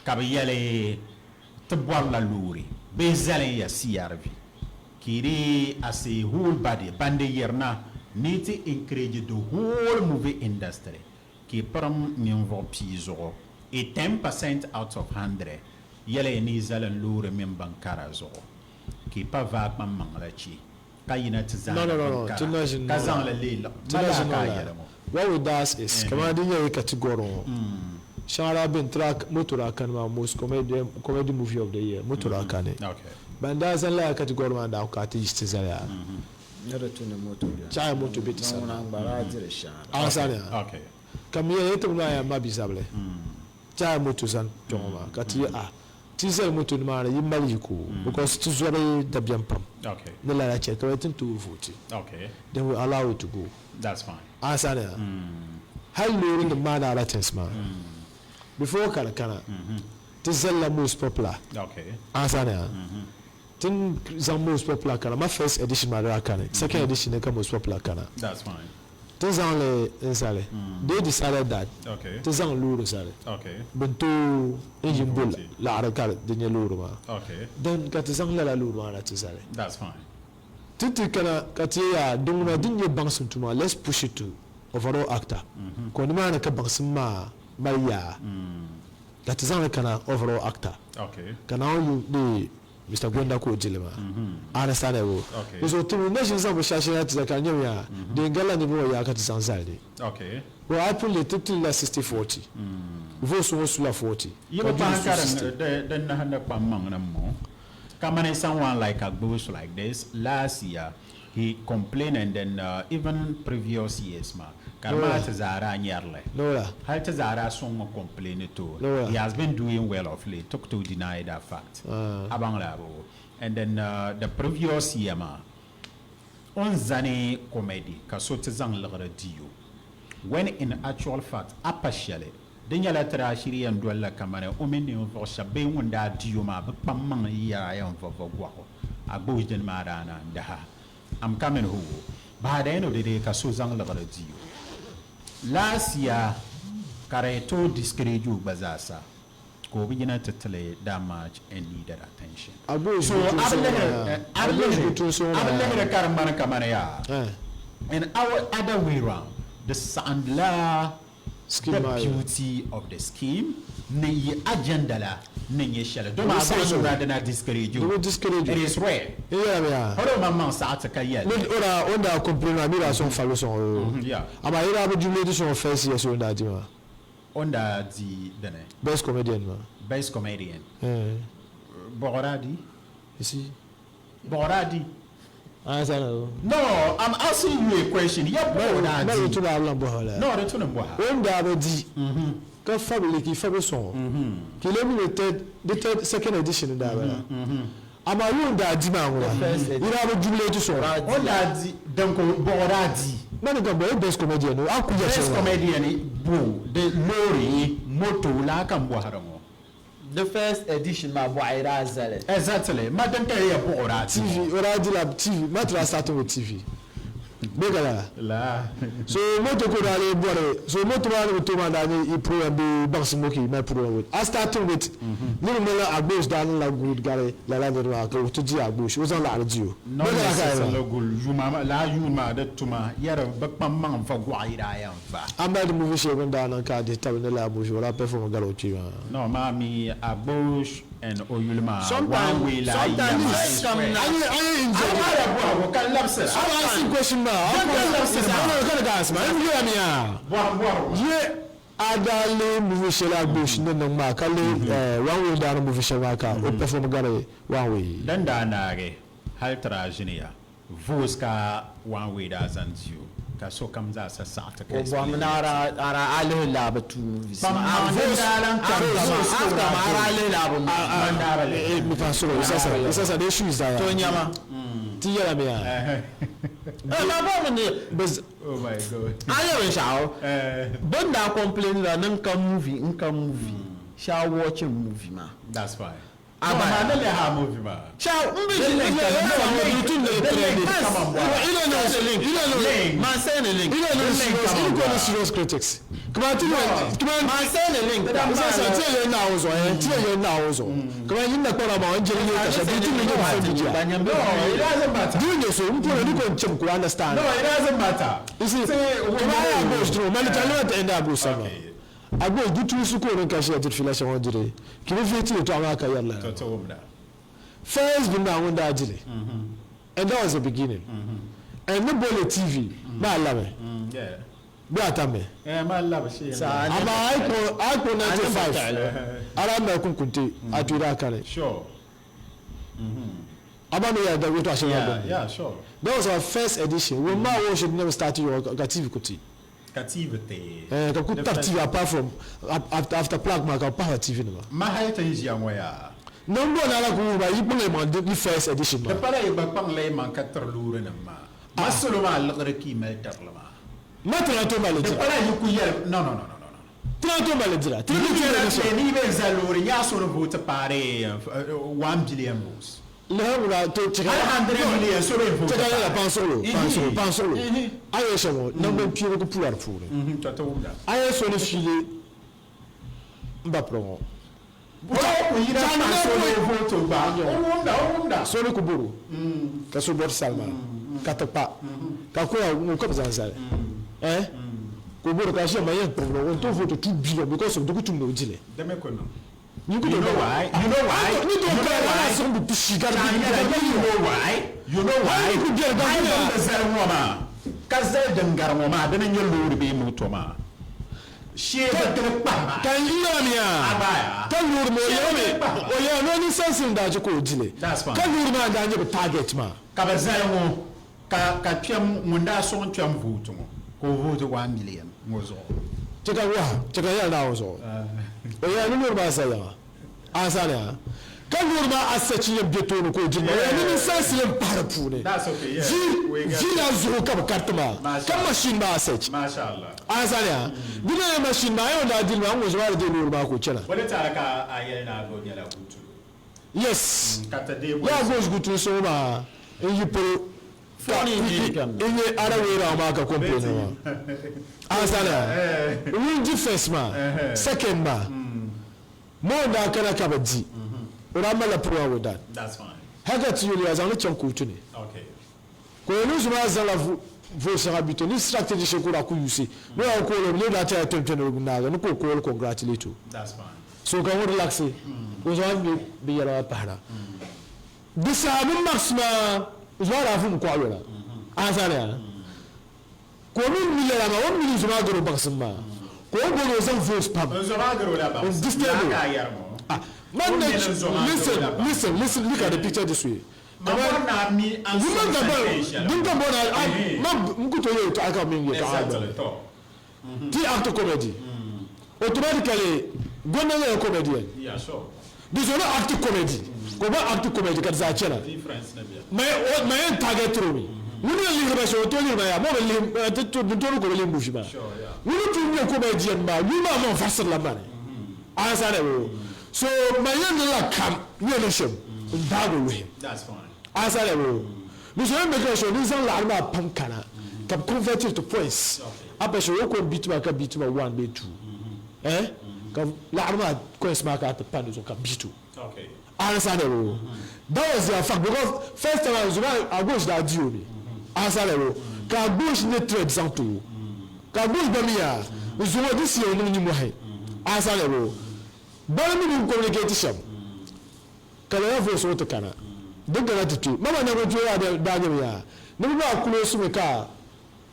ka bɛ yɛli ti bɔrila loori bee zali ya CRV. Ka yi di as a whole body ban di yirina ni ti encourage the whole movie industry ka yi pirim ninvuɣ pia zuɣu a 10% out of 100 yɛla yi ni yi zali n loori mini bin kara zuɣu ka yi pa vaai kpaŋmaŋ la che ka yina ti No, zaani no, no, bin no. Ti kara na ʒini ka niŋ zaŋ la. li leei liɣiri. Ti na Malaa ʒini ka niŋ a la. yɛli ŋɔ. What we does is, kamani din nyɛ category ŋɔ, shɛŋa daa beni track moto daa kani maa most comedy, comedy movie of the year moto daa kani. Okay. Ban daa zani lala category maa daa ku ka ti yiɣisi ti zali a. Ni di tu ni moto beni. Chaɣi moto be ti sani. Ŋuna n-gba daa diri shɛhira. A sani a. Okay. Ka mi yɛli ti mi maa yaa ma bi zabili. Chaɣi moto zani kpɛŋɔ maa ka ti yɛ a ti zali moto ni maa ni yi mali yiko because ti zɔri dabiɛm pam Okay. ni lala chɛ ka bɛ ti ni tooi vooti. Okay. Then we allow it to go. That's fine. A sani a. Hali loori nim maa ni other things maa before ka di kana. Ti zalila most popular answer ni a ti ni zaŋ most popular kana ma first edition maa daa kani second edition ni ka most popular kana ti ni zaŋ li n zali they decided that ti zaŋ loori zali bɛ ni tooi n yi bo laɣiri ka di nyɛ loori maa then ka ti zaŋ lala loori maa na ti zali ti ti kana ka ti yɛya din ŋuna din nyɛ baŋsim tuma let's push it to overall actor ka nimaani ka baŋsim maa mali yaa. Ka ti zaŋli kana overall actor ka Naawuni yu di Mr. Gonda ka o di li maa. Understandable. Okay. Di zuɣu ti mi na ʒini zaŋ binshɛɣu shɛli na ti zali ka di nyɛmi yaa din galila niriba ŋɔ yaa ka ti zaŋ zali li. Okay. Well, a yi pun lihi ti tili la 60-40. Votes ŋɔ su la 40 Yi ka bi Julie pahi su ka din 60. di di nahindi kpam maŋ ni m-mo. Kamani someone like Agboosh like this last year he complained and then even previous years maa ka di maa ti zaa daa nyɛri li. Nola. Hali ti zaa daa sɔŋmi complain to o. Nola. He has been doing well of late, ti ku tooi deny that fact. A baŋ li a bo? And then the previous year maa o ni zani comedy ka so ti zaŋ liɣiri di o when in actual fact a pa shɛli Di nyɛla ti daa shiri yɛn dolila kamani o mini ninvuɣ shɛba bee ŋun daa di o maa bɛ kpam maŋ yi-yɛra yɛn vɔvɔ gɔɣu a gbubi dini maa daa naan daha. I'm coming hoo. But at the end of the day ka so zaŋ liɣiri di o. Last year ka di tooi discourage o gba zaasa ka o bi yina ti tili that much and needed attention. A gbubi So ʒi a bi tuunsi ŋɔ lihiri maa. a bi A gbubi ʒi lihiri tuunsi ŋɔ a bi maa. lihiri ka di ŋmani kamani yaa Eh. in our other way round di saɣindila Scheme The maa yɛla. beauty of the scheme ni yi agenda la ni nyɛ shɛli. Dama a bɔri ni o daa dina discourage o. Di bi discourage o. It is rare. N yɛla mi yaa. O di o maŋmaŋ saɣi ti ka yɛli. Ni o daa o ni daa complain maa mi daa sɔŋ fali sɔŋ o. Yeah. Amaa yi daa bi jubilate sɔŋ first year so o ni daa di maa. O ni daa di dini. Best comedian maa. Best comedian. Eh. Bɔɣu daa di. You see. Bɔɣu daa di. Answer No, I'm asking you a question. Ya bɔɣu daa di. di. Tu daa lan bɔha la. No, di tu ni bɔha. O ni daa bi di ka fabili ka i fabi sɔŋ o ka i lee mi di third di third second edition daa bala. Amaa yuun daa di maa ŋuna yi daa bi jubilate sɔŋ o. O daa di din ko bɔɣu daa di. Mani ka bɔhi best comedian o a ku yɛri Best shɛli maa. comedian bo di loori moto laa ka n bɔhiri ŋɔ. The first edition maa bɔɣa daa zali. Exactly. Ma din ka ya buɣu daa ti TV, o daa dila TV, ma ti daa starting with TV. Bee ka lala? La. So moto ka o daa lee bɔri, so moto maa ni bi tooi maa daa nyɛ i program bee baŋsim ŋɔ ka yi mali program with. A starting with niriba mali Agboosh daa niŋla good gari lala niriba maa ka o ti di Agboosh, o zaŋ laɣiri di o. Not Bee ka lala ka a yɛli maa? necessarily good. Yuma maa, laa yuun maa di tuma yɛri bi kpaŋ maŋ n-va gɔɣa yi daa yɛn va. A mali di movie shɛli bɛ ni daa niŋ ka a dihi tabili ni lala movie o daa perform gari o kpee maa. No maa mi Agboosh and o yuli maa Sometimes- one way la yi sometimes maa it's is come rare. na- Ayi ayi enjoy. A mali bɔhigu ka labisira. I'm asking question maa. Ka labisira maa. Ka ka ka ask maa. N yɛla mi yaa. Bɔhim bɔhigu. Ye a daa lee movie shɛli Agboosh ni niŋ maa ka lee one way daa niŋ movie shɛli maa ka o perform gari one way. Din daa naagi hali ti daa ʒiniya voos ka one way daa zaŋ di o ka sokam zaa sa saɣi ti ka O bɔhimi ni a daa a daa a lihi laa bi tuui movies Pam maa. maa Voos din daa lan kam after voos ka o after daa maa a daa doli. lihi laa bi movies maa. Man daa bi lihi. Mi pa soro isasa isasa the issue is that To nyama. ti yɛla mi yaa. Eh, maa bɔhimi ni Bɛ Oh my God. a nyɛ binshɛɣu bɛ ni daa complain la ni n ka movie n ka movie shall watching movie maa. That's fine. Aba. No, ma ne le ha movie ma. Ciao, n bi The link, ʒi no, link, You the the link, come on, boy. You don't know. You don't know. Link. Ma send the link. You don't know The link, serious. come You on, don't know boy. serious critics. Kuma ti No. kuma Ma send the link. Sasa ti yɛ na awuzo eh ti yɛ na awuzo. Kuma yin na kpɔra ma n jeli ye kasha di ti mi nye fɛn bi diya. No, it doesn't matter. Di nye so n kɔnɔ ni ko n chem ko understand. No, it doesn't matter. You see, Say, kuma ya go through. Mali tali wa enda abu sama. Okay. Abu du tu su ko nin kashi ya dirfi la shawon dire. Ki bi fi ti to amma ka yalla. To to wumda. First bin na wanda ajire. And that was the beginning. And no bole TV na alame. Yeah. Bi atame. Eh, ma love she. Sa- Ama iPhone iPhone 95. Ara na kun kunte atura kare. Sure. Ama no ya da we to ashe Yeah, yeah, sure. That was our first edition. We ma wo should never start your ka TV kuti. Kativity. Eh ka ku tap TV apart from after after plug ma ka pa TV no. Ma hayta yi ʒiya ŋɔ yaa. Number na la ku ba yi kpɔŋ ma di first edition Di ma. pala yi gba kpaŋ la yi maŋ ka tiri loori nim maa. Ma salo maa liɣiri ka yi mali tirili maa. Ma tana to mali Di dira. pala yi ku yɛli no no no no no. Tana to mali dira. Tana Yi to yɛla mali dira. ni bɛ za loori yaa so ni vote paari 1 billion votes. Lehemura to cheka. Hali 100 million so bɛ vote Cheka la paari. pansolo pansolo pansolo. Mhm. Aye shemo number pire ko pular puure. To to wumda. Aye so ni file mba promo. O ku yira pansolo vote gba. O wumda o wumda. So ni kuburu. Ka so bor salma. Ka ta pa. Ka ko ya ko ka zan Eh? Kuburu ka shema yen promo on to vote 2 billion because of dukutum no dile. Deme ko no. You know why? You know why? Ni to You know ka why? ala sɔn bi pishi ka Chan bi yɛla, you know why? You know why? Hali ku biɛri ka Hali bi din bi zali ŋɔ maa, ka zali din gari ŋɔ maa, dini n-nyɛ loori bee moto maa. Shee bi tiri kpahi maa. Ka n yɛra mi yaa Abaya. ka loori maa o yɛra mi o yɛra mi o ninsalinsi n daa chɛ ka o dili That's fine. ka loori maa n daa nyɛ bi target maa. Ka bi zali ŋɔ ka ka kpɛm ŋun daa sɔŋ kpɛm vote ŋɔ ka o vote 1 million ŋɔ zuɣu. Chɛ ka wahu chɛ ka yɛli Naawuni zuɣu o yɛra ni loori maa zali maa ansaani yaa ka loori maa asachi yɛn bɛ tooni ka o dili maa o yɛra ni ninsalinsi yɛn pahi di puuni That's okay, yeah. vi We get vi la zuɣu ka bi kariti maa ka Masha machine maa asachi Masha Allah. ansaani yaa di ni yɛn machine maa a yɛn daa dili maa n ŋɔ zuɣu maa di deei loori maa ka o chana. Bɔ ni taara ka a yɛli ni a gba nyɛla gutulu? Yes. Ka ti deei Yaa bɔlisi. goos gutulu so maa n yi polo ka Phone in deei kpɛm na. n nyɛ ara weera maa ka complain maa. Ansaani yaa ŋun di first maa second maa mo n daa kana ka bi di o daa malila problem with that. That's fine. Hali ka ti yuli a zaŋli chaŋ kootu ni. Okay. Ka o ni maa zaŋla vote shɛŋa bito ni strategy shɛli ka o daa ku use ni o daa ku kooli o daa tɛya kpɛm kpɛm ni naagi ni ka o kooli congratulate o. That's fine. So ka ŋun relaxi ka o zaŋ mi binyɛra maa pahira. Di saha ni Max maa zuɣu daa vum kɔɣili o la. Ansaani yaa. Ka o mi mi lala maa o ni mi ni zuɣu maa gari o baŋsim maa ka o bɔri o zaŋ votes pam N zuɣu maa gari o la n baŋsim. disturb Yaa o. ka a yɛri ŋɔ. Ah, man O na mi ni zuɣu maa gari o listen, la baŋsim. listen, listen, look at the picture this way. Ma bɔri ni a mi an Women sɔŋ ka sa bɔri kpee shɛli. din ka bɔri a Eh. ma n ku tooi yɛltɔɣa ka min yɛltɔɣa Exactly, bɔri. tɔ. Ti act comedy. Automatically gɔnda nyɛla comedian. Yeah, sure. Di so na act comedy. Ka o gba act comedy ka di zaa chana. Difference na bɛ. Ma ma yɛn target tiri o mi. Ŋuni yɛn lihiri ba shɛm o tooi lihiri ba yaa ma o bi lihi ti to din toori ka o bi lihi movie maa. Sure, yeah. Ŋuni pun nyɛ comedian maa yuli maa maŋ varisiri la mani. Ansa ne o. So ma yɛn ni la kam nyɛ ni shɛm n daagi o luhi. That's fine. Ansa ne o. Ni so yɛn bɛ kɛ shɛm ni zaŋ laɣiri maa pam kana ka bi convert it to points. A pa shɛm o ko beat ma ka beat ma 1 bee 2. Eh? Ka laɣiri maa coins maa ka ti pa di zuɣu ka beat o. Okay. Ansa ne o. That was their fact because first time I was Agbosh daa di o mi. Ansa ne o. Ka Agbosh ne thread zaŋ ti o. Ka Agbosh gba mi yaa zuŋɔ this year o niŋ nimmohi. Ansa ne o. Bɔli mi ni communicate shɛm. Ka lala voice ŋɔ ti kana. Din kana ti kpe. Mama na ko yaa daa nyɛ mi yaa. Ni bi maa close mi ka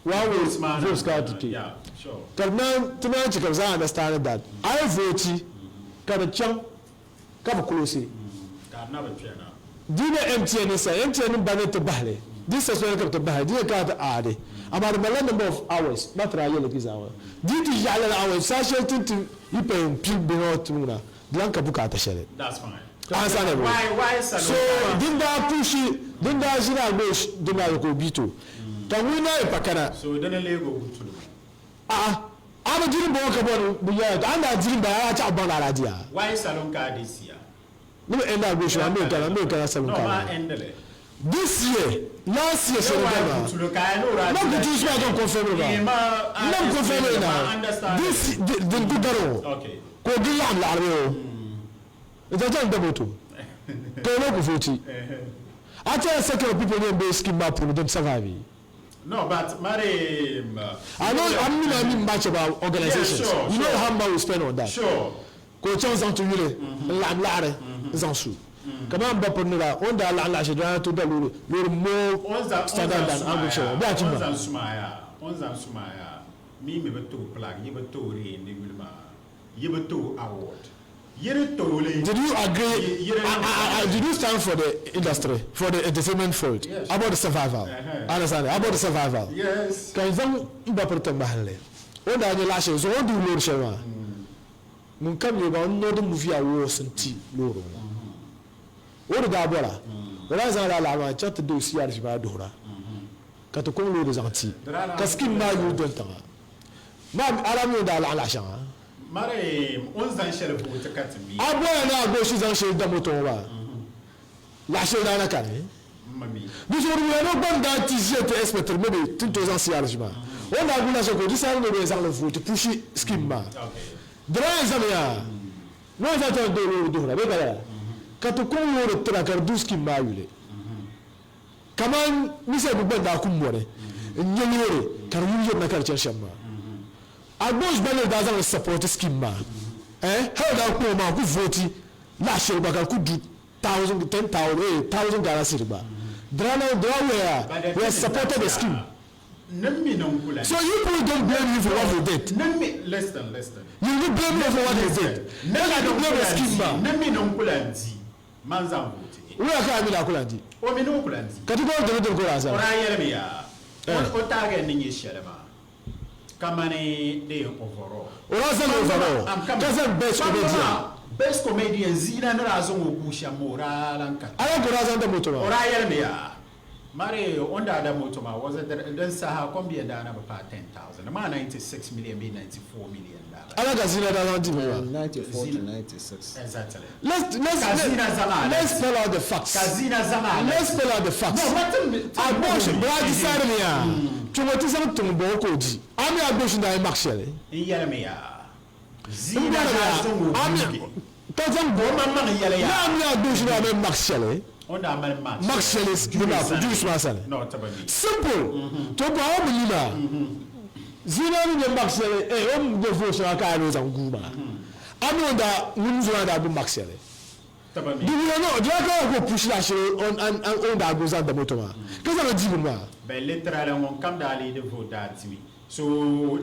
one way Votes maa votes ka ti kpe. Yeah, sure. Ka di naan ti naan chɛ ka bi zaa understand that a yi vote ka di chaŋ ka bi close. Ka di na bi kpɛna. Di nyɛ MTN ni sa MTN nim ba ni ti bahili di suspend ka bi ti bahili di nyɛ ka ti aadi amaa di malila number of hours ma tira yɛli ki zaa maa di ti yaɣi lala hours saha shɛli ti ni ti yi pɛn n pili bini ŋɔ tuma ŋuna di lan ka bukaata shɛli. That's fine. Ansa ne bo. Why why So salo? din daa pushi din daa ʒini a gbe din daa yi ka o bi to ka ŋun na yi pa kana. So dini leego gutulu. A'a a bi diri bɔŋɔ ka bɔri bi yɛla a ni daa diri ba a chaɣ baŋ ni a daa diya. Why salon ka this year? Ni bi end a gbe shɛli a mi kana mi kana salon No, ka ma maa. end le. This year last year Say shɛli why gama gutulu ka I know right. na gutulu suma ka confirm Eh, ba ma na confirm ma na understand. this din ku gari o Okay. ka o di laɣim laɣiri o n ta chaŋ dabo to ka o ku vote a tell second people ne be scheme maa puuni din survive. No, but Mari. I know I'm not mean much about organizations. Yeah, sure, you know sure. how much we spend on that. Sure. Ko chaŋ zaŋ ti yuli n laɣim laɣiri n zaŋ su. Kamar n ba piri ni la o ni daa laɣim laɣ shɛli daa to da loori loori more Onza standard than an gbubi shɛli bee a chimba. Onza sumaya. Onza sumaya. Mi mi bi to plug, yi bi to re ni yuli maa. Yi bi to award. Yi di to le. Did you agree? Yi- Did you stand for the industry, for the entertainment field? Yes. About the survival. Understand? About the survival. Yes. Ka n zaŋ n ba piri tiŋgbahili o ni daa nyɛ laɣ shɛli zuɣu o ni duhi loori shɛli maa ŋun kam nyɛ ba o ni Northern Movie Awards n ti loori ŋɔ o ni daa bɔra o daa zaŋ lala laɣ maa n chaŋ ti deei o CRG maa duhira ka ti kɔŋ loori zaŋ ti ka scheme maa yuli doli tiŋa maa ala mi o ni daa laɣim laɣ shɛŋa Mari o ni zaŋ shɛli vooti ka ti mi. A bɔya ni a goshi zaŋ shɛli da moto ŋɔ maa laɣ shɛli daa na kani Ma mi. Di zuɣu di wuhiya ni o gba ni daa ti ʒiya ti expect maybe ti ni tooi zaŋ CRG maa o ni daa guli la shɛli ka o di saha ni o bɛ zaŋ li vooti pushi scheme maa Okay. di daa yɛn zami yaa ni o zaŋ ti deei loori duhira bee ka lala ka ti kɔŋ loori tira ka di du scheme maa yuli kaman ninsal bi gba ni daa kum mɔri n nya loori ka di yuli yirina ka di chani shɛm maa Agbosh gba ni daa zaŋ li support scheme maa. Eh, hali daa kpɔŋ maa ku vooti laɣ shɛli gba ka di ku du thousand, 10,000, eh, 1,000 Ghana cedi gba. Dira na dira wuhiya he has supported the scheme. So you people don't blame him for what he did. Listen, listen. You don't blame him for what he did. Then I blame the scheme maa. Ni mi ni n kula n-di, man zaŋ vooti. Wuya ka a mi ni a kula n-di. O mi ni o kula n-di. Ka ti gba diri diri ka o daa zali. O daa yɛlimi ya, o target ni nyɛ shɛli maa. Kamani di yɛn overall. O daa zaŋ overall ka zaŋ best comedian. Best comedian Zina ni daa zaŋ o guui shɛm maa o daa lan ka. A lan ka o daa zaŋ da moto maa. O daa yɛlimi ya Mari o ni daa da moto maa was it din saha kom bɛ daa na bi paai 10,000 di maa 96 million bee 94 million daa bala. A lan ka Zina daa zaŋ di bini maa. 94 to 96. Exactly. Let's let's Ka Zina zaŋ a let's spell out the facts. Ka Zina zaŋ a Let's spell out the facts. No, ma tim tim Agbooshi bɛ daa decide mi yaa kpɛŋɔ ti zaŋ tiŋ bɔŋɔ ka o di. A mi Agbooshi daa yi maki shɛli. N yɛlimi yaa N Zina bɔri daa yaa zaŋ o a mi guugi. ka zaŋ Ka o maŋmaŋ yɛli yaa. Ni a mi Agbooshi daa mi maki shɛli. O ni daa mali maki Maki shɛli shɛli bɛ maa Juice maa sani. No, ti bi mi. Simple. To bɔhi o mi li maa. Zina ni nyɛ maki shɛli eh o mi nyɛ vote shɛŋa ka a ni o zaŋ guui maa. A mi o daa ŋun zo maa daa gbubi maki shɛli. Di wuhiya ni o daa kana ka o push la shɛli o ni daa gbubi zaŋ da moto maa ka zaŋ di bini maa. Bɛ literally ŋun kam daa leei di vote daa dimi. So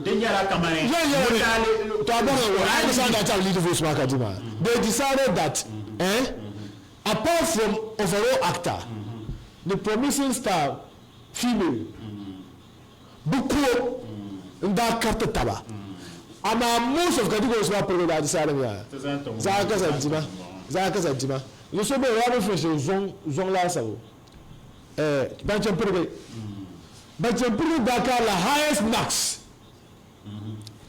di nyɛla kamani ŋun daa leei. To a bɔri ni a yi saha daa chaŋ lead vote maa ka di maa. They decided that eh apart from overall actor, the promising star female bɛ ku o n-daa kariti taba. Amaa most of categories maa piligu daa decide mi yaa zaɣa ka za dima, zaɣa ka za dima. Ni so be o daa bi finish zɔŋ, zɔŋ laasabu. Eh, ban chani pirigi. Ban chani pirigi daa karila highest marks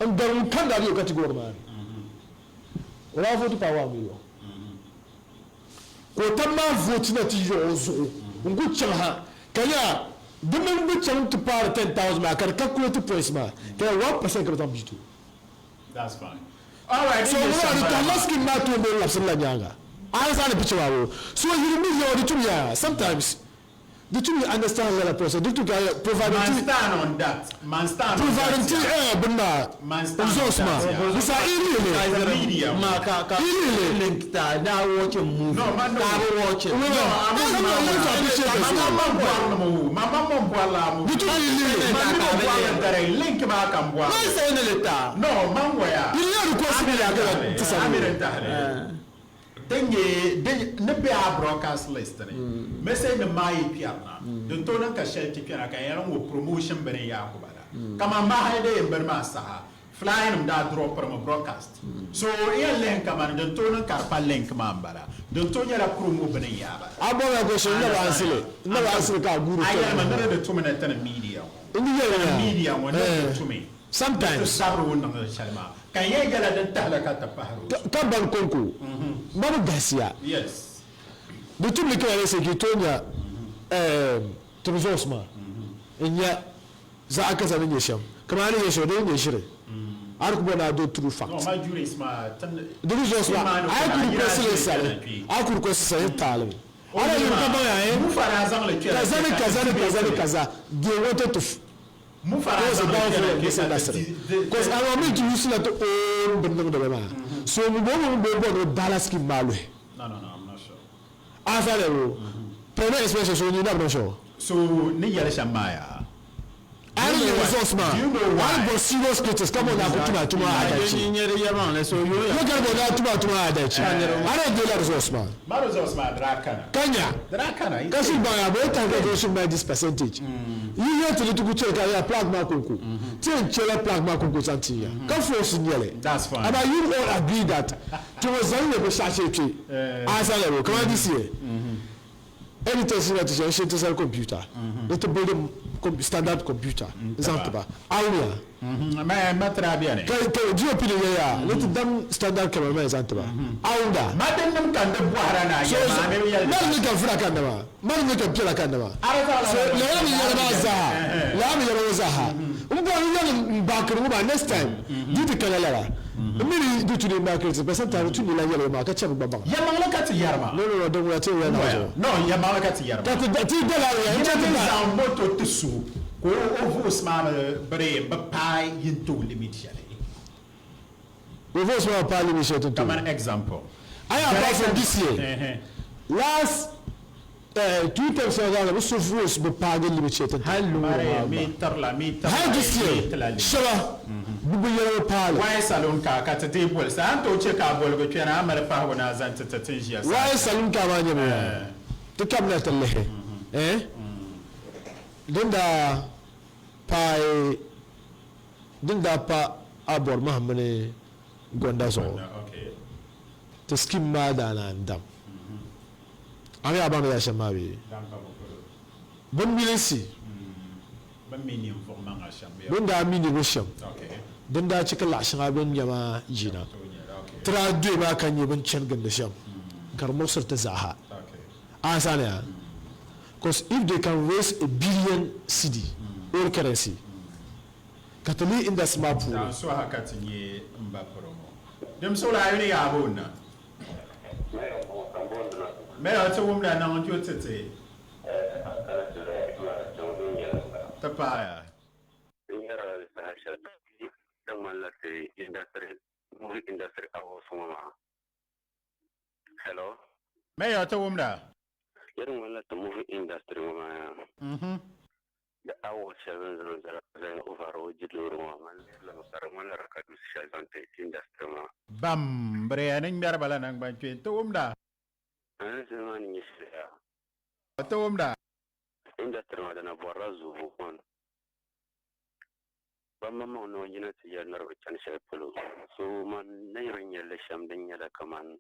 n-gari ŋun kam daa be o category maa ni. O daa vote paai 1 million. Ka o tab maa vote na ti yiɣi o zuɣu n-ku chaŋ ha, ka nya di mini bɛ chaŋ ti paari 10,000 maa ka di calculate points maa, ka nya 1% ka bɛ zaŋ beat o. So ŋuna maa di tahila scheme maa tooni bee n-labisiri la nyaaŋa. A yi zaŋ li picha maa bɔ. So yuli mi yawa di tum ya sometimes. Di tu mi understand lala process di tu ka provide Man ti stand on that. Man stand on provide that. ti eh bin maa Man stand on results that. maa Yeah. bisa ili le The media. Ma ka ka ili le link ta na watching movie. No, man, no. Ka bi watching. no no No, no no to appreciate Ma this ma ma bɔri ni mo. Ma ma mo bɔri la mo. di tu ili le Ma mi mo bɔri la dare link maa ka n bɔri. Ma say ni le ta. No, man waya. ili ya request mi ya ka ti sa Amir tahiri. Din nyɛ din ni be a broadcast list ni message nim maa yi kpɛrina din tooi niŋ ka shɛli ti kpɛna ka yɛli ŋɔ promotion bini yaa ku bala kaman bahi di yɛn bini maa saha flyer nim daa dropirimi broadcast so n yɛn lihi kamani din tooi niŋ ka di pa link maa n bala din tooi nyɛla promo bini n yaa bala. A bɔri a question n na bi answer li n na bi answer li ka a guuri A kpɛri yɛlimi ni di tumi ni ti ni media ŋɔ n di yɛli ti ni media ŋɔ ni di ya tumi ni ti sometimes sabiri o niŋdi shɛli maa. Ka n yɛn yɛla din tahili ka ti pahiri o zuɣu. Ka ban kɔŋko ma bi galisiya. Yes. Di tumdi ka yɛli ka yi tooi nya ti results maa n-nya zaɣa kaza ni nyɛ shɛm. Kamani a ni yɛli shɛli di yi nyɛ ʒiri a di ku bɔri ni a do true fact. No, ma juries maa tin Di results maa ti a yi ku maani request kuna li sali a yi ku request sali n taali mi. A na yuli ka baŋ ya eh Mufa daa zaŋ li kpɛra kaza ni kaza ni kaza ni kaza they wanted to Because the powerful and this industry. Because our me to use that own binding the ma. So we go we go go balance scheme ma luhi. No, no, no, I'm not sure. Asa le wo. Premier expression so ni na not sure. So ni yɛli shɛm maa yaa. I don't know resource man. Do you know why? I go serious critics. Come on, I go tuma tuma adachi. No get about that tuma tuma adachi. I don't do that resource man. Ma resource man drakana. Kanya. Drakana. Kasi banya bo target also by this percentage. Yi yɛ tili tuku kyɛ ka ya plug ma konko. Ti n kyɛlɛ plug ma konko santi ya. Ka force nyɛlɛ. That's fine. Aba you all agree that to was zan le ko shache twe. Asa le bo kama this year. Editor si na ti sɛ n ti computer. Ne ti build standard computer. Zan tiba. Awuya. Ma ma tra bene. Ka ka GOP de yɛ ya. Ne ti dam standard camera ma zan tiba. Awunda. Ma din nim kan di bɔhira na So yɛ ma mi yɛli. mali ni ka fura kan dama. Mali ni ka piɛla kan dama. So lala mi yɛrɛ b'a zaha. Lala mi yɛrɛ b'o zaha. N bɔ n yɛli n baakiri ŋɔ ma next time. Di ti kana lala. N mi ni di tu ni n baakiri ti percent tari tu ni la yɛlɛ ma ka chɛ bi gba baŋ. Yɛmaŋli ka ti yɛri ma. No no no don wula ti yɛrɛ na zuɣu. No, yɛmaŋli ka ti yɛri ma. Ka ti ti dala ya n chɛ ti Yina ba. zaŋ moto ti su ka o voice maa bi bi paai yin tooi limit shɛli. O votes maa paai limit shɛli ti ni tooi. Kamani example. A yi apart from this year, last two terms maa zaa bɛ so votes bi paagi limit shɛli ti ni tooi. Hali loori maa gba. Hali this year shɛba bɛ bi yɛli bi paai li. Why saloon car ka ti deei bolisi? A ni tooi che ka a boligu kpɛna a mali pahigu ni a zaŋ ti ti ti ni ʒiya saha Why shɛli. saloon car maa nyɛmi yaa ti kabina ti lihi eh din daa paai din daa pa a bɔri mahim mini gonda zuɣu ti scheme maa daa naan dam. A mi a baŋdi yaɣ shɛm maa bee? Bɛ milinsi bɛ ni daa mi niriba shɛm din daa chɛ ka laɣ shɛŋa bɛ ni nya maa yina. Ti daa doya maa ka nya bɛ ni chani gindi shɛm ka di muɣisiri ti zaaha. A sani a? Because if they can raise a billion cedi, old currency, ka ti lihi industry maa puuni. Daan suha ka ti nyɛ m ba piri ŋɔ. Dim suɣili a yuli yaa bo na? Mayor ti wumda niŋ jo ti ti. Ti paaya. N yɛrila saha shɛli ka di ŋmanila ti industry, movie industry awards ŋɔ maa. Hello? Mayor ti wumda. Ya di ŋmanila ti movie industry ŋɔ maa yaa. Di award shɛli bɛ ni zaŋ zali ka zaŋ overall di loori ŋɔ maa, man lihiri li mi ka di ŋmanila di ka dusi shɛli zaŋ ti industry maa. Bam! Biriya ni ŋmɛri ba la naŋgbankpeeni. Ti wumda. N zili maa ni nyɛ shɛli yaa. Ti wumda. Industry maa dina bɔrila zoobu one. Ban maŋmaŋ ni o yina ti yɛli ni di bi chani shɛli polo. So man ni yɛn nyɛ li shɛm din nyɛla kaman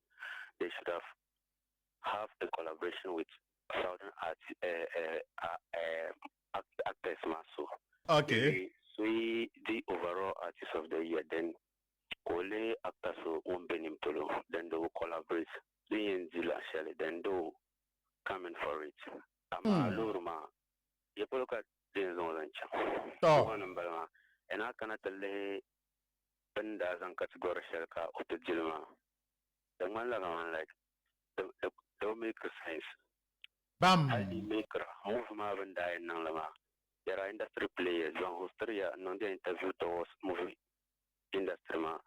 they should have have a collaboration with southern art, actors maa so. So yi di overall artist of the year then ka o lihi actor so ŋun be nin polo then they will collaborate. Din yɛn di laɣ shɛli then they will come in for it. Amaa loori maa ya polo ka di yɛn zaŋ o zaŋ chaŋ. Ŋɔ ni m-bala maa, a kana ti lihi bɛ ni daa zaŋ category shɛli ka o ti dili maa, di ŋmanila kaman like di bi make sense. Bam! Hali di make movie maa bɛ ni daa yɛn niŋ li maa, there are industry players ban hostiri ya n-niŋdi ya interview towards movie industry maa.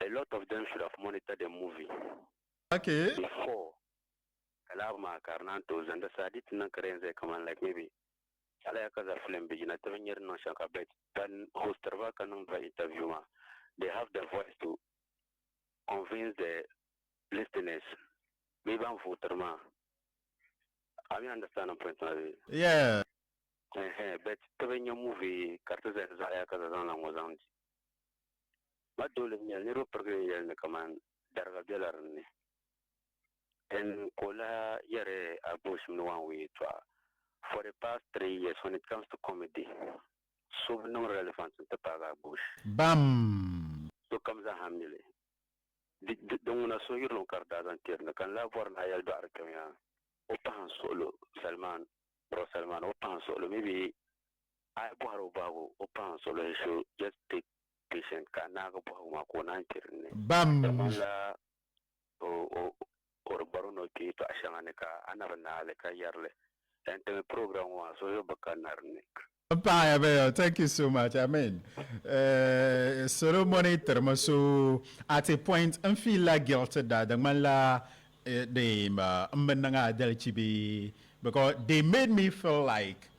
A lot of them should have monitored the movie before ka laabu maa ka di naan tooi zani. Di saha di ti niŋ ka di yɛn zaya kaman like maybe Alaya ka za film bi yina ti bi nya di niŋ shɛm ka but ban hostiri ba ka niŋdi ba interview maa they have the voice to convince the listeners bee ban vootiri maa. A mi understand n point maa bee? Yeah. Ɛhɛn but ti bi nya movie ka di ti zaya ni zaɣ ya ka za zaŋla ŋɔ zaŋ di. Ma doole n nyɛli niriba pirigili n yɛli ni kaman dariga bela din ni. Then ka o lahi yɛri Agbosh mini Wanwei yɛltɔɣa, For the past 3 years when it comes to comedy, so bi niŋ relevant n-ti paagi Agbosh. Bam! Sokam zaa ha mi li. Di, di, di ŋuna suhuyurilim ka di daa zaŋ kpɛri ni, ka n lahi bɔri ni a yɛli dɔɣiri kpɛm yaa, o pahi n suɣilo Salman, Bro Salman, o pahi n suɣilo, maybe a yi bɔhiri o bɔhigu, o pahi n suɣilo, he should just take patient ka a naagi bɔhigu maa ka o naan kpe din ni. Bam! Di ŋmanila o o di bɔri ni o kpe yɛtɔɣa shɛŋa ni ka a na bi naai li ka yɛri li. N timi program ŋɔ maa suhuyubu bi kanna di ni. N paɣiya Mayor, thank you so much. Amen. Salo monitor mi so at a point n feel la guilty da di ŋmanila di m bi niŋ adalichi bee because they made me feel like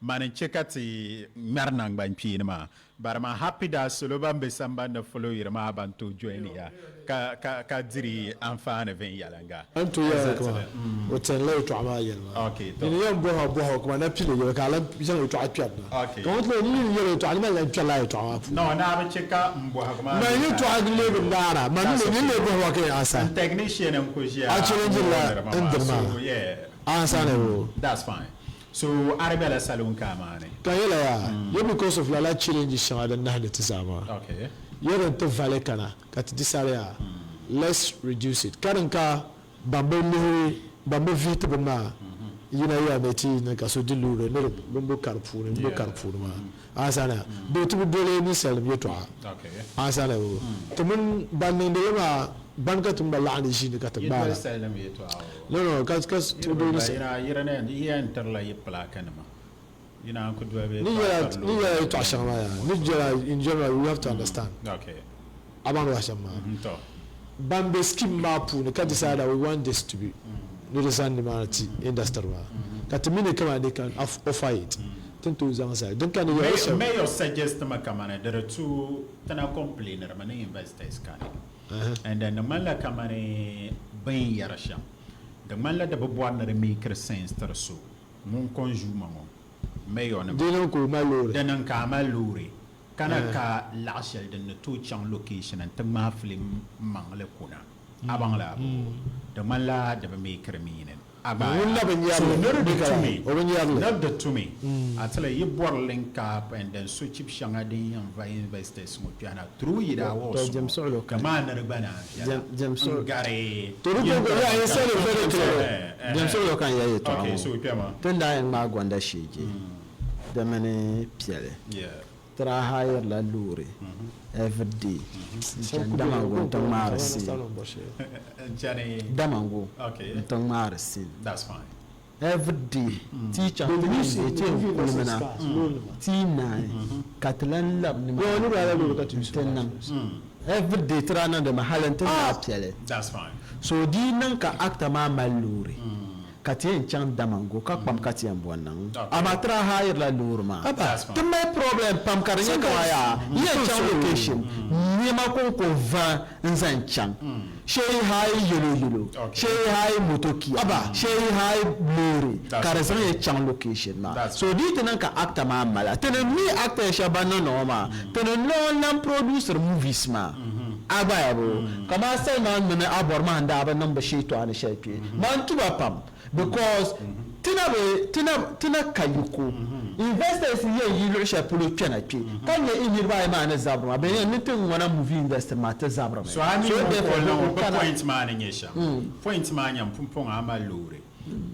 Mani n-chɛ ka ti ŋmɛri naŋgbankpeeni maa, but I'm happy that salo ban be sambani ni follow yiri maa ban tooi join ya ka ka ka diri anfaani viɛnyɛliŋga. N tooi yɛli kaman o tɛnila yɛtɔɣa maa yɛli maa. Nini yɛn bɔhi a bɔhigu kaman na pili yɛli ka a lan zaŋ yɛtɔɣa kpɛri na. Kaman ti ni yi yɛli yɛtɔɣa ni man lan kpɛrila a yɛtɔɣa maa puuni. No, naa bi chɛ ka m bɔhigu maa Man yɛtɔɣa lee bi naara, man mi lee nini lee bɔhi wa ka yɛn ansa. N technician n-ku ʒiya A challenge la n n diri maa. So yeah. Ansa ni o. That's fine. So a di bela salon kaa maa ni? Ka yɛla yaa, ya because of lala challenge shɛŋa din nahindi ti zaa maa, ya din ti vali kana ka ti decide yaa let's reduce it ka din ka ban bi lihiri, ban bi vihi ti bini maa yina ya ni ti niŋ ka so di loori ni di bini bi kari puuni, bini bi kari puuni maa ansana doo ti bi doli ninsalinima yɛltɔɣa ansana ti mini ban niŋdi li maa Ban ka ti gba laɣindi ʒiini ka ti Yi gbaai doli la. salinima yɛtɔɣa o. No, no, ka, ka ti bi doli Yiri sa. ba, yiri na, yi yɛn tirila yi pilaakinima. Yi naan ku doli bɛ Ni yɛtɔɣa yɛla, tiri ni loori yɛla nim. yɛtɔɣa shɛŋa maa yaa, ni yɛla in general, we have to understand. Okay. A baŋdi wa shɛm maa. Ban be scheme maa puuni ka decide that we want this to be ni di zani nimaani ti industry maa ka ti mi ni kamani they can offer it ti ni tooi zaŋ zali din ka ni yɛli shɛm. Mayor suggest mi kamani di di tu ti na complainiri mi ni investors kani and then di ŋmanila kamani bɛ ni yɛri shɛm di ŋmanila di bi bɔri ni di make sense tiri so ŋun consumer ŋɔ mayor nima Di niŋ ka o mali loori. Di niŋ ka a mali loori ka na ka laɣ shɛli din ni tooi chaŋ location n-ti ŋmaai filim maŋli kuna. A baŋ la bɔ? Di ŋmanila di bi meekiri meaning. A gba Ŋun na bi So nyari li, ni di bɛ tu ka mi, o bi nyari li. ni di tu mi, a ti li yi bɔri link up and then sochib shɛŋa din yɛn va investors ŋɔ kpɛhi na through yi daa To wɔɣisi jɛm ŋɔ, suɣulo ka kani. maa ni di gba naan viɛla Jɛm, jɛm suɣulo. n-gari To di yin ko tiri yaa ban yin kani. sali very clear. Jɛm Eh, eh. suɣulo ka n yɛli yɛtɔɣa Okay, ŋɔ. so kpɛma. Ti ni daa yɛn ŋmaai gonda sheeje di mini piɛli. Yeah. Ti daa hayirila loori everyday n-chani Damango nti ŋmaari scene. Damango nti ŋmaari scene. Everyday ti yi chaŋ ti mini bihi ti yɛn kulimina ti yi naai ka ti lan labi nimaani nti niŋ. Everyday ti daa niŋdi mi hali nti naai piɛli. So di yi niŋ ka actor maa mali loori ka ti yɛn chaŋ Damango ka kpam ka ti yɛn bɔ niŋ amaa ti daa hayirila loori maa ti mali problem pam ka di nyɛ kaman yaa yi yɛn chaŋ location nɛma konko va n zaŋ chaŋ shee yi hayi yelo yelo shee yi hayi moto kia shee yi hayi loori ka di zaŋ ya chaŋ location maa so di yi ti niŋ ka actor maa mala ti ni mi actor shɛba ban niŋdi ŋɔ maa ti ni noo n lan produceri movies maa a gba ya boo kaman Salman mini a bɔri maa n daa bi niŋ bi shɛtɔɣa ni shɛli kpe man tuba pam because ti na bi ti na ti na ka yiko investors yɛn yi luɣi shɛli polo kpɛna kpe ka nyɛ i niriba ayi maa ni zabiri maa bɛ yɛn ni ti ŋɔna movie industry maa ti zabirimi So a mi so ŋun therefore kuli bɛ niŋ ku bɛ kana point maa ni nyɛ shɛm point maa nyɛ pumpɔŋɔ a mali loori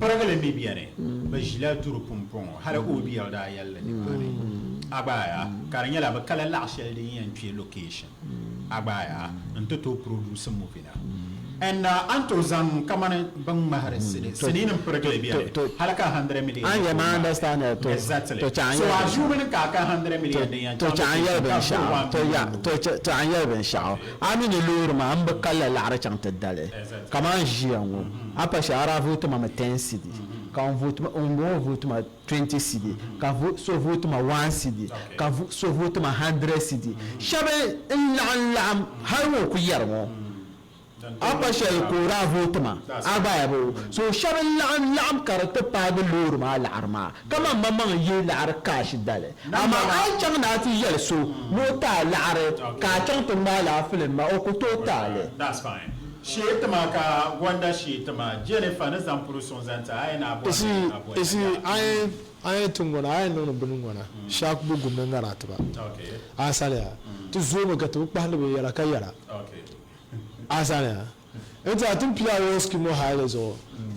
pirigili mi beni bɛ ʒila duri pumpɔŋɔ hali OBL daa yɛlli nimaani a gba yaa ka di nyɛla bɛ kala laɣ shɛli din yɛn kpe location a gba yaa n-ti tooi produce movie na and a ni tooi zaŋ kamani bɛ ni ŋmahiri sinii siniinim pirigili beni hali ka 100 million An ni yɛn tooi ma ŋmaai understand it to exactly to chaɣ n so yɛli assuming ka a ka 100 million din yɛn to chaŋ chaɣ n yɛli location ka binshɛɣu gbubi 1 to ya billion to to chaɣ n yɛli binshɛɣu a mi ni loori maa m bi kalila laɣiri chaŋ ti dali Exactly. kamani ʒiya ŋɔ a pa shɛli a daa vooti ma mi 10 cedi ka ŋun vooti ma ŋun bɔŋɔ vooti ma 20 cedi ka so vooti ma 1 cedi ka so vooti ma 100 cedi shɛba n laɣim laɣim hali ŋɔ ku yɛri ŋɔ a pa shɛli ka o daa vooti ma a gba ya bo so shɛba n laɣim laɣim ka di ti paagi loori maa laɣiri maa kaman maŋmaŋ n yihi laɣiri cash dali amaa a yi chaŋ ni a ti yɛli so ni o ti a laɣiri ka a chaŋ ti ŋmaai lala filim maa o ku tooi ti a li. That's fine. Shee tima ka gonda shee tima Jennifer ni zaŋ puri suŋ zaŋ ti a yi ni a bɔri Isi ni a bɔri isi a a yɛn a yɛn ti ŋɔna a yɛn niŋdi bini ŋɔna shaak bi gumdi ŋara tiba a saliya ti zoomi ka ti bi kpahindi binyɛra ka yɛra a saliya n tiɛha ti ni pili a wɔɔ scheme ŋɔ hali zuɣu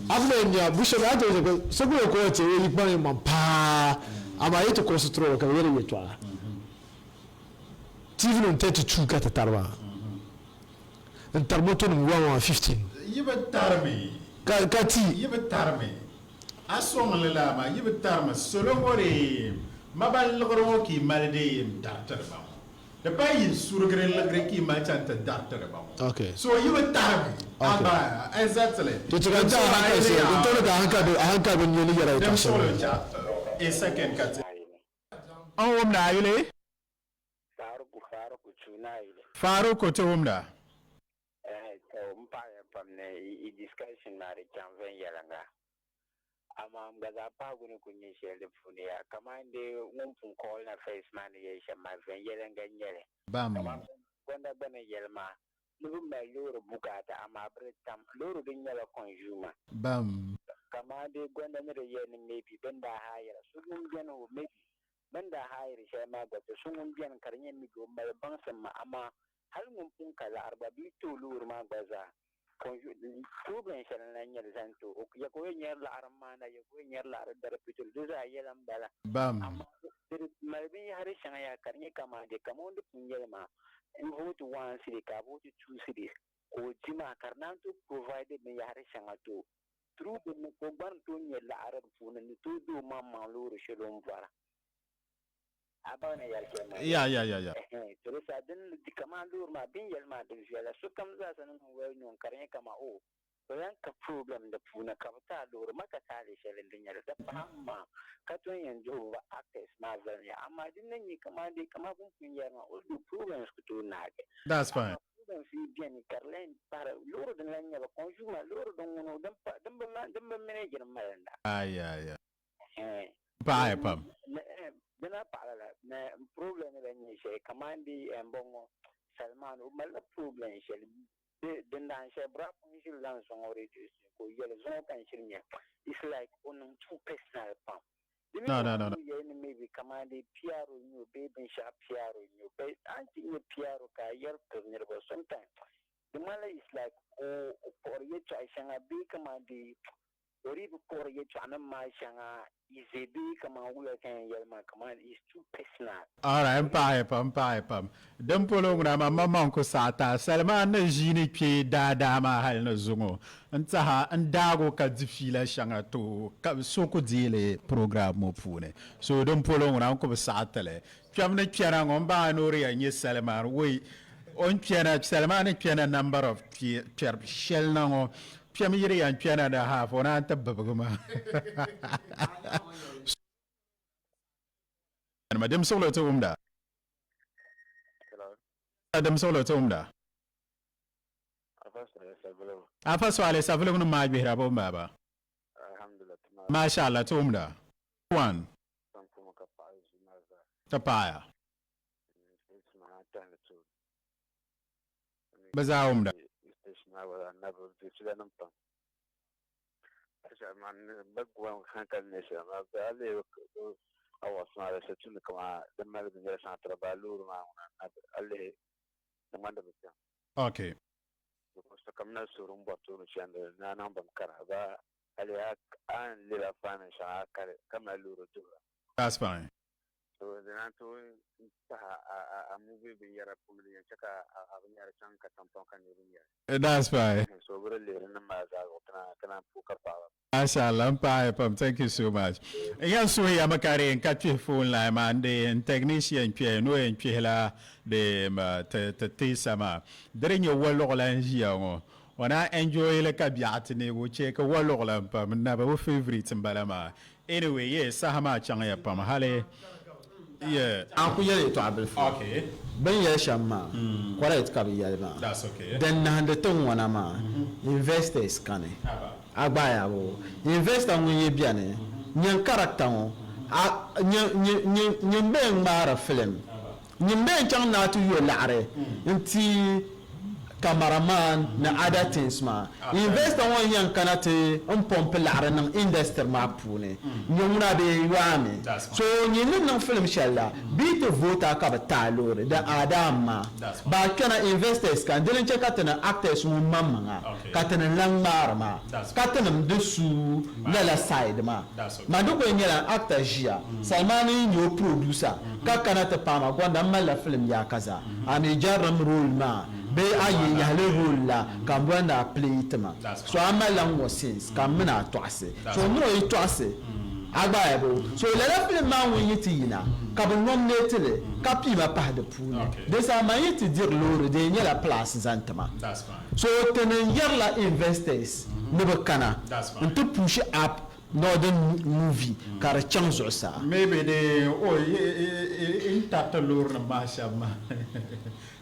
a ku yɛn nya bu shɛba a ti yɛn chɛ so ku yɛn kɔɔ ti o yi kpaŋ yi maŋ paa amaa yi ti kuɣusi tiri o ka bi yɛli yɛltɔɣa TV nim 32 ka ti tari maa. N tari moto nim 1 1 15. Yi bi tarimi. Ka ka ti. Yi bi tarimi. A sɔŋ li la maa, yi bi tarimi. Salo ŋɔ dee, ma ban liɣiri ŋɔ ka yi mali dee n daritiri ba ŋɔ. Di pa yi surigiri liɣiri ka yi mali chaŋ ti daritiri ba ŋɔ. Okay. So yi bi tarimi. Okay. Aba, exactly. To ti ka n ti a hankali shɛli, n tɔri ka a hankali bi, a hankali bi nyɛ ni yɛra Dem yɛtɔɣ shɛli. suɣili cha, a second ka ti. N wumda a yuli? Faruku, Faruku, Chunaayili. Faruku ti wumda. Eh, to m paɣiya pam ni i discussion maa di chaŋ viɛnyɛliŋga. Amaa m gba zaa pahigu ni kuli nyɛ shɛli di puuni yaa, kamani dee ŋun pun call na first maa ni yɛli shɛm maa viɛnyɛliŋga n-nyɛ li. Bam. Kamani Gonda gba ni yɛli maa, ni bɛ mali loori bukaata amaa bɛ di tam loori din nyɛla consumer. Bam. Kamani dee Gonda ni di yɛli ni maybe bɛ ni daa hayira so ŋun beni o maybe Bɛ ni daa hayiri shɛli maa gba, do so ŋun beni ka di nyɛ mi o mali baŋsim maa, amaa hal ŋun pun ka laɣiri gba bɛ yi ti o loori maa gba zaa, problem shɛli n-lan nyɛ li zaŋ ti o, ya ka o yɛn nyari laɣiri m-maana, ya ka o yɛn nyari laɣiri dari petrol, di zaa yɛla m-bala. Bam. Amaa di di mali binyɛhiri shɛŋa yaa ka di nyɛ kaman di, kaman o ni pun yɛli maa, n vooti one cedi ka a vooti two cedis ka o di maa ka di naan tooi provide binyɛhiri shɛŋa ti o. Through din ni ka o gba ni tooi nya laɣiri di puuni ni tooi di o maŋmaŋ loori shɛli o ni bɔra. A baŋ ni yɛli shɛli maa. Yeah. To di saha din di kaman loori maa bɛ ni yɛli maa din viɛla sokam zaa sa ni niŋ well known ka di nyɛ kaman oh bɛ lahi ka problem di puuni ka bɛ ti a loori ma ka taali shɛli n-di nyɛli di pahim maa ka ton yɛn duhi bɛ actors maa zali nya amaa din ni nyɛ kaman dee kaman bɛ ni pun yɛri maa o di problems ku tooi naagi. That's fine. Amaa problems yi beni ka di lahi pahiri loori din lahi nyɛba consumer loori din ŋuni o din pa din bi din bi manage ni malinda. Yeah. Paɣiya pam. Di na paɣila la ni problem ni lahi nyɛ shɛli kaman di m-bɔŋɔ Salman o malila problem shɛli din daan shɛli bra pun ʒiri la n-zaŋ o radio station ka o yɛli zuŋɔ ka n shiri nya it's like o niŋ too personal pam. Di mi No, no, no, no. yɛli ni maybe kaman di PRO n-nyɛ o bee binshɛɣu PRO n-nyɛ o but a ni ti nya PRO ka a yɛri tiri niriba sometimes di ŋmanila it's like o kpuɣiri yɛltɔɣa shɛŋa bee kaman di O dii bi kpuɣiri yɛltɔɣanim maa shɛŋa yi ʒe bee kaman wula ka yɛn yɛli maa kaman it's too personal. Alright, m paɣiya pam, m paɣiya pam. Din polo ŋuna maa, maŋmaŋ ku saɣi ti a. Salima n ni ʒiini kpe daadaa maa hali ni zuŋɔ n tɛha n daag o ka di fiila shɛŋa ti o ka so ku deei li program ŋɔ puuni. So din polo ŋuna n ku bi saɣi ti li. Kpɛm ni kpɛna ŋɔ m baŋ ni o di yɛn nyɛ salima woi o ni kpɛna salima ni kpɛna number of kpɛri shɛli na ŋɔ kpɛm yi di yɛn kpɛna di half o naan ti bibigi maa. Dim suɣulo ti wumda. Dim suɣulo ti wumda. Afa Swale Savelugu nim maa gbihira bo m-baaba. Masha Allah ti wumda. One. Ti paaya. Bɛ zaa wumda. Okay. That's fine. That's fine. Masha Allah, m paɣiya pam. Thank you so much. N yɛn suhi ya mi ka di yɛn ka kpihi phone line maa n di n technician kpihi ni o yɛn kpihila di ti teesa maa. Di di nyɛ waluɣu la n ʒiya ŋɔ. O na enjoy li ka biɛɣu ti neegi o che ka waluɣu la m-pam. N na bi o favourite m-bala maa. Anyway, yeah, saha maa chaŋya pam hali yeah. A ku yɛli yɛtɔɣa bilifu. Okay. Bɛ ni yɛli shɛm maa, correct ka bɛ yɛli maa. That's okay. Din nahindi ti ŋɔna maa, investors kani. A gba yaa bo. Investor ŋun yi beni, nyin character ŋɔ, a, nyin, nyin, nyin, nyin bee n-ŋmaari film. Nyin bee n-chaŋ ni a ti yo laɣiri n-ti cameraman ni other things maa. Investor ŋɔ n-yɛn kana ti m-pompi laɣiri niŋ industry maa puuni. Nyɛ ŋuna bee yoami. So nyin ni niŋ film shɛli la, bɛ yi ti vote a ka bɛ ti a loori, di aadaam maa. Bɛ a kpɛna investors kani, dini n-chɛ ka ti ni actors ŋun maŋmaŋa ka ti ni lan ŋmaari maa ka tinim di su lala side maa. Madukwe nyɛla actor ʒiya, Salmani n-nyɛ o producer ka kana ti paai ma Gonda m malila film yaa ka zaa a mi jɛrilim role maa bee a yi yahili role la ka m boli ni a play ti ma so a malila ŋ-ŋɔ scenes ka m mini a tɔɣisi so m mini o yi tɔɣisi a gba ya bo so lala film maa ŋun yi ti yina ka bɛ nominate li ka pii ma pahi di puuni di saha man yi ti diri loori di yɛn nyɛla plus zaŋ ti ma so ti ni yɛrila investors ni bɛ kana n-ti push up Northern movie ka di chaŋ zuɣusaa. Maybe di o n tariti loori nim maa shɛba maa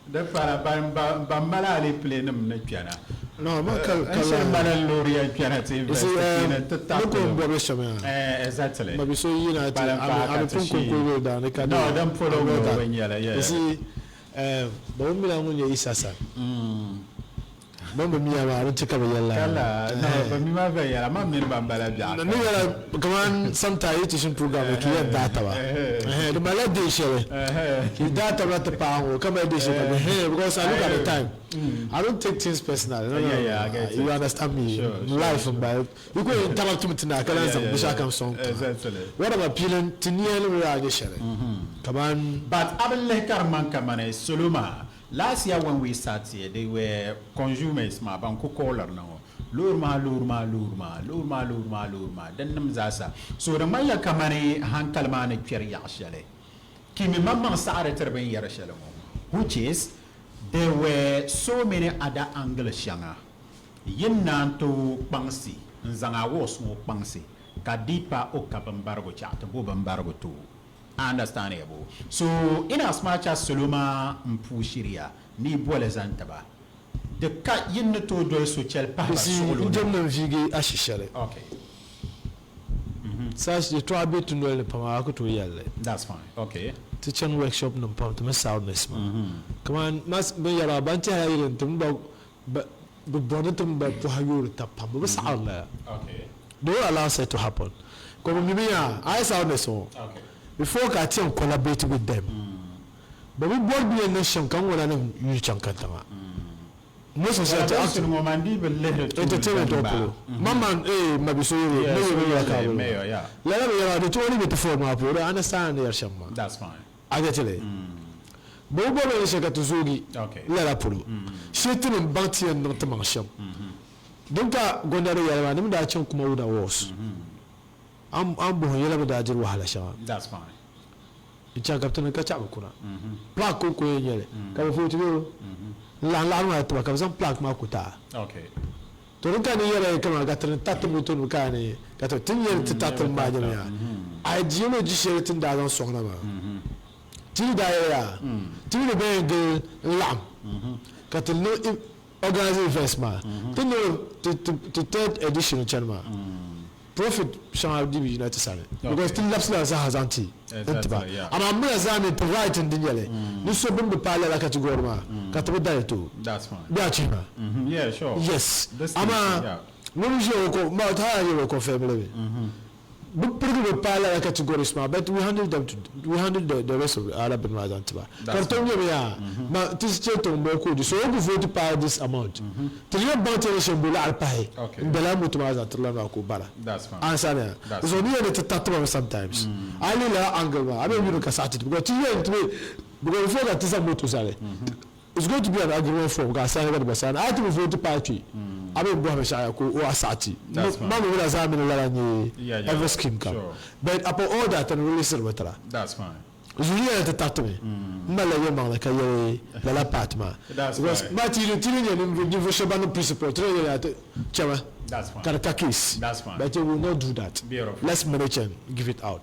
di pala ban mali alepile nim ni kpɛna. No, ma ka ka n shiri mali n loori yɛn kpɛna ti invest ti ni ti tariti. Ni ko n bɔbi shɛm yaa. Exactly. Ma bi so yina ti a mi pun kunkurigu daa ni ka No, din polo ŋɔ bi nyɛla yeah. You see, ba bi mina ŋun nyɛ Isa San. Bɛ bi miya maa, di chɛ ka bɛ yɛli lala. Kala, no, bɛ mi maa viɛnyɛla, man mini ban bala biɛɣu ka. Ni yɛla kaman sometime yi ti shini program ni ka yi yɛn daai taba. Di malila day shɛli ka yi daai taba ti paai ŋɔ ka mali day shɛli ka bɛ hɛɛ because I look at the time. I don't take things personally. No, no, no, you understand me. Life m-bala. Yi ku yɛn taba tum ti naai ka lan zaŋ binshɛɣu kam sɔŋ tiŋa. What I'm appealing ti nia ni yaa nyɛ shɛli kaman. But a bi lihi ka di ŋmani kamani salo maa Last year when we sat here, they were consumers maa ban ku calliri na ŋɔ, loori maa, loori maa, loori maa, loori maa, loori maa, loori maa, din nim zaasa. So di ŋmanila kamani hankali maa ni kpɛri yaɣa shɛli. Kimi maŋmaŋ saɣiri tiri binyɛri shɛli ŋɔ, which is there were so many other angle shɛŋa yin naan tooi kpaŋsi n-zaŋ awards ŋɔ kpaŋsi ka di pa o ka binbarigu chaɣ ti bo binbarigu ti o. A understand ya bo? So in as much as salo maa m-puushiriya ni yi boli zaŋ ti ba, di ka yin ni tooi doli sochɛli pahi ba Bisi suɣilo n ni. jem ni n viigi a shi shɛli. Okay. Saha yɛtɔɣa be ti noli ni pam a ku tooi yɛli li. That's fine. Okay. Ti chani workshop nim pam ti mi soundness maa. Kaman mas binyɛra ban tɛhila yili n-ti mi gba bɛ bɔri ni ti mi gba pɔha yoori tab pam bɛ bi saɣiri lala. Okay. They won't allow such to happen. Ka bɛ mi mi yaa a yi soundness ŋɔ Okay. before ka a ti yɛn collaborate with them bɛ bi bɔri bɛ yɛn niŋ shɛm ka n ŋɔna nim yuli chaŋ kantiŋa. Most of the Collaboration ŋɔ man dii bi lihiri tuuli entertainment zani ŋɔ ba. polo. Man man eh mabi so yɛli Yeah, mayor so bi yɛra yɛli ka bolo. mayor, yeah. Lala bi yɛra di tooi ni bɛ ti fɔɔ maa polo di understand ni yɛri shɛm maa. That's fine. A get li? Bɛ bi bɔri bɛ ni shɛli ka ti zoogi Okay. lala polo. Shee ti ni baŋ ti yɛn niŋ ti maŋ shɛm. Din ka Gonda di yɛli maa ni mi daa chaŋ Kumawood Awards a ni bɔhim yɛla bi daa diri wahala shɛŋa. That's fine. N chaŋ ka bɛ ti niŋ ka chaɣi bɛ kuna. Plaque ko yɛn nyɛli ka bɛ vooti o n laɣim laɣiri maa tiba ka bɛ zaŋ plaque maa ku ti a. To din ka ni yɛli kaman ka ti ni tariti moto nim ka ni ka ti ti ni yɛli ti tariti mi maa nyɛmi yaa ideology shɛli ti ni daa zaŋ sɔŋ na maa ti ni daa yɛli yaa ti mi ni bɛ yɛn gili n laɣim ka ti niŋ organize events maa ti niŋ ti third edition chani maa. Profit shɛŋa di bi yina ti sani because ti labisila zaaha zaŋ ti n-ti ba. Amaa m mi la zaa mi ti right n-di nyɛli ni so bini bi paai lala category maa ka ti bi dali ti o bee a chihi ma? Yes. Amaa ŋun ʒiya o ko ma ti hali a yɛli o confirm li mi. Bɛ pirigi bi paai lala categories maa but we handle them to we handle the rest of the other bini maa zaŋ ti ba. Ka di tom nyɛmi yaa ma ti chɛ tiŋ bɔ ka o di so o ku vote paai this amount. Ti di yɛn baŋ ti ni shɛm bo laɣiri pahi n dala moto maa zaŋ tiri la maa ka o bara. Answer ya. So ni yɛn ni ti tariti ba mi sometimes. A yi lihi lala angle maa a mi yuli ka saɣi ti ti because ti yɛn ti because before ka ti zaŋ moto zali it's going to be an agreement form ka a sign ka di gba sign. A yi ti bi vote paai kpe a mi bɔhi binshɛɣu ya ka o a saɣi ti. Ma mi wula zaa mini lala n-nyɛ every scheme kam but upon all that ti ni release li mi tira. Zuliya ti tariti mi m malila yɛlimaŋli ka yɛli lala part maa because maa ti ti ni nyɛ ninvuɣ shɛba ban niŋ principle ti ni yɛli yaa ti chama ka di ka case but we will not do that let's manage and give it out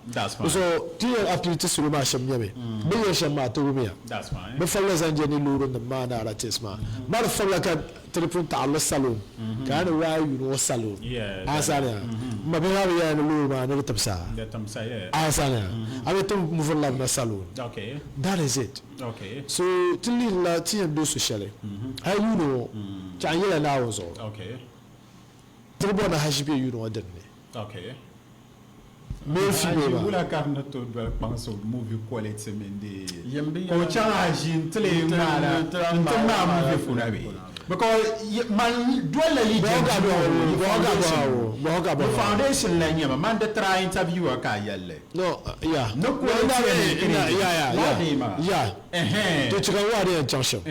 so ti yɛn appeal ti salo maa shɛm nyɛmi bɛ yɛli shɛm maa ti wumiya bɛ fabila zaŋ jɛndi loori nim maa ni other things maa maa di fabila ka Ti di pun taɣirili salon ka a ni waai yuli ŋɔ salon a sani a m ma bihi maa bi yɛla ni loori maa ni di timsa a sani a a bi tim muviri labina salon that is it so ti lihirila ti yɛn do so shɛli hali yuuni ŋɔ chɛɣu n yɛla Naawuni zuɣu ti di bɔri ni haʒi be yuuni ŋɔ dini ni. Male female maa. Wula ka ni tooi doli kpaŋsi movie quality mini di ka o chaŋ a ʒi n-ti lee ŋmaai n-ti ŋmaai movie puna bee? Because man dolila yi yi foundation la nyɛmi man di try interview a ka a yɛli li. No, yeah. Ni quality and encourage. Maa. Yeah. To chika waa di yɛn chaŋ shɛm.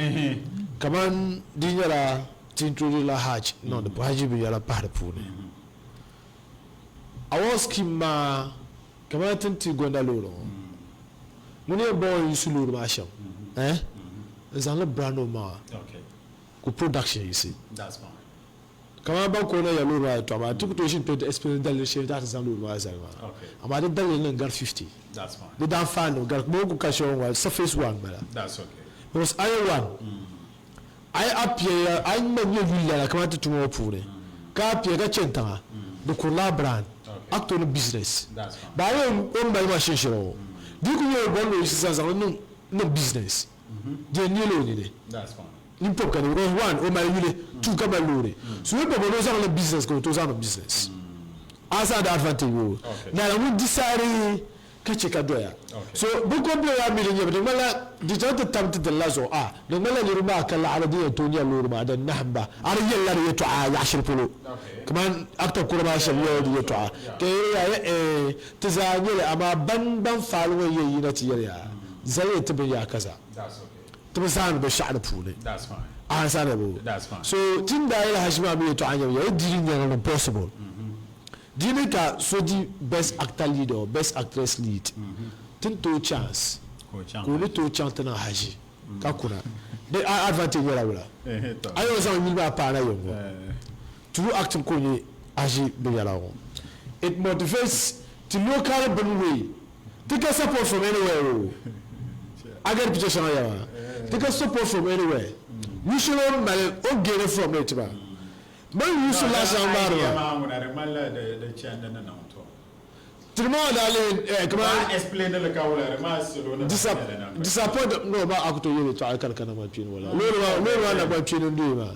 Kaman di nyɛla ti introduce la Hajj niŋdi Hajj binyɛra pahi di puuni. Award scheme maa kamani ti ni ti gonda loori ŋɔ ŋuni yɛn bɔŋɔ yiɣisi loori maa shɛm eh n zaŋ li brand o maŋa ka production yiɣisi kamani ban ka o na ya loori maa yɛltɔɣa maa ti ku tooi ʒini kpɛ explain daliri shɛli ti zaŋ loori maa zali maa amaa di daliri ni gari 50 di daanfaani ni gari kuma ku ka shɛli ŋɔ surface one bala because a yɛ one A yi a piɛ a yi ŋma nyɛ yuli lala kamani ti tuma ŋɔ puuni ka a piɛ ka chani tiŋa di kurila a brand a ku tooi niŋ business ba a yi o ni mali machine shɛli ŋɔ di yi ku nyɛ o bɔri ni o yiɣisi zaŋ zaŋli niŋ business di yɛn neela o nini nini pɔbi ka ni because one o mali yuli two ka mali loori so o yi bɔri ni o zaŋli niŋ business ka o tooi zaŋ niŋ business a zaŋ di advantage o lala ŋun decide ka chɛ ka doya. So bɛ complain maa mi di nyɛmi di ŋmanila di chaŋ ti tam ti dini la zuɣu a di ŋmanila niriba maa ka laɣiri din yɛn tooi nya loori maa din nahim ba a di yɛlila di yɛltɔɣa yaɣa shɛli polo kamani actor kura maa shɛba yɛli di yɛltɔɣa ka yɛli ya ya eeh ti zaa nyɛli amaa ban ban faali ŋɔ yɛn yina ti yɛli ya zaliya ti binyɛra kaza ti bi zaandi binshɛɣu di puuni a answer bo so ti ni daa yɛli hashi maa mi yɛltɔɣa nyɛmi ya yi diri nyɛla ni possible. Di ni ka so di best actor lead or best actress lead, ti ni ti o chance. Ka o ni tooi chaŋ ti niŋ haji ka kuna. Di advantage nyɛla wula? A yi o zaŋ yuli maa paai na yiŋ ŋɔ, through acting ka o nyɛ haji binyɛra ŋɔ. It motivates ti local bini way ti ka support from anywhere o. A get picture shɛŋa ya maa? Ti ka support from anywhere. Yu shɛli o ni mali o ni gain from it maa. Bɛ ni yuusi laɣisi ŋmaari maa. Tiri maa daa lee eh, kamani disappoint no ba a ku tooi yɛli yɛltɔɣali ka di ka nangban kpeeni wala loori maa loori maa nangban kpeeni n doya maa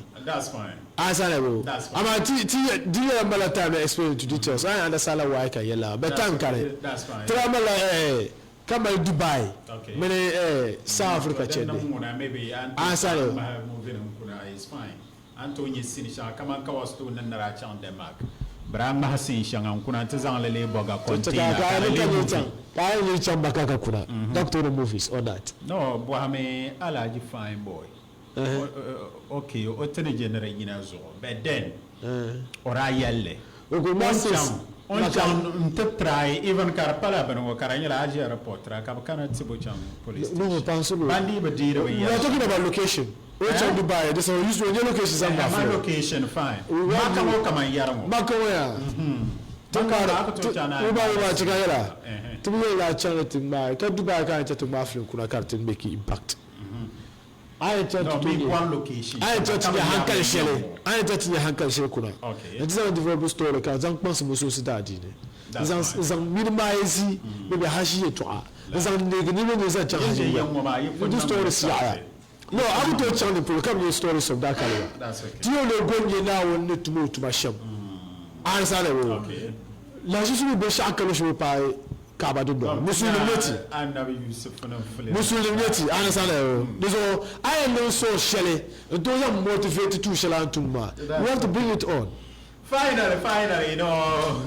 a sani bo amaa ti ti di nyɛla mala time explain into details I understand la why ka yɛli la but time kani tira mala eh ka mali Dubai mini eh South Africa chɛndi a sani. A ni tooi nya sini shɛŋa kaman Kawastoon ni ni daa chaŋ Denmark. Bɛ daa ŋmahi sin shɛŋa n-kuna nti zaŋ li leei bɔga container ka di leei movie. Ka a yi chaŋ Maka ka kuna, ka ku tooi niŋ movies on that. No, bɔhimi Alhaji Fine Boy. Ok, o ti ni je ni di yina zuɣu, but then o daa yɛli li. O ni chaŋ n-ti try even ka di pala bini ŋɔ ka di nyɛla a ʒiya report-ra ka bɛ kana tibo chaŋ police station. Ban dii bi deeri binyɛra. We are talking about location. O chaŋ Dubai, di saha o use o nya location zaŋ maa fuli. Location fine. Maka ŋɔ kaman yɛri ŋɔ. Maka ŋɔ yaa. Uba uba ti ka yɛla. Ti bi yɛli a chaŋ ni ti ŋmaai ka Dubai ka a yɛn chaŋ ti ŋmaai film kuna ka di ti make impact. A yɛn chaŋ ti tooi nya a yɛn chaŋ ti nya hankali shɛli a yɛn chaŋ ti nya hankali shɛli kuna n ti zaŋ develop story ka zaŋ kpaŋsi musulinsi daadiini n zaŋ n zaŋ minimize maybe haji yɛltɔɣa n zaŋ neegi niriba ni zaŋ chaŋ haji gba di stories yaɣaya. No, a ku tooi chaŋ ni polo ka bi nya stories of that caliber. Ti yɛn lee go n-nya Naawuni ni tum o tuma shɛm. Answer o. Lahiʒishi mi binshɛɣu kalo shɛli paai Kaaba dundɔŋ. Musulinim nyɛ ti. Musulinim nyɛ ti. Answer o. Di zuɣu a yɛn niŋ source shɛli n-tooi zaŋ motivate tuun shɛli a ni tum maa, you have to bring it on. Finally, finally, you know,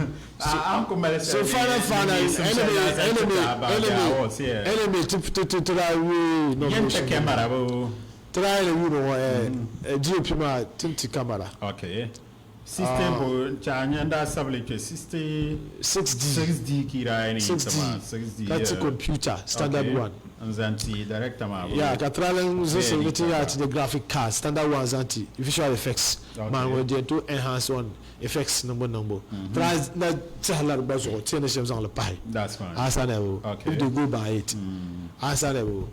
an ku mali So final, final, enemy, enemy, enemy, enemy, ti ti ti ti daa yuui Yɛn nomination ti camera bo. Ti daa yɛn yuuni ŋɔ eh, GOP maa ti ni ti camera. Okay. System bo cha nya daa sabili kpe 60 6D. 6D ki daa yɛn 6D. ti maa, 6D, Ka ti yeah. computer, standard Okay. one. N zaŋ ti director maa bo. Yeah, ka ti daa lan zaŋ Very sili ti neat. yaa ti nyɛ graphic card, standard one zaŋ ti visual effects. Maa ŋɔ di yɛn tooi enhance on effects niŋbu niŋbu. Ti daa na tɛhila di gba zuɣu ti yɛn ni shɛm zaŋ li pahi. That's fine. Answer bo. Okay. If they go by it. Answer bo.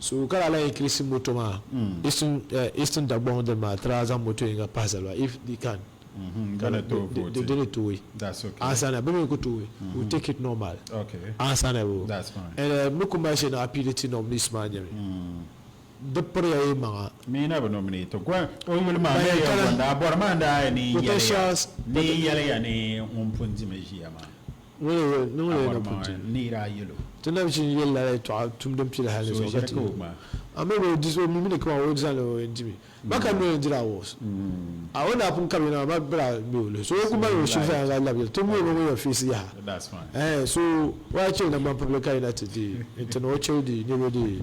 So ka daa lahi increase moto maa. Eastern, Eastern Dagbɔŋ dini maa ti daa zaŋ moto yinga pahi zali ba if they can. Di ni tooi vote. Di ni tooi. That's okay. Answer bɛ mi ku tooi. We take it normal. Okay. Answer bo. That's fine. And mi ku mali shɛli ni appeal ti nominees maa nyɛmi. Di piriya yi maŋa. Mi na bi nominate o. O yuli maa mi yɛn bɔnda. A bɔri maa n-daa yɛn ni yɛliya ni yɛliya ni ŋun pun dimi ʒiya maa. Ŋuni yɛn na pun dimi? Ni daa yɛl o. Ti na bi ʒini yɛli lala yɛtɔɣa tum din pili hali ni So zuɣu ka ʒiri ti ka o ŋmaa. A mi bi o mi mi ni kaman o zaŋ li o yɛn dimi. Ba ka noli n-diri awards. A o ni daa pun kabi yina maa, ba bi daa ŋme o lihi. So o ku mali o shili viɛnyɛla labi yɛli, ti ŋme o mi ŋun yɛn feesi yaha. That's fine. Ɛɛn, so o daa chɛ Nagban Public ka yina ti di nti ni o chɛ di niriba di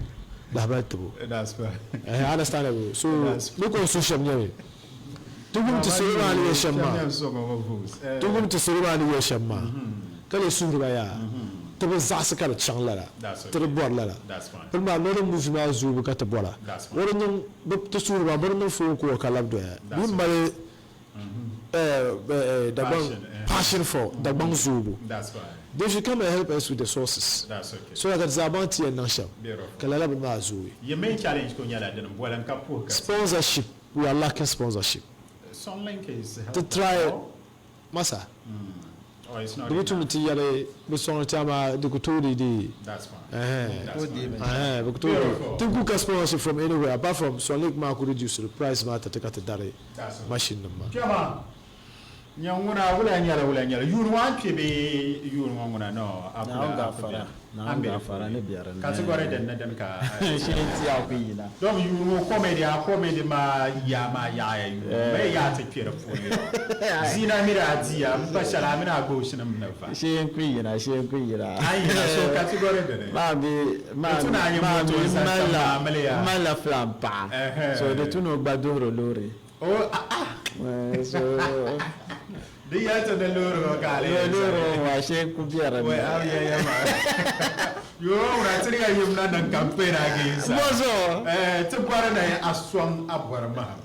lahibali tibu. That's fine. Ɛɛn, understandable. So That's ni ka o su shɛm nyɛmi, ti wum ti salo maa ni yɛli shɛm maa, ti wum ti salo maa ni yɛli shɛm maa, ka lee suhiri ba yaa. Ti bi zaɣisi ka di chaŋ lala, ti di bɔri lala. Bini maa lɔri movie maa zoobu ka ti bɔra. O di niŋ bɛ ti suhiri ba bɛ di niŋ phone call ka labi doya. Bɛ yi mali Dagbaŋ passion for Dagbaŋ zoobu. They should come and help us with the sources so that ka ti zaa baŋ ti yɛn niŋ shɛm ka lala bini maa zooi. Sponsorship, we are lacking sponsorship. Ti try masa. Di bi tumdi ti yɛli bi sɔŋdi ti amaa di ku tooi di di ɛhɛn bi ku tooi di ti ku ka sponsorship from anywhere apart from Swanlake maa ku reduce di price maa ti ti ka ti dari machine nim maa. Kpɛma nyɛ ŋuna wula nyɛla wula nyɛla yuun ŋɔ a ni kpe bee yuun ŋɔ ŋuna no a kula a ku beni a ni be di puuni category din ni din ka dom yuun ŋɔ comedy a comedy maa yaa maa yaɣaya yuun ŋɔ bee yaa ti kpe di puuni yɔ zina mi daa diya m pa shɛli a mini a gooshinim ni va Shee n kuli yina shee n kuli yina a yi yina so category dini maa mi maa di tu ni a nyɛ maa moto mi n zaŋ malila tam maa mili ya malila filan paɣa so di tu ni o gba duhiri loori o ah ah so di yɛli ti ni loori ŋɔ ka a lee loori ŋɔ maa shee n ku be dinni Wai, a bi yɛliya maa. Yo, ŋuna tiriga yimna niŋ campaign against a. Bɔzuɣu? Eh, ti bɔri ni a sɔŋ a bɔri mahim.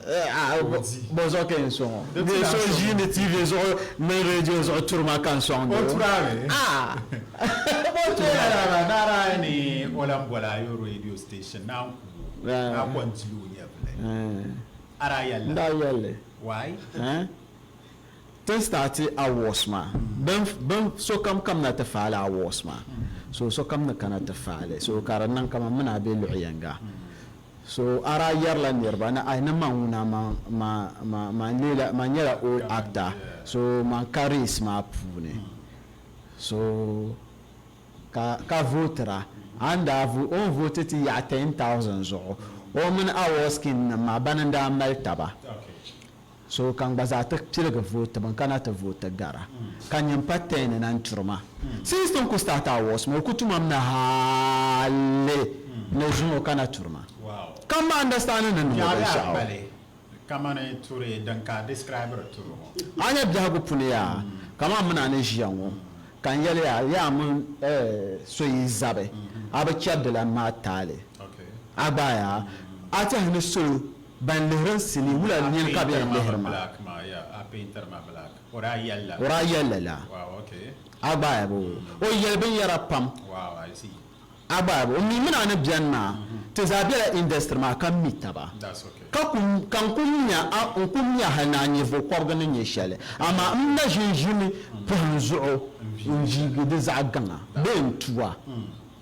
Bɔzuɣu ka yɛn sɔŋ o? Bee so ʒiindi TV zuɣu mini radio zuɣu turi ma ka n sɔŋdi o? O turami. Ah! Bɔ yɛla maa, naa daa ni o lan boli a yo radio station naan ku o, naa ko n-dili o nyɛvili. A daa yɛli la? N daa yɛli li. Why? Eh? Ti ni start awards maa, bin, bin, sokam kamina ti faali awards maa. So sokam ni kana ti faali. So ka di niŋ kaman mini a be luɣ yinga. So a daa yɛrila niriba ni ai ni man ŋuna man, man, man, man leela, man nyɛla old actor. So man ka race maa puuni. So ka, ka vootira. A ni daa vo, o ni vooti ti yaɣi 10,000 zuɣu, o mini awards king nim maa bani n-daa mali taba. So ka n gba zaa ti piligi vooti bin kana ti vooti gara ka nyɛ m-pa ten ni na n-turi ma. Since ti ni ku start awards maa o ku tumam na hali ni zuŋɔ ka na turi ma. Ka m ma understand ni niŋ o binshɛɣu. A nya biɛhigu puni yaa kaman mini a ni ʒiya ŋɔ ka n yɛli ya yaa mini so yi zabi a bi chɛri dilan maa taali. A gba yaa a tɛhi ni salo Ban lihiri n sinii wula nini ka bɛ yɛn lihiri ma? O daa yɛli lala. A gbaai ba o. O yɛli binyɛra pam. A gbaai ba o. Mi mini a ni beni maa, ti zaa bela industry maa ka mi taba. Ka ku, ka n ku nya a, n ku nya hali ni a nyɛvili kɔbigi ni nyɛ shɛli. Amaa m na ʒi n-ʒimi pɔhim zuɣu n-viigi di zaɣ gaŋa bee n-tu a.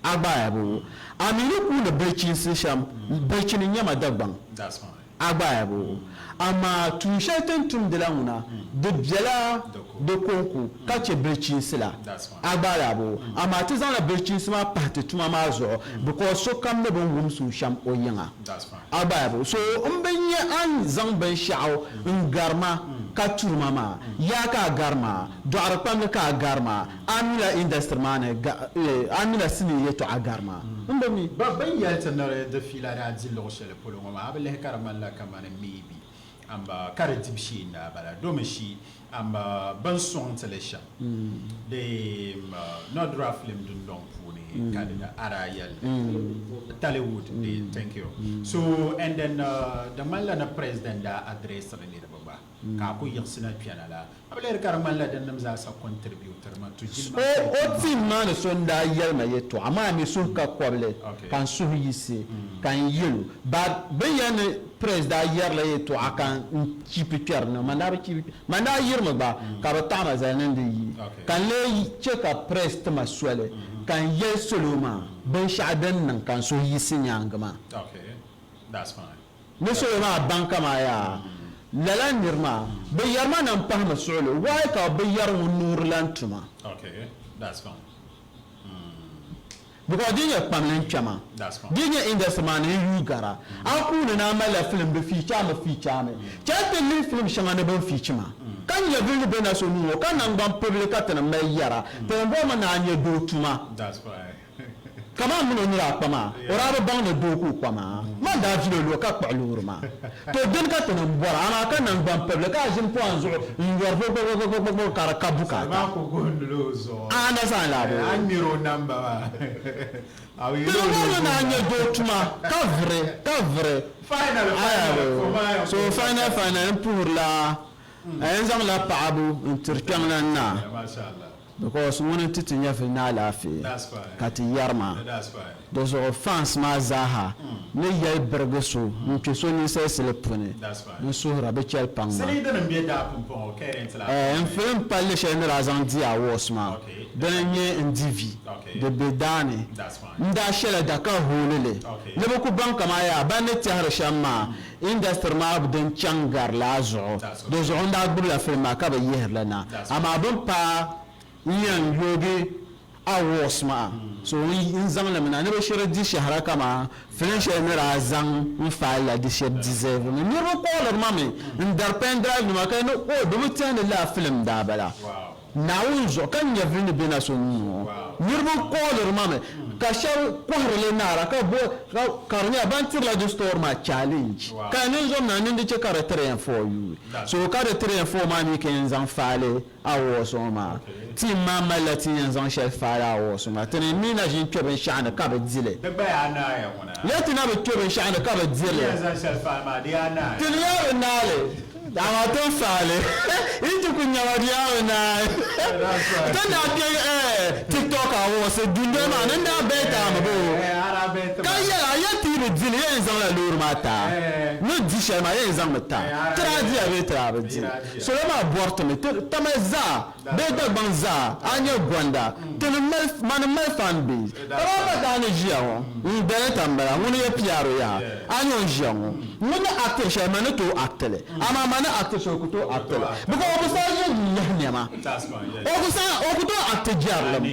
A gbaai bo? A mi ni kuuni bilichinsi shɛm, bilichini n-nyɛ ma Dagbaŋ. A gbaai bo? Amaa tuun shɛli ti ni tumdi la ŋuna, di bela di kɔŋko ka chɛ bilichinsi la. A gbaai bo? Amaa ti zaŋla bilichinsi maa pahi ti tuma maa zuɣu because sokam ni bɛ ni wumsi o shɛm o yiŋa. A gbaai bo? So m bi nya a ni zaŋ binshɛɣu n-gari ma ka turi ma maa. Yaa ka a gari ma? Dɔɣirikpamli ka a gari ma? A mila industry maa ni ga a mila sinii yɛtɔɣa gari maa? M bi mi. Ba bɛn yɛli ti ni di fiila daa di luɣ shɛli polo ŋɔ maa, a bi lihi ka di ŋmanila kamani maybe amba ka di dibu shee n-daa bala, domishi amba bɛ ni sɔŋ ti li shɛm di Nordura filim dundɔŋ puuni ka di daa a daa yɛli li Tollywood di thank you so and then di ŋmanila ni president daa addressiri niriba gba. Ka a ku yiɣisina kpɛna la, a bi lihiri ka di ŋmanila dinnim zaa sa contributiri ma to jilima O o team maa ni so n-daa yɛli ma yɛtɔɣa, amaa a mi suhu ka kɔbili, ka n suhu yiɣisi, ka n yɛl o, But bɛ ni yɛli ni press daa yɛrila yɛtɔɣa ka n chiipi kpɛri ni, man daa bi chiipi kpɛri, man daa yirimi gba ka bɛ taɣi ma zali ni n di yi, ka n lee chɛ ka press ti ma soli ka n yɛli salo maa binshɛɣu din niŋ ka n suhu yiɣisi nyaaŋa maa. Ni salo maa baŋ kaman yaa lala nir maa bi yɛri ma na m-pahimi suɣili, why ka bɛ bi yɛri ŋun nuuri lan tuma? Because di nyɛ kpamli n-kpɛma, di nyɛ industry maa ni n-yuui gara. A kuuni ni a malila film bɛ feature a mi feature a mi. Chɛli ti lihi film shɛŋa ni bɛ ni feature ma ka nyɛvili ni be na so nuu ŋɔ ka naŋgban pibili ka ti ni mali yɛra. Ti ni bɔri mi ni a nyɛ doo tuma. Kaman min o ni daa kpa maa, o daa bi baŋ ni doo ka o kpa maa. Man daa vili o luɣa ka kpuɣi loori maa. To dini ka ti niŋ bɔra, amaa ka naŋgban pibili ka a ʒini pɔhim zuɣu n-yɔri gbɔgbɔgbɔgbɔgbɔ ka di ka bukaata. A understand laa bee? Ti ni bɔri ni a nya doo tuma ka viri, ka viri. Aya bee? So final final n puhirila a yɛn zaŋla paɣabu n-tiri kpiɔŋlan naa. Because ŋuni n-ti ti nyɛvili ni alaafee ka ti yɛri maa. Di zuɣu fans maa zaaha ni yɛli birigi so n-kpe so ninsalisili puni n-suhira bɛ chɛli paŋ ma. N filim palli shɛli ni daa zaŋ di awards maa dini n-nyɛ n di vi di be daa ni. N daa shɛla da ka hooli li ni bɛ ku baŋ kaman yaa ban ni tɛhiri shɛm maa Industry maa din chaŋ gari laa zuɣu. Di zuɣu n daa gbubila film maa ka bɛ yihiri li na. Amaa bɛ ni paai n-yɛn yoogi awards maa, so n zaŋ li mi na ni bɛ shiri di shɛhira kaman film shɛli ni daa zaŋ n file la di shiri deserve mi. Niriba kɔɣiliri ma mi n dari pen drive nima ka ni o di bi tɛhi ni lala film daa bala. Naawuni zuɣu ka nyɛvili ni be na so nuu ŋɔ. Niriba kooliri ma mi ka shɛba kɔhiri li naara ka bo ka di nyɛla ban tirila di store maa challenge ka ninzom na ni di che ka di 3 and 4 yuui. So ka di 3 and 4 maa mi ka yɛn zaŋ faali awards ŋɔ maa. Team maa malila ti yɛn zaŋ shɛli faali awards maa. Ti ni mi na ʒin kpe binshɛɣu ni ka bi di li. Di gba yaa naaya ŋuna. Ya ti na bi kpe binshɛɣu ni ka bi di li. Ti ni yɛn zaŋ shɛli faali maa di yaa naaya. Ti ni yaa bi naai li. Amaa ti ni faali yi ti ku nya ma di yaa bi naai. Ti ni daa kpe TikTok awards dundoli maa ni n daa bet a mi boo? Ka yɛli a ya ti yi bi di li ya yɛn zaŋla loori maa ti a. Ni di shɛli maa ya yɛn zaŋmi ti a. Ti daa diya bee ti daa bi di? Salo maa bɔri ti mi ti Tamale zaa bee Dagbaŋ zaa a nya gonda ti ni mali mani mali fan base ka maa pa daa ni ʒiya ŋɔ ŋun Beneta m-bala ŋuni yɛ PRO yaha a nya o ni ʒiya ŋɔ ŋun ni actiri shɛli mani tooi acti li amaa mani actiri shɛli o ku tooi acti li because o bi saɣi ʒi n-yahi nɛma o ku saɣi o ku tooi acti jɛrilim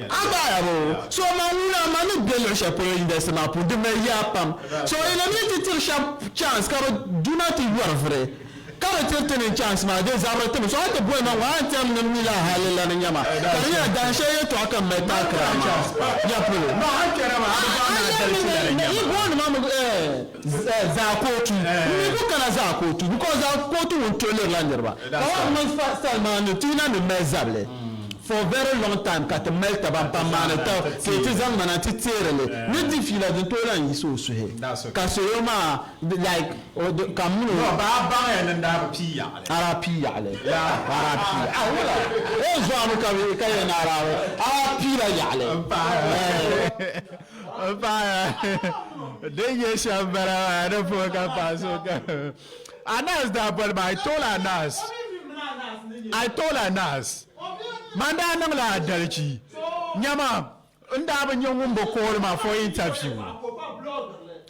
a gbaaya bo so man ŋuna mani be luɣ shɛli polo industry maa puuni di mali yaa pam so yi na mi ti tiri shɛba chance ka bɛ duna ti yɔri vuri Ka bɛ tiri ti ni chance maa, di zabiri ti mi. So a ti boli ma ŋɔ, a ni tɛm ni m mi la hali la ni nya ma, ka di nyɛla dahin shɛli yɛltɔɣa ka m mali taakira maa ya polo. Yi booni ma mi Zaakootu, m mi ku kana Zaakootu because Zaakootu ŋun tuhi lirila niriba. Ka maa mi style maa ni ti na ni mali zabili for very long time ka ti mali taba m-pa maani tab ka ti zaŋ ma na nti teeri li ni di fiila din tooi lan yiɣisi o suhi ka salo maa like ka m mini o. No, baa baŋya ni n daa bi pii yaɣili. A daa pii yaɣili. A daa pii. A wula. O zɔɣimi ka bi ka yɛn a daa a daa piila yaɣili. N paɣiya. N paɣiya. Din nyɛ shɛm bala maa di puuni ka paɣa so ka Anas daa boli ma I told Anas I told Anas man daa niŋla adalichi nyama N daa bi nya ŋun bi call ma for interview.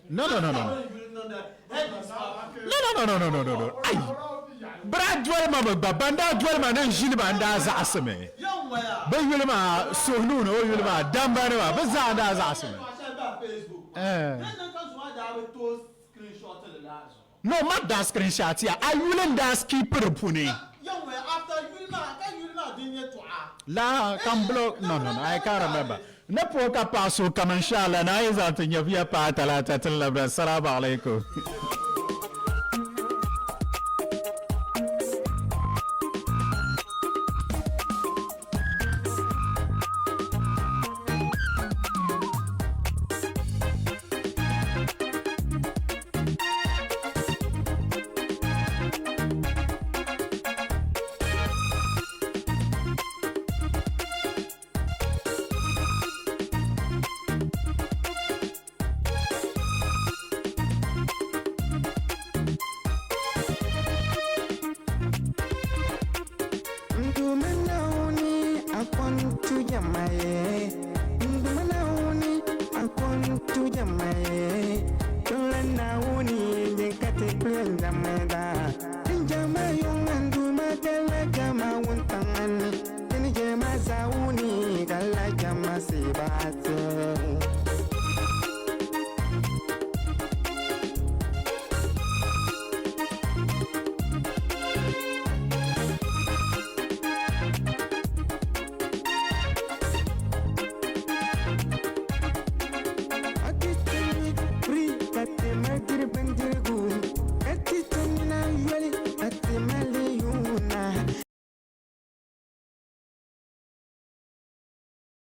No no no no. No no no no no no no. Ai. Bɛ daa doli ma mi gba. Ban daa doli ma ni n ʒini ba n daa zaɣisi mi. Bɛ yuli maa Suhnuun o yuli maa Damba nima bɛ zaa n daa zaɣisi mi. Eh. No ma daa screenshot ya a yuli n daa skip di puni. La ka n block no no no I can't remember. Ni puhi ka paɣa so kam inshallah na yi zaŋ ti nyɛ ya paai talaata ti labina. Salamu alaikum.